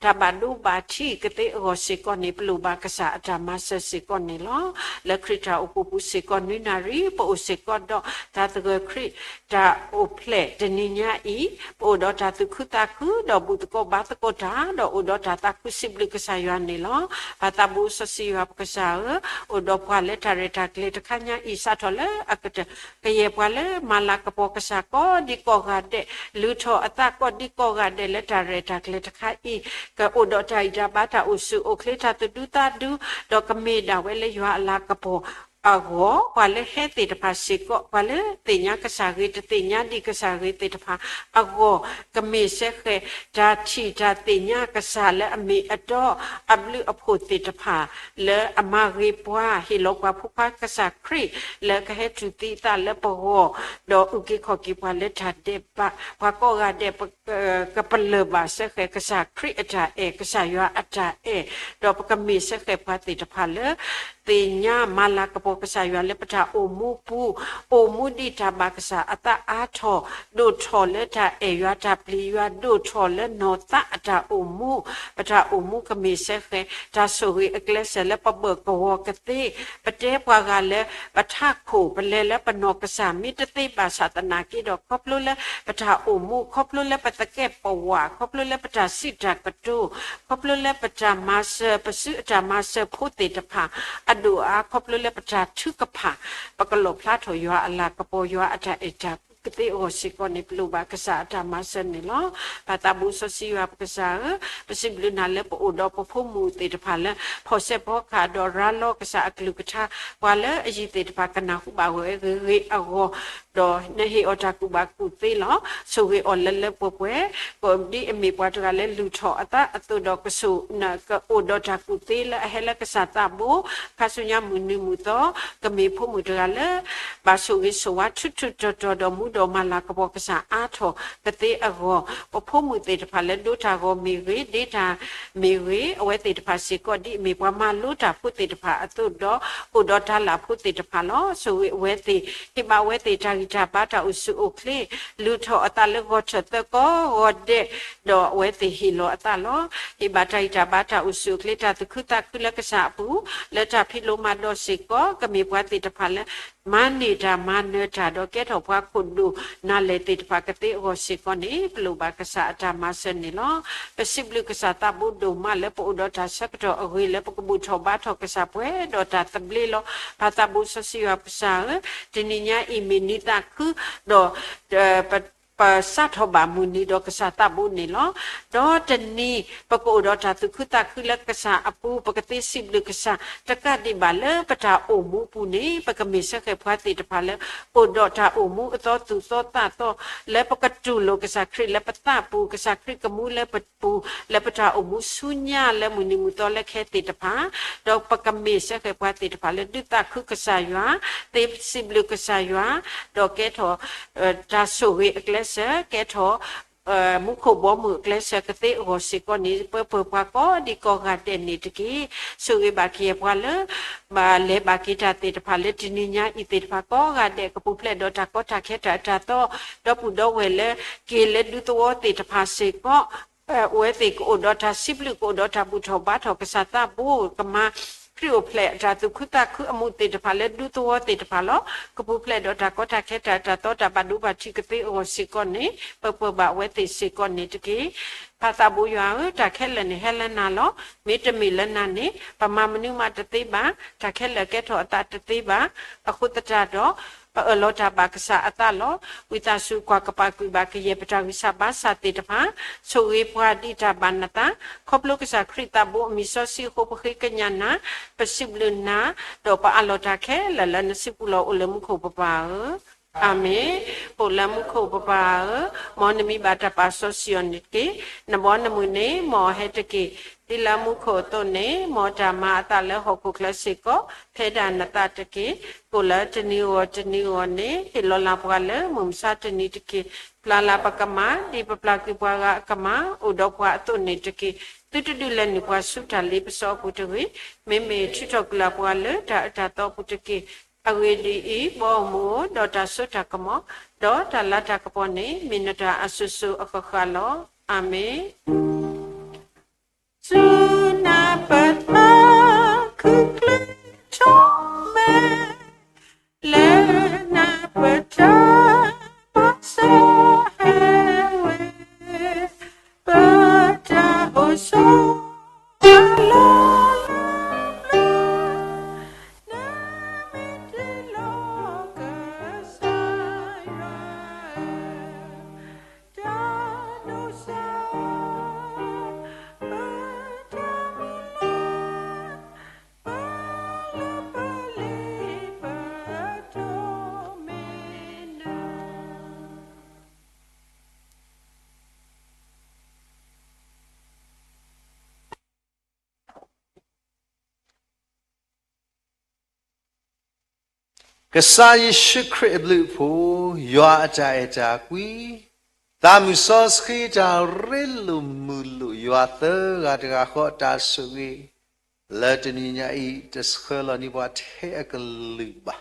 တၢ်ဘၣ်ဒိဘၣ်ထံးကသ့အဂီၢ်စ့ၢ်ကီးန့ၣ် ပလိၣ်ဘၣ်ကစၢ်အတၢ်မၤစၢၤစ့ၢ်ကီးန့ၣ်လီၤ. လၢခရံာ်တၢ်အိၣ်ဖှိၣ်ပူၤစ့ၢ်ကီး နွံနၣ်ရံၣ် ပအိၣ်စ့ၢ်ကီးဒီးတၢ်သဂၢၢ် ခရံာ်တၢ်အိၣ်ဖျဲၣ်တနံၤညါအံၤ ပအိၣ်ဒီးတၢ်သူၣ်ခုသးခု ဒီးဘူၣ်သကိးဘါသကိးတၢ် ဒီးအိၣ်ဒီးတၢ်သးခု စံးဘျုးကစၢ်ယွၤန့ၣ်လီၤ. ပၢ်သးဘိစီဆှံယွၤပကစၢ်ဧၢ, အိၣ်ဒီးပှၤလၢတၢ်ရဲၣ်တၢ်ကျဲၤတခါညါအံၤ စးထီၣ်လၢအကတၢၢ် ကယဲၢ်ပှၤလၢမၤလၤကပီၤကစၢ်ကိးဒံကိးဂၤဒဲး, လုၢ်ထီၣ်အသးကိးဒံကိးဂၤဒဲးလၢတၢ်ရဲၣ်တၢ်ကျဲၤတခါအံၤ, ကအိၣ်ဒီးတၢ်ဂံၢ်တၢ်ဘါ တၢ်အိၣ်ဆူၣ်အိၣ်ချ့ တၢ်သူၣ်ဒူသးဒူ, ဒီးကမ့ၢ်ဒၣ်ဝဲလၢယွၤအလၤကပီၤအဂီၢ်, ပှၤလၢဟဲသ့ၣ်တဖၣ်စ့ၢ်ကီး, ပှၤလၢသ့ၣ်ညါကစၢ်ဂ့ၤ တသ့ၣ်ညါဒံးကစၢ်ဂ့ၤသ့ၣ်တဖၣ်အဂီၢ်, ကမ့ၢ်စဲဃဲၤ တၢ်ထံၣ်တၢ်သ့ၣ်ညါကစၢ်လၢအမ့ၢ်အတီအဘျုးအဖှိၣ်သ့ၣ်တဖၣ် လၢအမၤဂ့ၤပှၤ ဟ့ၣ်လီၤပှၤဖိခွါကစၢ်ခရံာ် လၢကဟဲတူၢ်သံအသးလၢပဂီၢ်, ဒီးအုၣ်က့ၤခီၣ်က့ၤပှၤလၢတၢ်ဒဲးဘး, ပှၤကိးဂၤဒဲး ကပလၢၢ်ဘၣ်စဲဃဲၤကစၢ်ခရံာ်အတၢ်အဲၣ်, ကစၢ်ယွၤအတၢ်အဲၣ်, ဒီးပကမ့ၢ်စဲဃဲၤပှၤသ့ၣ်တဖၣ်လၢ သ့ၣ်ညါမၤလၤကပီၤကစၢ်ယွၤလၢပတၢ်အိၣ်မူပူၤ, အိၣ်မူဒံးတၢ်ဘၣ်ကစၢ်အသးအါထီၣ်, ဒိၣ်ထီၣ်လၢတၢ်အဲၣ်ယွၤတၢ်ပျံၤယွၤ, ဒိၣ်ထီၣ်လၢနီၢ်သးအတၢ်အိၣ်မူ, ပတၢ်အိၣ်မူကမ့ၢ်စဲဃဲၤ တၢ်ဆိၣ်ဂ့ၤအကျဲစၢၤလၢပဘၢၣ်ကဝီၤကသ့, ပတဲပှၤဂၤလၢ ပထးခိၣ် ပလဲၤလၢပနီၢ်ကစၢ် မ့ၢ်တသ့ဘၣ်ဆၣ်သနာ်က့ဒီး ခီဖျိလၢပတၢ်အိၣ်မူ, ခီဖျိလၢပသကဲးပဝး, ခီဖျိလၢပတၢ်စံးတၢ်ကတိၤ, ခီဖျိလၢပတၢ်မၤစၢၤ ပစုအတၢ်မၤစၢၤဖိသ့ၣ်တဖၣ် အဒိၣ်အါ ခီဖျိလၢပတၢ်ထုကဖၣ်, ပကလီၣ်ဖျါထီၣ်ယွၤအလၤကပီၤ ယွၤအတၢ်အဲၣ်တၢ်ကွံကသ့အဂီၢ်စ့ၢ်ကီးန့ၣ် ပလိၣ်ဘၣ်ကစၢ်အတၢ်မၤစၢၤန့ၣ်လီၤ. ပၢ်သးဘိစီဆှံယွၤပကစၢ်ဧၢ, ပစံးဘျုးနၤလၢပအိၣ်ဒီးပဖိမုၣ်သ့ၣ်တဖၣ်လၢ ဖီၣ်စဲးဖီကဟၣ်ဒီးရၤလီၤကစၢ်အကလုၢ်ကထါ, ပှၤလၢအယံၤသ့ၣ်တဖၣ်ကနၢ်ဟူဘၣ်ဝဲဂ့ၤဂ့ၤအဂီၢ်, ဒီးနဟ့ၣ်အီၤတၢ်ကူၣ်ဘၣ်ကူၣ်သ့လီၤ. ဆိၣ်ဂ့ၤအီၤလၢလၢပှဲၤပှဲၤ, ဒ်အမ့ၢ်ပှၤတဂၤလၢလုၢ်ထီၣ်အသးအသိးဒီးကဆိၣ်, ကအိၣ်ဒီးတၢ်ကူၣ်သ့လၢအဟဲလၢကစၢ်သးဘိ, ခါဆူညါမုၢ်နံၤမုၢ်သီ, ကမ့ၢ်ဖိမုၣ်တဂၤလၢ ဘၣ်ဆိၣ်ဂ့ၤဆိၣ်ဝါထူထူတီၤတီၤဒီးမူဒီးမၤလၤကပီၤကစၢ်အါထီၣ်ကသ့အဂီၢ်, ပဖိမုၣ်သ့ၣ်တဖၣ်လၢဒိတၢ်ဂီၤမ့ၢ်ဂ့ၤ, ဒ့တၢ်မ့ၢ်ဂ့ၤ, အဝဲသ့ၣ်တဖၣ်စ့ၢ်ကီးဒ်အမ့ၢ်ပှၤမၤလိတၢ်ဖိသ့ၣ်တဖၣ်အသိးဒီး အိၣ်ဒီးတၢ်လၢ်ဖိသ့ၣ်တဖၣ်လီၤ. ဆိၣ်ဂ့ၤအဝဲသ့ၣ်, ဟ့ၣ်ဘၣ်အဝဲသ့ၣ်တၢ်ဂံၢ်တၢ်ဘါတၢ်အိၣ်ဆူၣ်အိၣ်ချ့, လုၢ်ထီၣ်အသးလၢဂီၤထၢၣ်သၢကီၢ်ဂီၤဒဲး, ဒီးအဝဲသ့ၣ်ဟ့ၣ်လီၤအသးလီၤ. ဟ့ၣ်ဘၣ်တၢ်ဂံၢ်တၢ်ဘါတၢ်အိၣ်ဆူၣ်အိၣ်ချ့ တၢ်သူၣ်ခုသးခုလၢကစၢ်အပူၤ, လၢတၢ်ဖံးလိမၤဒိးစ့ၢ်ကီး, ကမ့ၢ်ပှၤသ့ၣ်တဖၣ်လၢ မၤန့ၢ်တၢ်မၤနၢၤတၢ်ဒီးကဲထီၣ်ပှၤခိၣ်ဒိၣ်နၤလဲၣ်သ့ၣ်တဖၣ်ကသ့အဂီၢ်စ့ၢ်ကီးန့ၣ် ပလိၣ်ဘၣ်ကစၢ်အတၢ်မၤစၢၤန့ၣ်လီၤ. ပစံးဘျုးကစၢ်သးဘိဒိၣ်မးလၢပအိၣ်ဒီးတၢ်ဆၢကတီၢ်အဂ့ၤလၢပကဘူၣ်ထီၣ်ဘါထီၣ်ကစၢ်ပှဲၤဒီးတၢ်သဘျ့လီၤ. ပၢ်သးဘိစီဆှံယွၤပကစၢ်ဧၢ, တနံၤညါအံၤမ့ၢ်နံၤသးခု, ဒီး ပစးထီၣ်ဘၣ်မုၢ်နံၤဒီးကစၢ်သးဘိန့ၣ်လီၤ. ဒီးတနံၤ ပကအိၣ်ဒီးတၢ်သူၣ်ခုသးခုလၢကစၢ်အပူၤ, ပကသ့စံးဘျုးကစၢ်တကးဒံးဘၣ်လၢပတၢ်အိၣ်မူပူၤန့ၣ် ပကမ့ၢ်စဲဃဲၤပှၤသ့ၣ်တဖၣ်လၢ အိၣ်ဒီးတၢ်အိၣ်မူအသီသူၣ်သီသးသီ, လၢပကတူၢ်လိာ်ကစၢ်ခရံာ်လၢပသးပူၤ, ကစၢ်ခရံာ်ကမူလၢပပူၤ, လၢပတၢ်အိၣ်မူဆူညါလၢမုၢ်နံၤမုၢ်သီလၢခဲသ့ၣ်တဖၣ်, ဒီးပကမ့ၢ်စဲဃဲၤပှၤသ့ၣ်တဖၣ်လၢဒုးသးခုကစၢ်ယွၤ, သ့စံးဘျုးကစၢ်ယွၤ, ဒီးကဲထီၣ် တၢ်ဆိၣ်ဂ့ၤအကျဲစၢၤ, ကဲထီၣ် မူခိၣ်ဘီမုၢ်အကျဲစၢၤကသ့အဂီၢ်စ့ၢ်ကီးန့ၣ် ပၢၤပၢၤပှၤကိးဒံကိးဂၤဒဲးန့ၣ်တက့ၢ်. ဆိၣ်ဂ့ၤဘၣ်ကယဲၢ်ပှၤလၢ ဘၣ်လဲၤဘၣ်က့ၤတၢ်သ့ၣ်တဖၣ်လၢတနံၤညါအံၤသ့ၣ်တဖၣ်ကိးဂၤဒဲး ကပူၤဖျဲးဒီးတၢ်ကီတၢ်ခဲတၢ်အတၢ်သီ, ဒီပုၢ်ဒီဝဲၢ်လၢ က့ၤလၢဒူသဝီသ့ၣ်တဖၣ်စ့ၢ်ကီး အဝဲသ့ၣ်ကအိၣ်ဒီးတၢ်စံးဘျုး ကအိၣ်ဒီးတၢ်ဘူၣ်ထီၣ်ဘါထီၣ်ကစၢ်သးဘိ ကမၤခရံာ်အိၣ်ဖျဲၣ်အတၢ်သူၣ်ခုသးခုအမူးသ့ၣ်တဖၣ်လၢဒူသဝီသ့ၣ်တဖၣ်လီၤ. ကပူၤဖျဲးဒီးတၢ်ကီတၢ်ခဲတၢ်အတၢ်သီ တၢ်ဘၣ်ဒိဘၣ်ထံးကသ့အဂီၢ်စ့ၢ်ကီးန့ၣ် ပၢၤပၢၤဘၣ်အဝဲသ့ၣ်စ့ၢ်ကီးန့ၣ်တက့ၢ်. ပၢ်သးဘိယွၤဧၢ, တၢ်ခဲလၢာ်န့ၣ်ဟဲလၢနၤလီၤ. မ့တမ့ၢ်လၢနၤန့ၣ် ပမၤမနုၤမးတသ့ဘၣ်, တၢ်ခဲလၢာ်ကဲထီၣ်အသးတသ့ဘၣ်. အဃိသတးဒီး ပအၢၣ်လီၤတၢ်ဘၣ်ကစၢ်အသးလီၤ. ဝံသးစူၤကွၢ်ကပာ်ကွံာ်ဘၣ်ကယဲၢ်ပတၢ်ဂံၢ်စၢ်ဘါစၢ်သ့ၣ်တဖၣ်, ဆိၣ်ဂ့ၤပှၤဒ်တၢ်ဘၣ်နသး, ခီဖျိကစၢ်ခရံာ်သးဘိအမံၤစီဆှံအဃိ ပဃ့ကညးနၤ, ပစံးဘျုးနၤ, ဒီးပအးလီၤတၢ်ခဲလၢာ်လၢနစုပူၤလီၤအိၣ်လၢမူခိၣ်ပပၢ်ဧၢ. အၤမ့ၣ်. အိၣ်လၢမူခိၣ်ပပၢ်ဧၢ, မ်နမံၤဘၣ်တၢ်ပာ်စီဆှံအီၤန့ၣ်တက့ၢ်. နဘီနမုၢ်န့ၣ် မ်အဟဲတက့ၢ်. ဒ်လၢမူခိၣ်အသိးန့ၣ် မ်တၢ်မၤအသးလၢဟီၣ်ခိၣ်ချၢစ့ၢ်ကီး ဖဲဒၣ်နသးတက့ၢ်. အိၣ်လၢတနံၤအဂီၢ်တနံၤအဂီၢ်န့ၣ် ဟ့ၣ်လီၤလၢ်ပှၤလၢမုၢ်မဆါတနံၤတက့ၢ်. ပျၢ်လၢ်ပကမၤ ဒ်ပပျၢ်ကွံာ်ပှၤဂၤအကမၤ အိၣ်ဒီးပှၤအသိးန့ၣ်တက့ၢ်. သုတဒုးလဲၤနုာ်ပှၤဆူတၢ်လ့ပစီအပူၤတဂ့ၤ. မ့မ့ၢ်ထုးထီၣ်ကွံာ်လၢ်ပှၤလၢတၢ်အၢတၢ်သီအပူၤတက့ၢ်. အဂ့ၢ်ဒ်အံၤ, ဘီအမုၢ်ဧၢ, ဒီးတၢ်စိတၢ်ကမီၤ, ဒီးတၢ်လၤတၢ်ကပီၤန့ၣ် မ့ၢ်နတၢ်အစိၤစိၤအဃၣ်ဃၣ်လီၤ. အၤမ့ၣ်. ဆူနၢ်ပၢၢ်တၢ်ခုၣ်ချ့ထီၣ်မဲာ်, လၢနၢ်ပၢၢ်တၢ်မၤစၢၤဟဲဝဲ, ပတၢ်အိၣ်ဆိး လီၤလၢပျၢၤ, နမ့ၢ်တ့လီၤကစၢ်ယွၤဧၢ, တၢ်ဒိၣ်စၢ်ဧၢ, ပတၢ်မုၢ်လၢ်, ပလၢပလ့ပတၢ်မ့ၢ်နၤ. ကစၢ်ယ့ၣ်ၡူးခရံာ်အဘျုးအဖှိၣ်, ယွၤအတၢ်အဲၣ်တၢ်ကွံ, သးမုၢ်စီဆှံတၢ်ရ့လိာ်မုာ်လိာ်ယွၤသၢဂၤတဂၤဃီအတၢ်ဆိၣ်ဂ့ၤ, လၢတနံၤညါအံၤ တဆှၢလီၤန့ၢ်ပှၤထဲအကလုာ်ဘၣ်.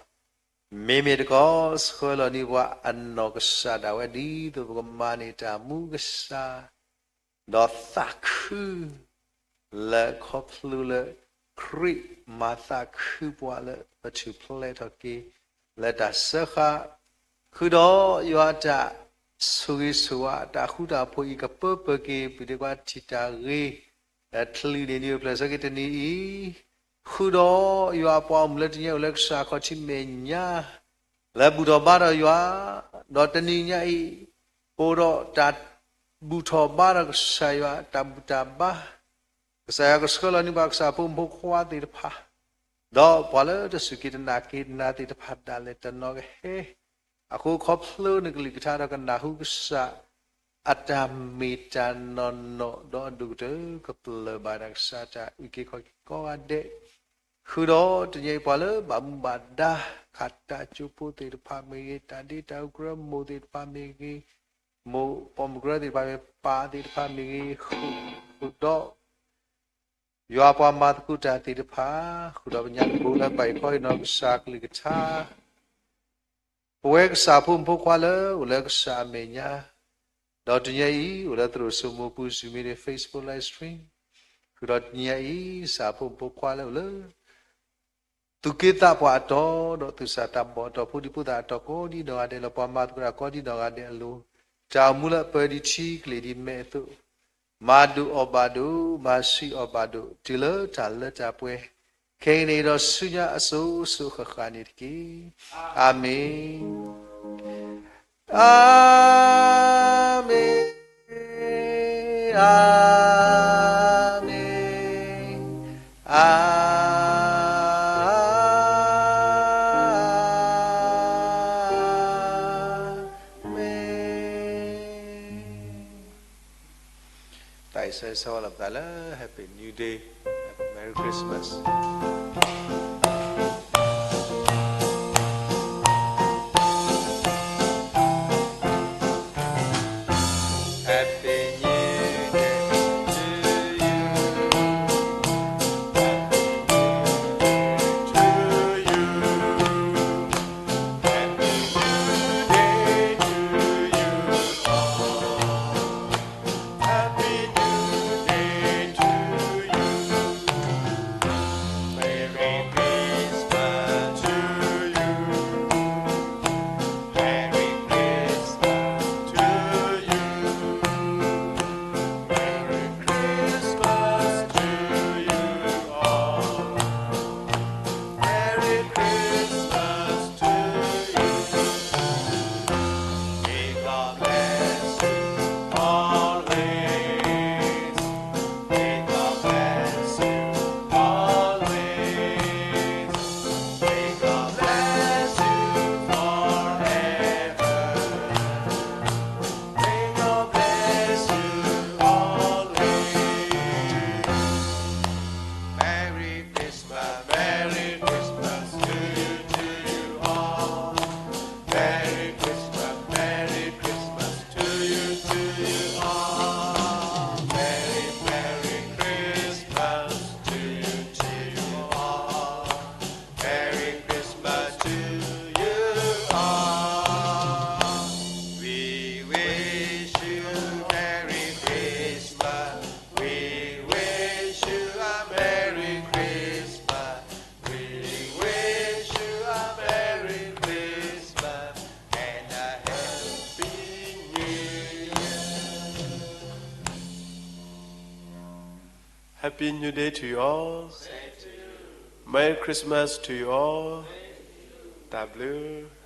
မ့မ့ၢ်တခီ ဆှၢလီၤန့ၢ်ပှၤအနီၢ်ကစၢ်ဒၣ်ဝဲဒ်သိးပကမၤန့ၢ်တၢ်မူကစၢ် ဒီးသးခု လၢခီဖျိလၢ ခရံာ်မၤသးခုပှၤလၢပထူၣ်ဖျဲးထီၣ်က့ၤ လၢတၢ်စၢဃာ်, ဃုာ်ဒီးယွၤအတၢ်ဆိၣ်ဂ့ၤဆိၣ်ဝါ တၢ်ဃူတၢ်ဖိးအံၤကပၢပၢၤက့ၤ ပုၢ်ဒ့ကွၢ်ထံၣ်တၢ်ဂ့ၤ လၢချုးန့ၢ်ဒံးပျၢၤဆၢက့ၤတနံၤအံၤ, ဃုာ်ဒီးယွၤအပှၤဂီၢ်မုၢ်လၢတနံၤအံၤအိၣ်လၢကစၢ်အခီၣ်ထံးမဲာ်ညါ လၢဘူၣ်ထီၣ်ဘါထီၣ်ယွၤ, ဒီးတနံၤညါအံၤ ပအိၣ်ဒီးတၢ်ဘူၣ်ထီၣ်ဘါထီၣ်ကစၢ်ယွၤတၢ်ဘူၣ်တၢ်ဘါ, ကစၢ်ယွၤကဆှၢလီၤန့ၢ်ပှၤကစၢ်ဖိမုၣ်ဖိခွါသ့ၣ်တဖၣ်, ဒီးပှၤလၢတစူၢ်က့ၤတနာ်က့ၤနၤသ့ၣ်တဖၣ်ဒၣ်လဲာ်တနီၤကဟဲ, အဃိခီဖျိနကလုၢ်ကထါဒီးကနၢ်ဟူကစၢ် အတၢ်မ့ၢ်တၢ်နီၢ်နီၢ် ဒီးအဒိၣ်ကတၢၢ်ကပျၢၤဘၣ်ဒၣ်ကစၢ်တၢ်အုၣ်က့ၤခီၣ်က့ၤကိးဂၤဒဲး, ဃုာ်ဒီးတနံၤအံၤပှၤလၢဘၣ်မူဘၣ်ဒါ ခးတၢ်ကၠိဖိသ့ၣ်တဖၣ်မ့ၢ်ဂ့ၤ, တၢ်ဒ့တၢ်အူကြၢးမိၢ်သ့ၣ်တဖၣ်မ့ၢ်ဂ့ၤ, မိၢ်ပိာ်မုၣ်ကြၢးသ့ၣ်တဖၣ်မ့ၢ်ဂ့ၤ, ပၢ်သ့ၣ်တဖၣ်မ့ၢ်ဂ့ၤ, ဃုာ်ဒီး ယွၤပှၤမၤသကိးတၢ်သ့ၣ်တဖၣ်, ဃုာ်ဒီးပညါတဘိလၢပာ်အံၤခီအံၤနီၢ်ကစၢ်ကလုၢ်ကထါ, ပဝဲကစၢ်ဖိမုၣ်ဖိခွါလၢအိၣ်လၢကစၢ်အမဲာ်ညါ, ဒီးတနံၤအံၤ အိၣ်လၢသရိာ်စိမိၤပူၤ Zoom meeting, Facebook live stream, ဃုာ်ဒီးတနံၤအံၤ ကစၢ်ဖိမုၣ်ဖိခွါလၢအိၣ်လၢ သူၣ်က့သးပှၢ်အတီၤ, ဒီးသူၣ်စၢ်သးဘီၣ်အတီၤ, ဖိဒံဖိသၣ်အတီၤကိးဒံနီၢ်ဂၤဒဲး, လၢပှၤမၤသကိးတၢ်ကိးဒံနီၢ်ဂၤဒဲးအလိၤ, တၢ်အိၣ်မူလၢအပၢၤဒံးထံကလ့ၢ်ဒံးမဲးအသိး, မၤဒိၣ်အီၣ်ဘၣ်ဒိၣ်, မၤဆံးအီၣ်ဘၣ်ဒိၣ်, တုၤလၢတၢ်လၢတၢ်ပှဲၤ, ခဲအံၤန့ၣ်ဒီးဆူညါအစိၤစိၤဃၣ်ဃၣ်န့ၣ်တက့ၢ်. အၤမ့ၣ်. အၤမ့ၣ်, အၤမ့ၣ်, အၤမ့ၣ်. သးအံၤဆၢဂ့ၤဆၢဝါလီၤပသးလၢ Happy New Day, Happy Merry Christmas. Happy New Day to you all. Merry Christmas to you all. တၢ်ဘျုး